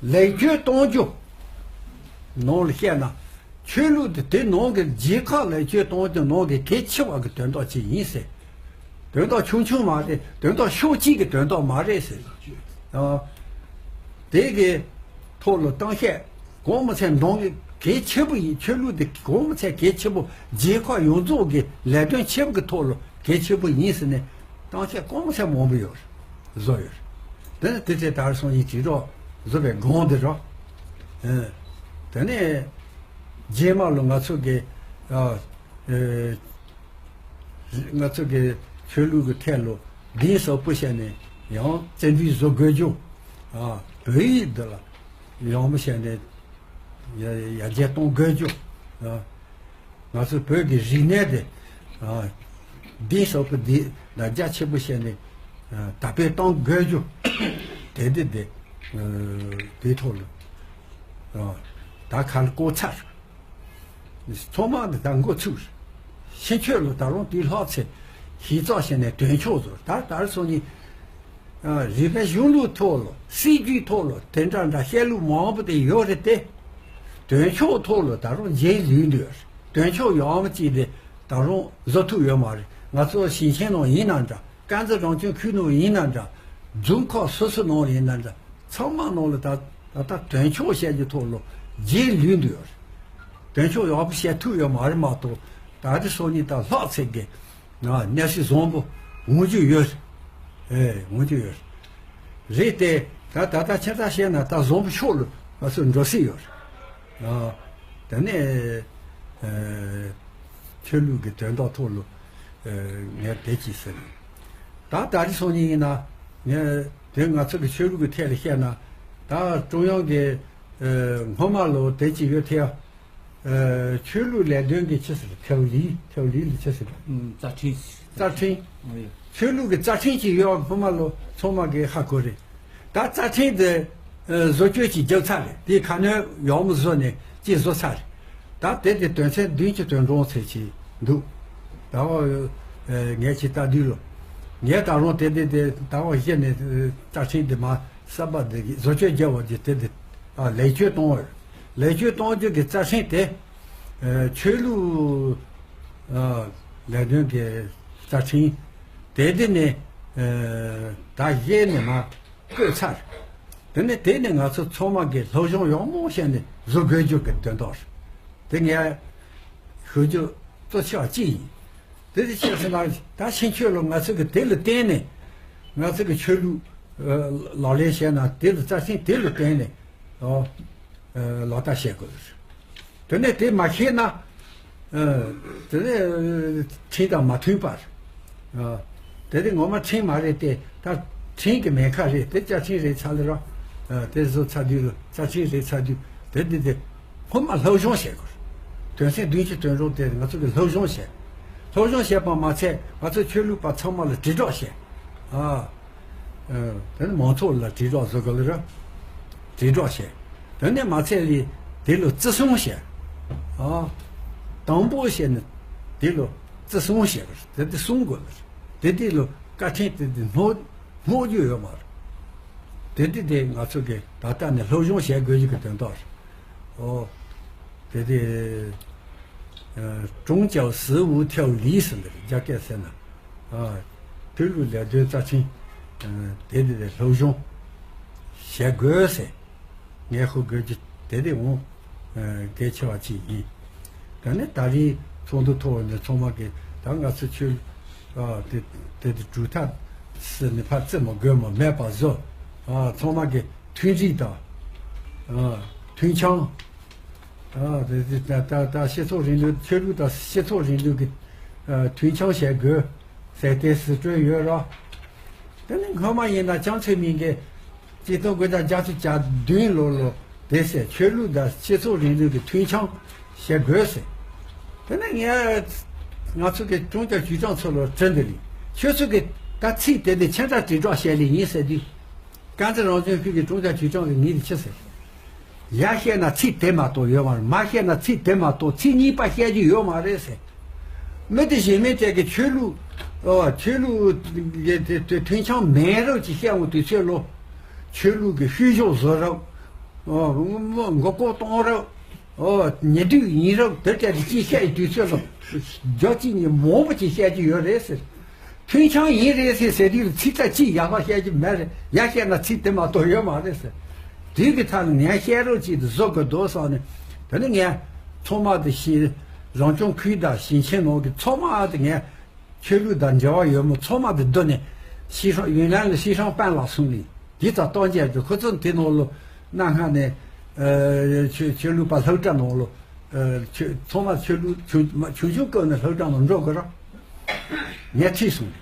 ལེགས་བཅོས་གཏོང་རྒྱུ་ནང་ལ་བཤད་ན། ཆོས་ལུགས་དེ་དེ་ནང་གི་རྒྱལ་ཁབ་ལེགས་བཅོས་གཏོང་རྒྱུ་ནང་གི་གལ་ཆེ་བ་གི་དོན་དག་ཅིག་ཡིན་ཟེར། དོན་དག་ཆུང་ཆུང་མ་རེད། དོན་དག་ཕྱོགས་གཅིག་གི་དོན་དག་མ་རེད་ཟེར། ཨ། དེ་གི་ཐོག་ལ་གཏམ་བཤད་གོང་མ་ཚད་འདང་གི་གལ་ཆེ་པོ་ཡིན། ཆོས་ལུགས་དེ་གོང་མ་ཚད་གལ་ཆེ་པོ། རྒྱལ་ཁབ་ཡོངས་རྫོགས་ཀྱི་ལས་དོན་ཆེ་པོ་གི་ཐོག་ལ་གལ་ཆེ་པོ་ཡིན་ཟེར་ནས་གཏམ་བཤད་གོང་མ་ཚད་མང་པོ་ཡོད་རེད། བཟོ་ཡོད་རེད། དེ་ནི་དེ་ཚེ་ད་རེས་སང་ཉིན་དྲིལ་སྒྲོག་བཟོ་བའི་སྒང་དེ་རོ། ཨ། དེ་ནས་རྗེས་མ་ལ་ང་ཚོ་གི་ཨ། ཨ། ང་ཚོ་གི་ཆོས་ལུགས་ཀྱི་ཐད་ལ་གདན་ས་པོ་བྱས་ནས་ཡང་བརྩོན་འགྲུས་བཟོ་དགོས་རྒྱུ། ཨ། བོད་ཡིག་འདི་ལ་ཡང་མོ་བྱས་ནས་ཡར་ཡར་རྒྱས་གཏོང་དགོས་རྒྱུ། ཨ། ང་ཚོ་བོད་ཀྱི་རིག་གནས་དེ། ཨ། གདན་ས་པོ་འདི་ལ་རྒྱ་ཆེ་པོ་བྱས་ནས། ཨ། དར་སྤེལ་གཏོང་དགོས་རྒྱུ། དེ་འདི་དེ། ཨ། དེའི་ཐོག་ལ། ཨ། ད་ག་ལ་གོ་ཚར། ཚང་མ་འདི་ད་འགོ་ཚུགས། ཕྱིན་ཆད་ལ་ད་རུང་དེའི་ལྷག་ཚེ་ཞིབ་ཚགས་བྱས་ནས་དོན་འཁྱོལ་བཟོ། ད་ད་རེས་སང་ཉིན་རིག་པའི་གཞུང་ལུགས་ཐོག་ལ། སྲིད་ཇུས་ཐོག་ལ་དེ་འདྲ་འདྲ་བཤད་ལུགས་མང་པོ་དེ་ཡོད་རེད་དེ། དོན་འཁྱོལ་ཐོག་ལ་ད་རུང་རྗེས་ལུས་འདུག་དོན་འཁྱོལ་ཡག་མོ་ཅིག་དེ་ད་རུང་བཟོ་ཐུབ་ཡོད་མ་རེད། ང་ཚོ་ཞིང་ཆེན་ནང་ཡིན་ན་འདྲ། དཀར་མཛེས་རང་སྐྱོང་ཁུལ་ནང་ཡིན་ན་འདྲ། རྫོང་ཁག་སོ་སོ་ནང་ཡིན་ན་འདྲ། ཚང་མ་ནང་ལ་ད་ད་ལྟ་དོན་འཁྱོལ་བྱ་རྒྱུ་ཐོག་ལ་རྗེས་ལུས་འདུག་དོན་འཁྱོལ་ཡག་པོ་བྱེད་ཐུབ་ཡོད་མ་རེད་མ་གཏོགས། ད་ལྟ་སང་ཉིན་ད་ལྷག་ཚེ་གི་ང་གནས་ཚུལ་བཟང་པོ་འོང་རྒྱུ་ཡོད། ཨེ། འོང་རྒྱུ་ཡོད་རེད་དེ། ད་ད་ལྟ་ཆ་ཚང་བཤད་ན་ད་བཟང་པོ་ཕྱོགས་ལ་ང་ཚོ་འགྲོ་སྲིད་ཡོད་རེད། ཨ། དེ་ནས་ཨེ། ཆོས་ལུགས་ཀྱི་དོན་དག་ཐོག་ལ། ཨེ། ངས་དེ་ཅིག་ཟེར། ད་ད་རེས་སང་ཉིན་ཡིན་ན་ངས་དེ་ང་ཚོ་གི་ཆོས་ལུགས་ཀྱི་ཐད་ལ་བཤད་ན། ད་ཀྲུང་དབྱང་གི་ཨེ། སྔོན་མ་ལོ་དེ་ཅིག་ཡོད་དེ། ཨེ། ཆོས་ལུགས་ལས་དོན་གྱི་ཆི་ཟེར། ཐེའོ་ལི། ཐེའོ་ལི་ལ་ཆི་ཟེར། ཨུམ། རྩ་ཁྲིམས། རྩ་ཁྲིམས། ཨོ་ཡ། ཆོས་ལུགས་ཀྱི་རྩ་ཁྲིམས་ཅིག་ཡོད། སྔོན་མ་ལོ་ཚང་མ་གིས་ཧ་གོ་རེད། ད་རྩ་ཁྲིམས་དེ་ཨེ། བཟོ་བཅོས་ཅིག་བརྒྱབ་ཚར་རེད། དེ་ཁ་སྣོན་ཡག་མོ་བཟོས་ནས་ཅིག་བཟོ་ཚར་རེད། ད་དེ་དེ་དོན་ཚན་བདུན་ཅུ་དོན་གྲངས་ཚད་ཅིག་འདུག་ད་བ་ཨེ། ངས་ཅིག་ལྟ་དུས་ལ། ངས་ད་རུང་དེ་དེ་དེ་ད་བ་གཞི་ནས་ཨེ། རྩ་ཁྲིམས་དེ་མ་གསར་པ་དེ་བཟོ་བཅོས་བརྒྱབ་པ་དེ་དེ་དེ། ཨ། ལེགས་བཅོས་གཏོང་བ། ལེགས་བཅོས་གཏོང་རྒྱུ་གི་རྩ་ཁྲིམས་དེ། ཨ། ཆོས་ལུགས། ཨ། ལས་དོན་གྱི་རྩ་ཁྲིམས་དེ་དེ་ནས། ཨ། ད་གཞི་ནས་མར་བཀོད་ཚར། དེ་ནས་དེ་ནས་ང་ཚོ་ཚང་མ་གིས་སློབ་སྦྱོང་ཡག་མོ་བྱས་ནས་བཟོ་དགོས་རྒྱུ་གི་དོན་དག་རེད། དེ་ངས་ཞུ་རྒྱུ་གཙོ་ཆེ་བ་གཅིག་ཡིན། དེ་དེ་ཆེ་ཟེར་ན་ད་ཕྱིན་ཆད་ལ་ང་ཚོ་གི་དེ་ལ་བརྟེན་ནས། ང་ཚོ་གི་ཆོས་ལུགས། ཨ། ལག་ལེན་བྱས་ན་དེ་ལ་རྩ་ཁྲིམས་དེ་ལ་བརྟེན་ནས། ཨོ། ཨ། ལག་བསྟར་བྱེད་དགོས། དེ་ནས་དེ་མ་ཤེས་ན། ཨ། དེ་ནས་ཁྲིམས་དང་མ་མཐུན་པར། ཨ། དེ་དེ་ངོ་མ་ཁྲིམས་མ་རེད་དེ། ད་ཁྲིམས་ཀྱི་མེད་ཁ་རེད་དེ། རྩ་ཁྲིམས་རེད་ཚར་ལེ་རོ། ཨ། དེ་བཟོ་ཚར་དུས་ལ་རྩ་ཁྲིམས་རེད་ཚར་དུས་དེ་དེ་དེ་སྔོན་མ་སློབ་སྦྱོང་བྱེད་དགོས། དོན་ཚན་བདུན་ཅུ་དོན་གྲངས་དེ་ང་ཚོ་གི་སློབ་སྦྱོང་བྱེད། སློབ་སྦྱོང་བྱེད་པ་མ་ཚད་ང་ཚོ་ཆོས་ལུགས་པ་ཚང་མ་ལ་དྲིལ་སྒྲོག་བྱེད། ཨ། ཨ། དེ་ནི་མང་ཚོགས་ལ་དྲིལ་སྒྲོག་བཟོ་དགོས་ལེ་ར། དྲིལ་སྒྲོག་བྱེད། དེ་ནས་མ་ཚད་ལས་དེ་ལོ་བརྩི་སྲུང་བྱས། ཨ། དང་པོ་བྱས་ནས་དེ་ལོ་བརྩི་སྲུང་བྱས་པ་རེད། དེ་དེ་སྲུང་དགོས་པ་རེད། དེ་དེ་ལོ་བཀའ་ཁྲིམས་དེ་དེ་སྔོག་སྔོག་རྒྱུ་ཡོད་མ་རེད། དེ་དེ་དེ་ང་ཚོ་གི་ད་ལྟ་ནས་སློབ་སྦྱོང་བྱེད་དགོས་རྒྱུ་གི་དོན་དག་རེད། ཨོ། དེ་དེ། 中教事务条例 ཟེར་འདི་རེད། རྒྱ་སྐད་ཟེར་ན། ཨ། ཆོས་ལུགས་ལས་དོན་རྩ་ཆེན། ཨ། དེ་དེ་དེ་སློབ་སྦྱོང་བྱེད་དགོས་ཟེར། ངས་ཧུར་དགོས་ཀྱི་དེ་དེ་འོང་། ཨ། གལ་ཆེ་བ་ཅིག་ཡིན། ད་ནི་ད་རེས་ཚོགས་འདུ་ཐོག་ནས་ཚང་མ་གི་ད་ང་ཚོ་ཆོས། ཨ། དེ་དེ་དེ་གྲུབ་མཐའ་ཟེར་ནས་ཕར་བརྩི་མ་དགོས་མ་མེད་པ་བཟོ། ཨ། ཚང་མ་གི་མཐུན་སྒྲིལ་དང་། ཨ། མཐུན་འཆམ། ཨ། དེ་དེ་ད་ད་ད་སྤྱི་ཚོགས་རིང་ལུགས། ཆོས་ལུགས་དང་སྤྱི་ཚོགས་རིང་ལུགས་ཀྱི། ཨ། མཐུན་འཆམ་བྱེད་དགོས་ཟེར་དེ་ཟེར་སྲོལ་ཡོད་ར། དེ་ནི་སྔོན་མ་ཡིན་ན་ལྕམ་ཚེ་རིང་གིས་ཆིག་སྟོང་དགུ་བརྒྱ་བརྒྱད་ཅུ་གྱ་བདུན་ལོ་ལོ་དེ་ཟེར། ཆོས་ལུགས་དང་སྤྱི་ཚོགས་རིང་ལུགས་ཀྱི་མཐུན་འཆམ་བྱེད་དགོས་ཟེར། དེ་ནི་ངས་ང་ཚོ་གི་ཀྲུང་ཅ་ཅུས་ཀྲང་ཚོ་ལ་དྲི་འདི་རེད། ཁྱོད་ཚོ་གི་ད་ཚིག་དེ་དེ་ཆེ་དྲག་དྲིལ་བསྒྲགས་བྱས་ལེ་ཡིན་ཟེར་དུས། དཀར་མཛེས་རང་སྐྱོང་ཁུལ་གྱི་ཀྲུང་ཅ་ཅུས་ཀྲང་གིས་ངས་འདི་ཅི་ཟེར། ཡར་བཤད་ན་ཚིག་དེ་མ་གཏོགས་ཡོད་མ་རེད། མར་བཤད་ན་ཚིག་དེ་མ་གཏོགས་ཚིག་གཉིས་པ་བཤད་རྒྱུ་ཡོད་མ་རེད་ཟེར། མི་དེ་གཞན་མི་དེ་གི་ཆོས་ལུགས། ཨོ། ཆོས་ལུགས་ཀྱི་དེ་དེ་མཐུན་འཆམ་མེད་རབས་ཀྱི་བཤད་འོང་དུས་ཚོད་ལོ། ཆོས་ལུགས་ཀྱི་བཤུ་གཞོག་བཟོ་རབས། ཨོ། མགོ་སྐོར་གཏོང་རབས། ཨོ། ཉེ་དུས་ཡིན་རབས་དེ་ག་དེ་ཅིག་བཤད་ཡི་དུས་ཚོད་ལ། རྒྱ་ཅིག་ནས་མང་པོ་ཅིག་བཤད་ཀྱི་ཡོད་རེད་ཟེར། མཐུན་འཆམ་ཡིན་རེད་ཟེར་ཟེར་དུས་ལ་ཚིག་ཚད་ཅིག་ཡག་པ་བཤད་ཀྱི་མེད་རེད། ཡར་བཤད་ན་ཚིག་དེ་མ་གཏོགས་ཡོད་མ་རེད་ཟེར། དེ་གི་ཐད་ལ་ངས་བཤད་རོགས་ཅིག་ཏུ་བཟོ་དགོས་འདུག་བསམ་ནས། དེ་ནི་ངས་ཚང་མ་དེ་ཞིང་རང་སྐྱོང་ཁུལ་དང་ཞིང་ཆེན་ནང་གི་ཚང་མ་དེ་ངས་ཆོས་ལུགས་དང་འབྲེལ་བ་ཡོད་མོ་ཚང་མ་དེ་བསྡུ་ནས། ཤི་ཧྲང་ཡུན་ནན་ལ་ཤི་ཧྲང་པན་ལགས་གསུངས་ནས་དེ་ཙམ་གཏོང་རྒྱུ་ཁོ་ཚོ་དེ་ནང་ལོ་གནའ་སྔ་ནས། ཨ། ཆོས་ཆོས་ལུགས་པ་སློབ་གྲྭ་ནང་ལོ། ཨ། ཆོས་ཚང་མ་ཆོས་ལུགས་ཆུང་ཆུང་ཆུང་སྐབས་ནས་སློབ་གྲྭ་ནང་འགྲོ་དགོས་ར། ངས་ཁྲིད་སོང་།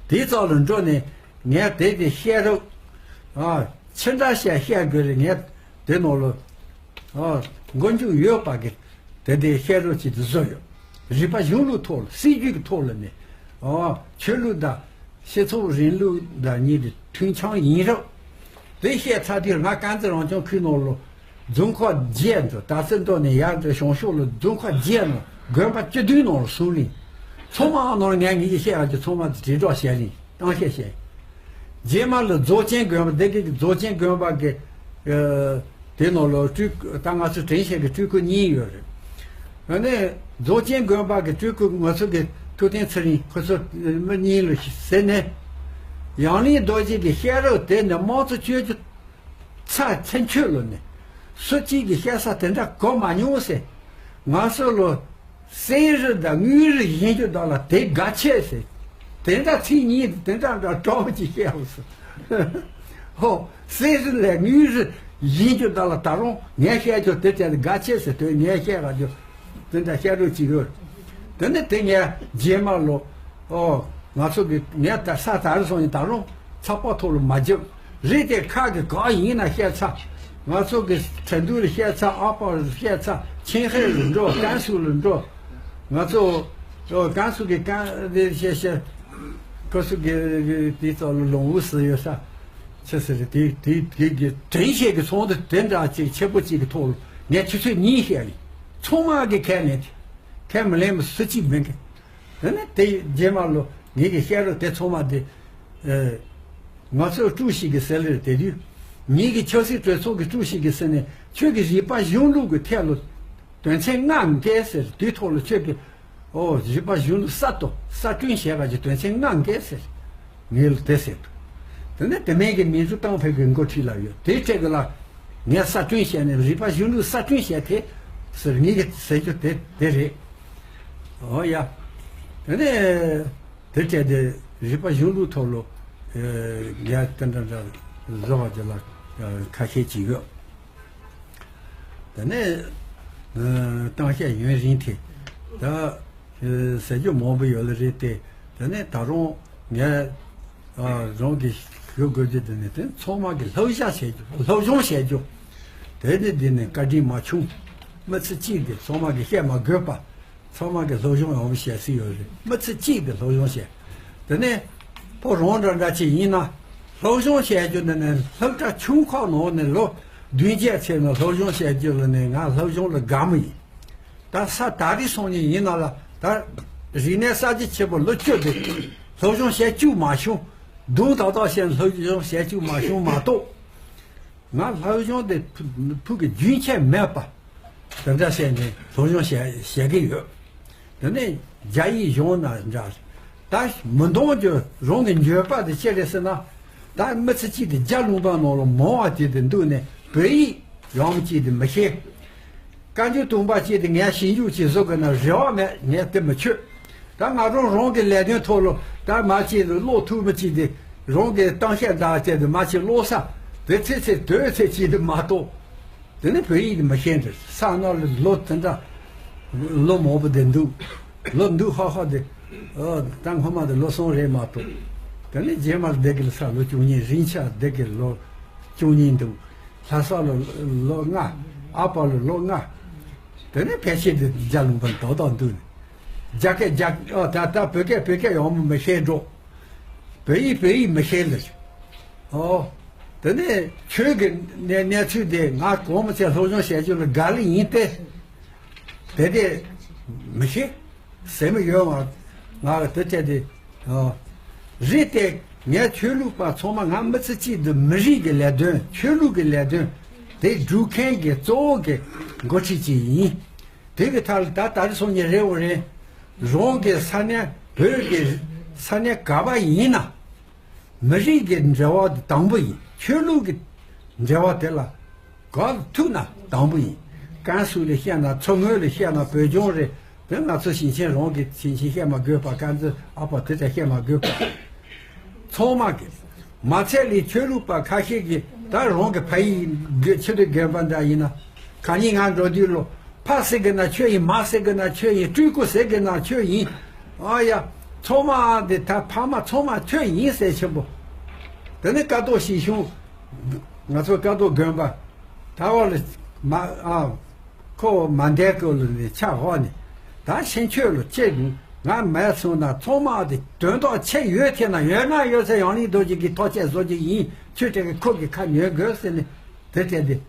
དེའི་རྩ་ལ་འགྲོ་ནས་ངས་དེ་དེ་བཤད་རོགས། ཨ། ཆི་འདྲ་བཤད་བཤད་དགོས་རེད། ངས་དེ་ནང་ལོ། ཨ། མགོ་མཇུག་ཡོད་པ་གི་དེ་དེ་བཤད་རོགས་ཅིག་ཏུ་བཟོ་ཡོད། རིག་པ་གཞུང་ལུགས་ཐོག་ལ་སྲིད་ཇུས་ཀྱི་ཐོག་ལ་ནས། ཨ། ཆོས་ལུགས་དང་སྤྱི་ཚོགས་རིང་ལུགས་དང་གཉིས་དེ་མཐུན་འཆམ་ཡིན་རོགས། དེ་བཤད་ཚར་དུས་ང་དཀར་མཛེས་རང་སྐྱོང་ཁུལ་ནང་ལོ། རྫོང་ཁག་བརྒྱད་འགྲོ། དར་རྩེ་མདོ་ནས་ཡར་འགྲོ་བྱང་ཕྱོགས་ལ་རྫོང་ཁག་བརྒྱད་ནང་དགོན་པ་བཅུ་བདུན་ནང་ལ་སོང་ནས། ཚང་མ་ནང་ལ་ངས་ངེད་ཀྱི་བཤད་ཡག་གི་ཚང་མ་དྲིལ་སྒྲོག་བྱས་ནས་གཏམ་བཤད་བྱས། རྗེས་མ་ལ་རྫོགས་ཆེན་དགོན་པ། སྡེ་དགེ་གི་རྫོགས་ཆེན་དགོན་པ་གི། ཨ། དེ་ནང་ལ་སྤྲུལ་ད་ང་ཚོ་དྲན་ཤེས་ཀྱི་སྤྲུལ་སྐུ་གཉིས་ཡོད་རེད། ཨ་ནི་རྫོགས་ཆེན་དགོན་པ་གི་སྤྲུལ་སྐུ་ང་ཚོ་གི་ཐུབ་བསྟན་ཚེ་རིང་ཁོ་ཚོ་མི་གཉིས་ལ་ཟེར་ནས། ཡང་གླིང་རྡོ་རྗེ་གི་བཤད་རོགས་དེ་ནས་དམངས་གཙོ་བཅོས་བསྒྱུར་ཚར་ཚར་ཆོད་ལོ་ནས་སུ་གཅིག་གིས་བཤད་ས་དེ་འདྲ་གོ་མ་མྱོང་ཟེར། ང་ཚོ་ལོ་གསེར་རི་དང་དངུལ་རི་བཞེངས་རྒྱུ་དག་ལ་དེ་དགའ་ཆེ་ཟེར། དེ་འདྲ་ཚིག་གཉིས་དེ་འདྲ་འདྲ་དྲང་པོ་ཅིག་བཤད་འོང་ཟེར། ཧོ། གསེར་རི་ལས་དངུལ་རི་བཞེངས་རྒྱུ་དག་ལ་ད་རུང་ངས་བཤད་རྒྱུ་དེ་བྱས་ཏེ་དགའ་ཆེ་ཟེར། དོན་ངས་བཤད་ར་རྒྱུ་དེ་འདྲ་བཤད་རོགས་ཅིག་ཡོད། དེ་ནས་དེ་ངས་རྗེས་མ་ལོ། ཨོ། ང་ཚོ་གི་ངས་ད་ས་དར་སོང་ཡིན། ད་རུང་ཚགས་པར་ཐོག་ལ་མ་བརྒྱབ་རེད། དེ་ཁ་གི་གང་ཡིན་ན་བཤད་ཚར། ང་ཚོ་གི་ཁྲིན་ཏུའུ་ལ་བཤད་ཚར། ཨ་པ་ལ་བཤད་ཚར། ཆིན་ཧེ་ལ་འགྲོ། ཀན་སུའུ་ལ་འགྲོ། ང་ཚོ། ཨོ། ཀན་སུའུ་གི་ཀན་དེ་བཤད་བཤད། ཁོ་ཚོ་གི་དེ་ཚོ་ལ་ལོང་བུ་སུ་ཡོད་ས། ཆི་ཟེར་རེད། དེ་དེ་དེ་གི་དྲན་ཤེས་ཀྱི་ཚོགས་འདུ་དེ་འདྲ་ཅིག་ཆེ་པོ་ཅིག་གི་ཐོག་ལ་ངས་ཆུ་ཚོད་གཉིས་བཤད་ཡིན། ཚང་མ་གི་ཁས་ལེན་དེ། ཁས་མི་ལེན་པ་སུ་གཅིག་མེད་གི། དེ་ནས་དེ་རྗེས་མ་ལོ་ངེད་ཀྱི་བཤད་རོགས་དེ་ཚང་མ་དེ། ཨེ། ང་ཚོའི་ཀྲུའུ་ཞི་གི་ཟེར་ལེར་དེ་དུས། ངེད་ཀྱི་ཆབ་སྲིད་གྲོས་ཚོགས་ཀྱི་ཀྲུའུ་ཞི་གི་ཟེར་ནས་ཁྱོད་ཀྱི་རིག་པ་གཞུང་ལུགས་ཀྱི་ཐད་ལ་དོན་ཚན་ལྔ་འགལ་ཟེར། དེའི་ཐོག་ལ་ཁྱོད་ཀྱི། ཨོ། རིག་པ་གཞུང་ལུགས་གསར་དུ་གསར་སྐྲུན་བྱས་པ་གྱི་དོན་ཚན་ལྔ་འགལ་ཟེར། ངེད་ལ་དེ་ཟེར་འདུག་དེ་ནས་དེ་མིན་གྱི་མིན་འགྲུ་གཏམ་ཕེབས་ཀྱི་འགོ་ཁྲིད་ལ་ཡོད། དེའི་ཐད་ཀྱི་ལ་ངས་གསར་སྐྲུན་བྱས་ནས་རིག་པ་གཞུང་ལུགས་གསར་སྐྲུན་བྱས་ཏེ་ཟེར། ངེད་ཀྱི་ཟེར་རྒྱུ་དེ་དེ་རེད། ཨོ་ཡ། དེ་ནས་དེ་བྱས་ཏེ་རིག་པ་གཞུང་ལུགས་ཐོག་ལ་ངས་དེ་འདྲ་འདྲ་བཟོ་བ་དེ་ལ་ཁ་ཤས་ཅིག་ཡོད། དེ་ནས་གཏམ་བཤད་ཡུན་རིང་དེ་ད་ཟེར་རྒྱུ་མང་པོ་ཡོད་ལེ་རེད་དེ། དེ་ནས་ད་རུང་ངས་རང་གི་ཞུ་དགོས་རྒྱུ་དེ་ནི་དེ་ཚང་མ་གི་སློབ་བྱ་བྱེད་རྒྱུ། སློབ་སྦྱོང་བྱེད་རྒྱུ། དེ་ནི་འདི་ནི་བཀའ་དྲིན་མ་ཆུང་། མི་ཚེ་གཅིག་གི་ཚང་མ་གི་བཤད་མ་དགོས་པ། ཚང་མ་གི་སློབ་སྦྱོང་ཡོང་བའི་བྱེད་སྲིད་ཡོད་རེད། མི་ཚེ་གཅིག་གི་སློབ་སྦྱོང་བྱས། དེ་ནས་ཕོ་རང་འདྲ་འདྲ་ཅིག་ཡིན་ན་སློབ་སྦྱོང་བྱས་རྒྱུ་འདི་ནི་སློབ་གྲྭ་ཆུང་ཁག་ནང་ནས་ལོ་ བདུན་བརྒྱད་ཚེས་ནས་སློབ་སྦྱོང་བྱས་རྒྱུ་ལ་ནས་ང་སློབ་སྦྱོང་ལ་དགའ་མོ་ཡིན། ད་ས་ད་རེས་སོང་ནས་ཡིན་ན་ལ་ད་རིག་གནས་གསར་བརྗེ་ཆེན་པོ་ལོ་བཅུ་དེ་སློབ་སྦྱོང་བྱས་བཅུག་མ་བྱུང་། དུང་ཏག་ཏག་བྱས་ནས་སློབ་སྦྱོང་བྱས་བཅུག་མ་བྱུང་མ་གཏོགས། ང་སློབ་སྦྱོང་དེ་ཕུ་ཕུ་གི་རྒྱུན་ཆད་མེད་པ་དེ་འདྲ་བྱས་ནས་སློབ་སྦྱོང་བྱས་བྱས་ཀྱི་ཡོད། དེ་ནས་རྒྱ་ཡིག་གཞུང་ན་འདྲ། ད་མི་འདོང་རྒྱུ་རང་གི་འགྱོད་པ་དེ་ཅི་རེད་ཟེར་ན། ད་མི་ཚེ་གཅིག་དེ་རྒྱ་ལུང་པ་ནང་ལ་མང་བ་དེ་དེ་འདུག་ནས་བོད་ཡིག་ཡང་གཅིག་དེ་མི་ཤེས། བཀའ་འགྱུར་དུམ་པ་གཅིག་དེ་ངས་ཞིབ་འཇུག་བྱེད་བཟོ་དགོས་ན་རེ་བ་མེད། ངས་དེ་མི་ཆོད། ད་ང་རང་རང་གི་ལས་དོན་ཐོག་ལ་ད་མ་གཅིག་ལ་ཀློག་ཐུབ་མི་གཅིག་དེ་རང་གི་གཏམ་བཤད་འདྲ་བྱས་དེ་མ་གཅིག་ཀློག་ས་དེ་ཚེ་ཚེ་དོན་ཚེ་གཅིག་དེ་མ་གཏོགས། དེ་ནི་བོད་ཡིག་དེ་མི་ཤེས་འདྲ། ས་ནང་ལ་ལོ་དེ་འདྲ་ལོ་མང་པོ་དེ་འདུག་ལོ་འདུག་ཧ་ཧ་དེ། ཨ་ད་སྔོན་མ་དེ་ལོ་གསུམ་རེད་མ་གཏོགས། དེ་ནི་རྗེས་མར་བསྡད་གི་ལ་ས་ལོ་བཅུ་གཉིས། རིང་ཆ་བསྡད་གི་ལོ་བཅུ་གཉིས་འདུག་ལྷ་ས་ལ་ལོ་ལྔ། ཨ་ཕ་ལ་ལོ་ལྔ། དེ་ནི་ཕལ་ཆེར་དེ་རྒྱ་ལུང་པ་ཏག་ཏག་འདུག་རྒྱ་སྐད་རྒྱ་ཨ་ད་ད་བོད་སྐད་བོད་སྐད་ཡག་མོ་མི་ཤེས་འགྲོ། བོད་ཡིག་བོད་ཡིག་མི་ཤེས་ལ། ཨོ། དེ་ནས་ཆོས་ཀྱི་གནས་གནས་ཚུལ་དེ་ང་གོང་མ་ཚེ་སློབ་སྦྱོང་བྱས་རྒྱུ་ལ་དགའ་ལེ་ཡིན་ཏེ། དེ་དེ་མི་ཤེས། ཟེར་མི་ཡོད་བ། ང་གི་དེ་བལྟས་ཏེ། ཨོ། རེད་དེ་ངས་ཆོས་ལུགས་པ་ཚང་མ་ང་མི་ཚེ་གཅིག་ཏུ་མི་རིགས་ཀྱི་ལས་དོན་ཆོས་ལུགས་ཀྱི་ལས་དོན་དེ་སྒྲུབ་མཁན་གྱི་གཙོ་བོ་གི་འགོ་ཁྲིད་ཅིག་ཡིན། དེ་གི་ཐད་ལ་ད་ད་རེས་སོང་ཉིན་རེད་འོ་རེད། རང་གི་ས་གནས་བོད་ཀྱི་ས་གནས་ག་པ་ཡིན་ན། མི་རིགས་ཀྱི་འབྲེལ་བ་དེ་དང་པོ་ཡིན། ཆོས་ལུགས་ཀྱི་འབྲེལ་བ་དེ་ལ་ག་ཐུག་ན་དང་པོ་ཡིན། ཀན་སུའུ་ལ་བཤད་ན་མཚོ་སྔོན་ལ་བཤད་ན་བོད་ལྗོངས་རེད། དེ་ང་ཚོ་ཞིང་ཆེན་རང་གི་ཞིང་ཆེན་བཤད་མ་དགོས་པ། ཀན་ཛི་ཨ་ཕ་དེ་ཚོ་བཤད་མ་དགོས་པ། ཚང་མ་གི། མ་ཚད་ལས་ཆོས་ལུགས་པ་ཁ་ཤས་ཀྱིས་ད་རང་གི་ཕ་ཡིག་གི་ཆེད་དུ་རྒན་པ་འདྲ་ཡིན་ན། གང་ཡིན་ང་འགྲོ་དུས་ལོ། ཕ་ཟེར་གི་ན་ཆོས་ཡིན། མ་ཟེར་གི་ན་ཆོས་ཡིན། སྤྲུལ་སྐུ་ཟེར་གི་ན་ཆོས་ཡིན། ཨ་ཡ། ཚང་མ་འདི་ད་ཕ་མ་ཚང་མ་ཆོས་ཡིན་ཟེར་ཆེན་པོ། དེ་ནི་ཀ་རྡོ་ཞིག་བྱུང་། ང་ཚོ་ཀ་རྡོ་དགོན་པ། ད་བར་ལ་མ་ཨ། ཁོ་མ་འདས་སྐོར་ལ་ནི་ཕྱག་འོག་ནས། ད་ཕྱིན་ཆོས་ལ་ཅེས་ང་མེད་སོང་ན་ཚང་མ་དེ་དོན་དག་ཆེ་ཡོད་ཐེ་ན་ཡོད་ན་ཡོད་ཚེ་ཡང་ལིང་རྡོ་རྗེ་གི་ཐོག་ཆེ་བཟོ་རྒྱུ་ཡིན། ཁྱོད་དེ་གི་ཁོ་གི་ཁ་ཉོན་དགོས་ཟེར་ནས་དེ་བྱས་ཏེ་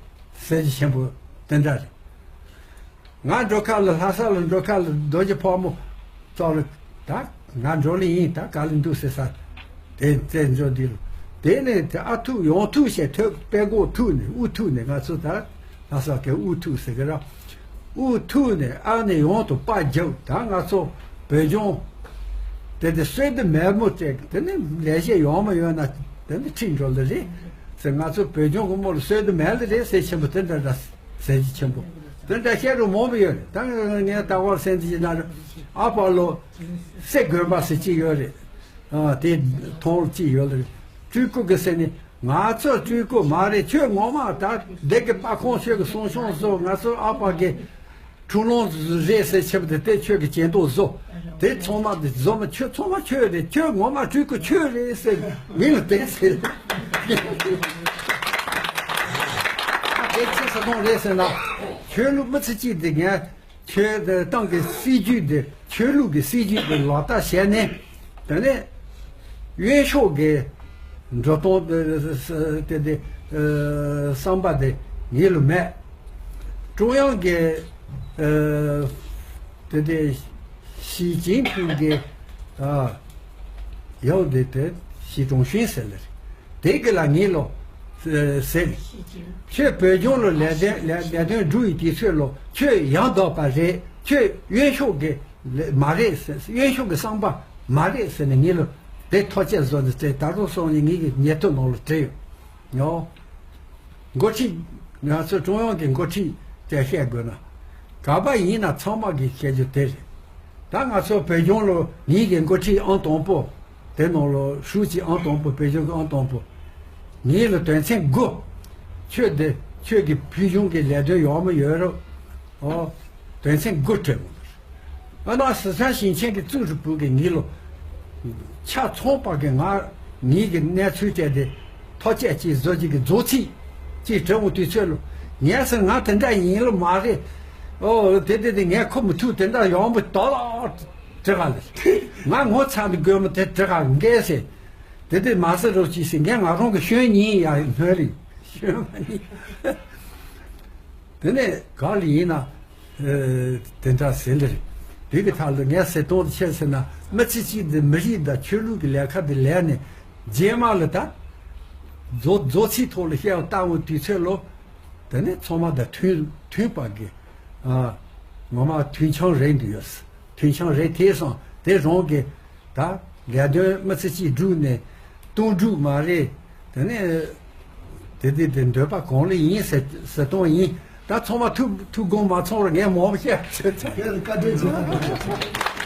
ཟེར་རྒྱུ་ཆེན་པོ་དེ་འདྲ་རེད། ང་འགྲོ་ཁ་ལ་ལྷ་ས་ལ་འགྲོ་ཁ་ལ་རྡོ་རྗེ་ཕག་མོ་ཙོག་ལ་ད་ང་འགྲོ་ལེ་ཡིན། ད་ག་ལ་འདུག་ཟེར་ས་དེ་བཙལ་འགྲོ་འདི་ལ། དེ་ནས་དེ་ཨ་ཐུག་ཡོང་ཐུག་བྱས་ཐོད་པད་གོག་ཐུག་ནས་དབུ་ཐུག་ནས་ང་ཚོ་ད་ལྷ་ས་ཀའི་དབུ་ཐུག་ཟེར་གི་ར། དབུ་ཐུག་ནས་ཨ་ནི་ཡོང་དུ་པ་རྒྱབ། ད་ང་ཚོ་བོད་ལྗོངས་དེ་དེ་སོས་དུ་མེད་མོ་སྤྲད། དེ་ནི་ལས་བྱེད་ཡོང་མ་ཡོང་ན་དེ་ནི་ཁྲིད་འགྲོ་ལེ་རེད་ཟེར། ང་ཚོ་བོད་ལྗོངས་གི་མོ་ལ་སོས་དུ་མེད་ལེ་རེད་ཟེར་ཆེན་པོ་དེ་འདྲ་འདྲ། ཟས་ཀྱི་ཆེན་པོ། དེ་འདྲ་བཤད་རུ་མང་པོ་ཡོད་རེད། ད་ངས་ད་བར་སེམས་ཀྱི་ནང་ཨ་ཕ་ལོ་སེ་དགོན་པ་ཟེར་གྱི་ཡོད་རེད། ཨ་དེ་མཐོང་གྱི་ཡོད་རེད། སྤྲུལ་སྐུ་གི་ཟེར་ནི་ང་ཚོ་སྤྲུལ་སྐུ་མ་རེད། ཁྱོད་ངོ་མ་ད་སྡེ་དགེ་དཔལ་ཁང་ཆོས་ཀྱི་གསུང་བཤམས་བཟོ། ང་ཚོ་ཨ་ཕ་གི་འཁྲུངས་ལྷུན་རེད་ཟེར་ཆེན་པོ་དེ་དེ་ཁྱོད་ཀྱི་གྱེན་ཐོག་བཟོ། དེ་ཚང་མ་དེ་བཟོ་མ་ཁྱོད་ཚང་མ་ཁྱོད་རེད། ཁྱོད་ངོ་མ་སྤྲུལ་སྐུ་ཁྱོད་རེད་ཟེར་མི་ལ་དེ་ཟེར། དེ་ཅི་ས་ཁོང་རེད་ཟེར་ན། ཆོས་ལུགས་མི་ཚེ་གཅིག་དེ་ངས་ཆོས་དེ་ཏང་གི་སྲིད་ཇུས་དེ་ཆོས་ལུགས་ཀྱི་སྲིད་ཇུས་དེ་ལག་བསྟར་བྱས་ནས། དེ་ནས་གཡོན་ཕྱོགས་ཀྱི་འགྲོ་སྟངས་དེ་དེ་དེ་བསམ་པ་དེ་ངེད་ལ་མེད། ཀྲུང་དབྱང་གི་དེ་དེ་ཞི་ཅིན་ཕིང་གི་ཡང་དེ་དེ་ཞི་ཀྲུང་ཞུན་ཟེར་ལེ། དེ་གི་ལ་ངེད་ལོ་ཟེར། ཁྱོད་བོད་ལྗོངས་ལ་ལས་དོན་ལས་ལས་དོན་སྒྲུབ་ཡི་དུས་ཚོད་ལོ་ཁྱོད་ཡང་དག་པ་རེད། ཁྱོད་གཡོན་ཕྱོགས་ཀྱི་མ་རེད་ཟེར། གཡོན་ཕྱོགས་ཀྱི་བསམ་པ་མ་རེད་ཟེར་ནས་ངེད་ལོ་དེ་ཐག་བཅད་བཟོ་ནས་དེ་ད་རུང་སོང་ནས་ངེད་ཀྱི་ཉེ་དུ་ནང་ལ་བྲིས་ཡོད། ཡོ། འགོ་ཁྲིད། ང་ཚོ་ཀྲུང་དབྱང་གི་འགོ་ཁྲིད་ཅེས་བཤད་དགོས་ན། ག་པ་ཡིན་ན་ཚང་མ་གིས་བཤད་རྒྱུ་དེ་རེད། ད་ང་ཚོ་བོད་ལྗོངས་ལོ་ངེད་ཀྱི་འགོ་ཁྲིད་ཨང་དང་པོ། དེ་ནང་ལོ་ཧྲུའུ་ཅི་ཨང་དང་པོ། བོད་ལྗོངས་ཀྱི་ཨང་དང་པོ། ངེད་ལ་དོན་ཚན་དགུ། ཁྱོད་དེ་ཁྱོད་ཀྱི་བོད་གཞུང་གི་ལས་དོན་ཡོག་མ་ཡོད་རོགས། ཨོ། དོན་ཚན་དགུ་སྤྲད་འོང་། ཨ་ན་སི་ཁྲོན་ཞིང་ཆེན་གྱི་ཙུའུ་ཧྲི་པུའུ་གི་ངེད་ལོ། ཆ་ཚང་པ་གི་ང་ངེད་ཀྱི་གནས་ཚུལ་སྤྲད་དེ་ཐག་བཅད་ཅིག་བཟོ་ཅིག་གི་མཛོ་ཚིག་ཅིག་དྲི་འོང་དུས་ཚོད་ལོ། ངས་ཟེར་ང་དེ་འདྲ་ཡིན་ལོ་མ་རེད། ཨོ་དེ་དེ་དེ་ངས་ཁོ་མི་ཐུག་དེ་འདྲ་ཡོང་མི་དོ་ལ་དྲི་ག་ལེ། ང་ངོ་ཚ་ནི་དགོས་མི་དེ་དྲི་ག་འགས་ཟེར། དེ་དེ་མ་ཟེར་རོགས་ཅིག་ཟེར། ངས་ང་རང་གི་ཤོན་ཉིན་ཡ་སྣོན་རིང་ཤོན་མ་ཉིན། དེ་ནས་གང་ལ་ཡིན་ན་དེ་འདྲ་ཟེར་ལེ་རེད། དེ་གི་ཐད་ལ་ངས་ཟེར་སྟངས་དེ་ཆི་ཟེར་ན། མི་ཚེ་གཅིག་འདི་མི་རིགས་དང་ཆོས་ལུགས་ཀྱི་ལས་ཀ་འདི་ལས་ནས་རྗེས་མ་ལ་ད་མཛོ་མཛོ་ཚིག་ཐོག་ལ་བཤད་པ་ལྟ་བུ་དུས་ཚོད་ལོ། དེ་ནས་ཚང་མ་དང་མཐུན་མཐུན་པ་གི་ངོ་མ་མཐུན་ཆང་རེད་འདུག་ཡོད། མཐུན་ཆང་རེད་དེ་སོང་དེ་རང་གི་ད་ལས་དོན་མི་ཚེ་གཅིག་བསྒྲུབས་ནས་སྟོང་སྒྲུབ་མ་རེད། དེ་ནས་དེ་དེ་དེ་འདོད་པ་གང་ལ་ཡིན་ཟེར་ཟེར་སྟངས་ཡིན། ད་ཚང་མ་ཐུགས་ཐུགས་དགོངས་མ་ཚོམས་རོགས། ངས་མང་པོ་བཤད་ཚོད་ཚོད། ཁྱེད་ལ་བཀའ་དྲིན་ཆེ།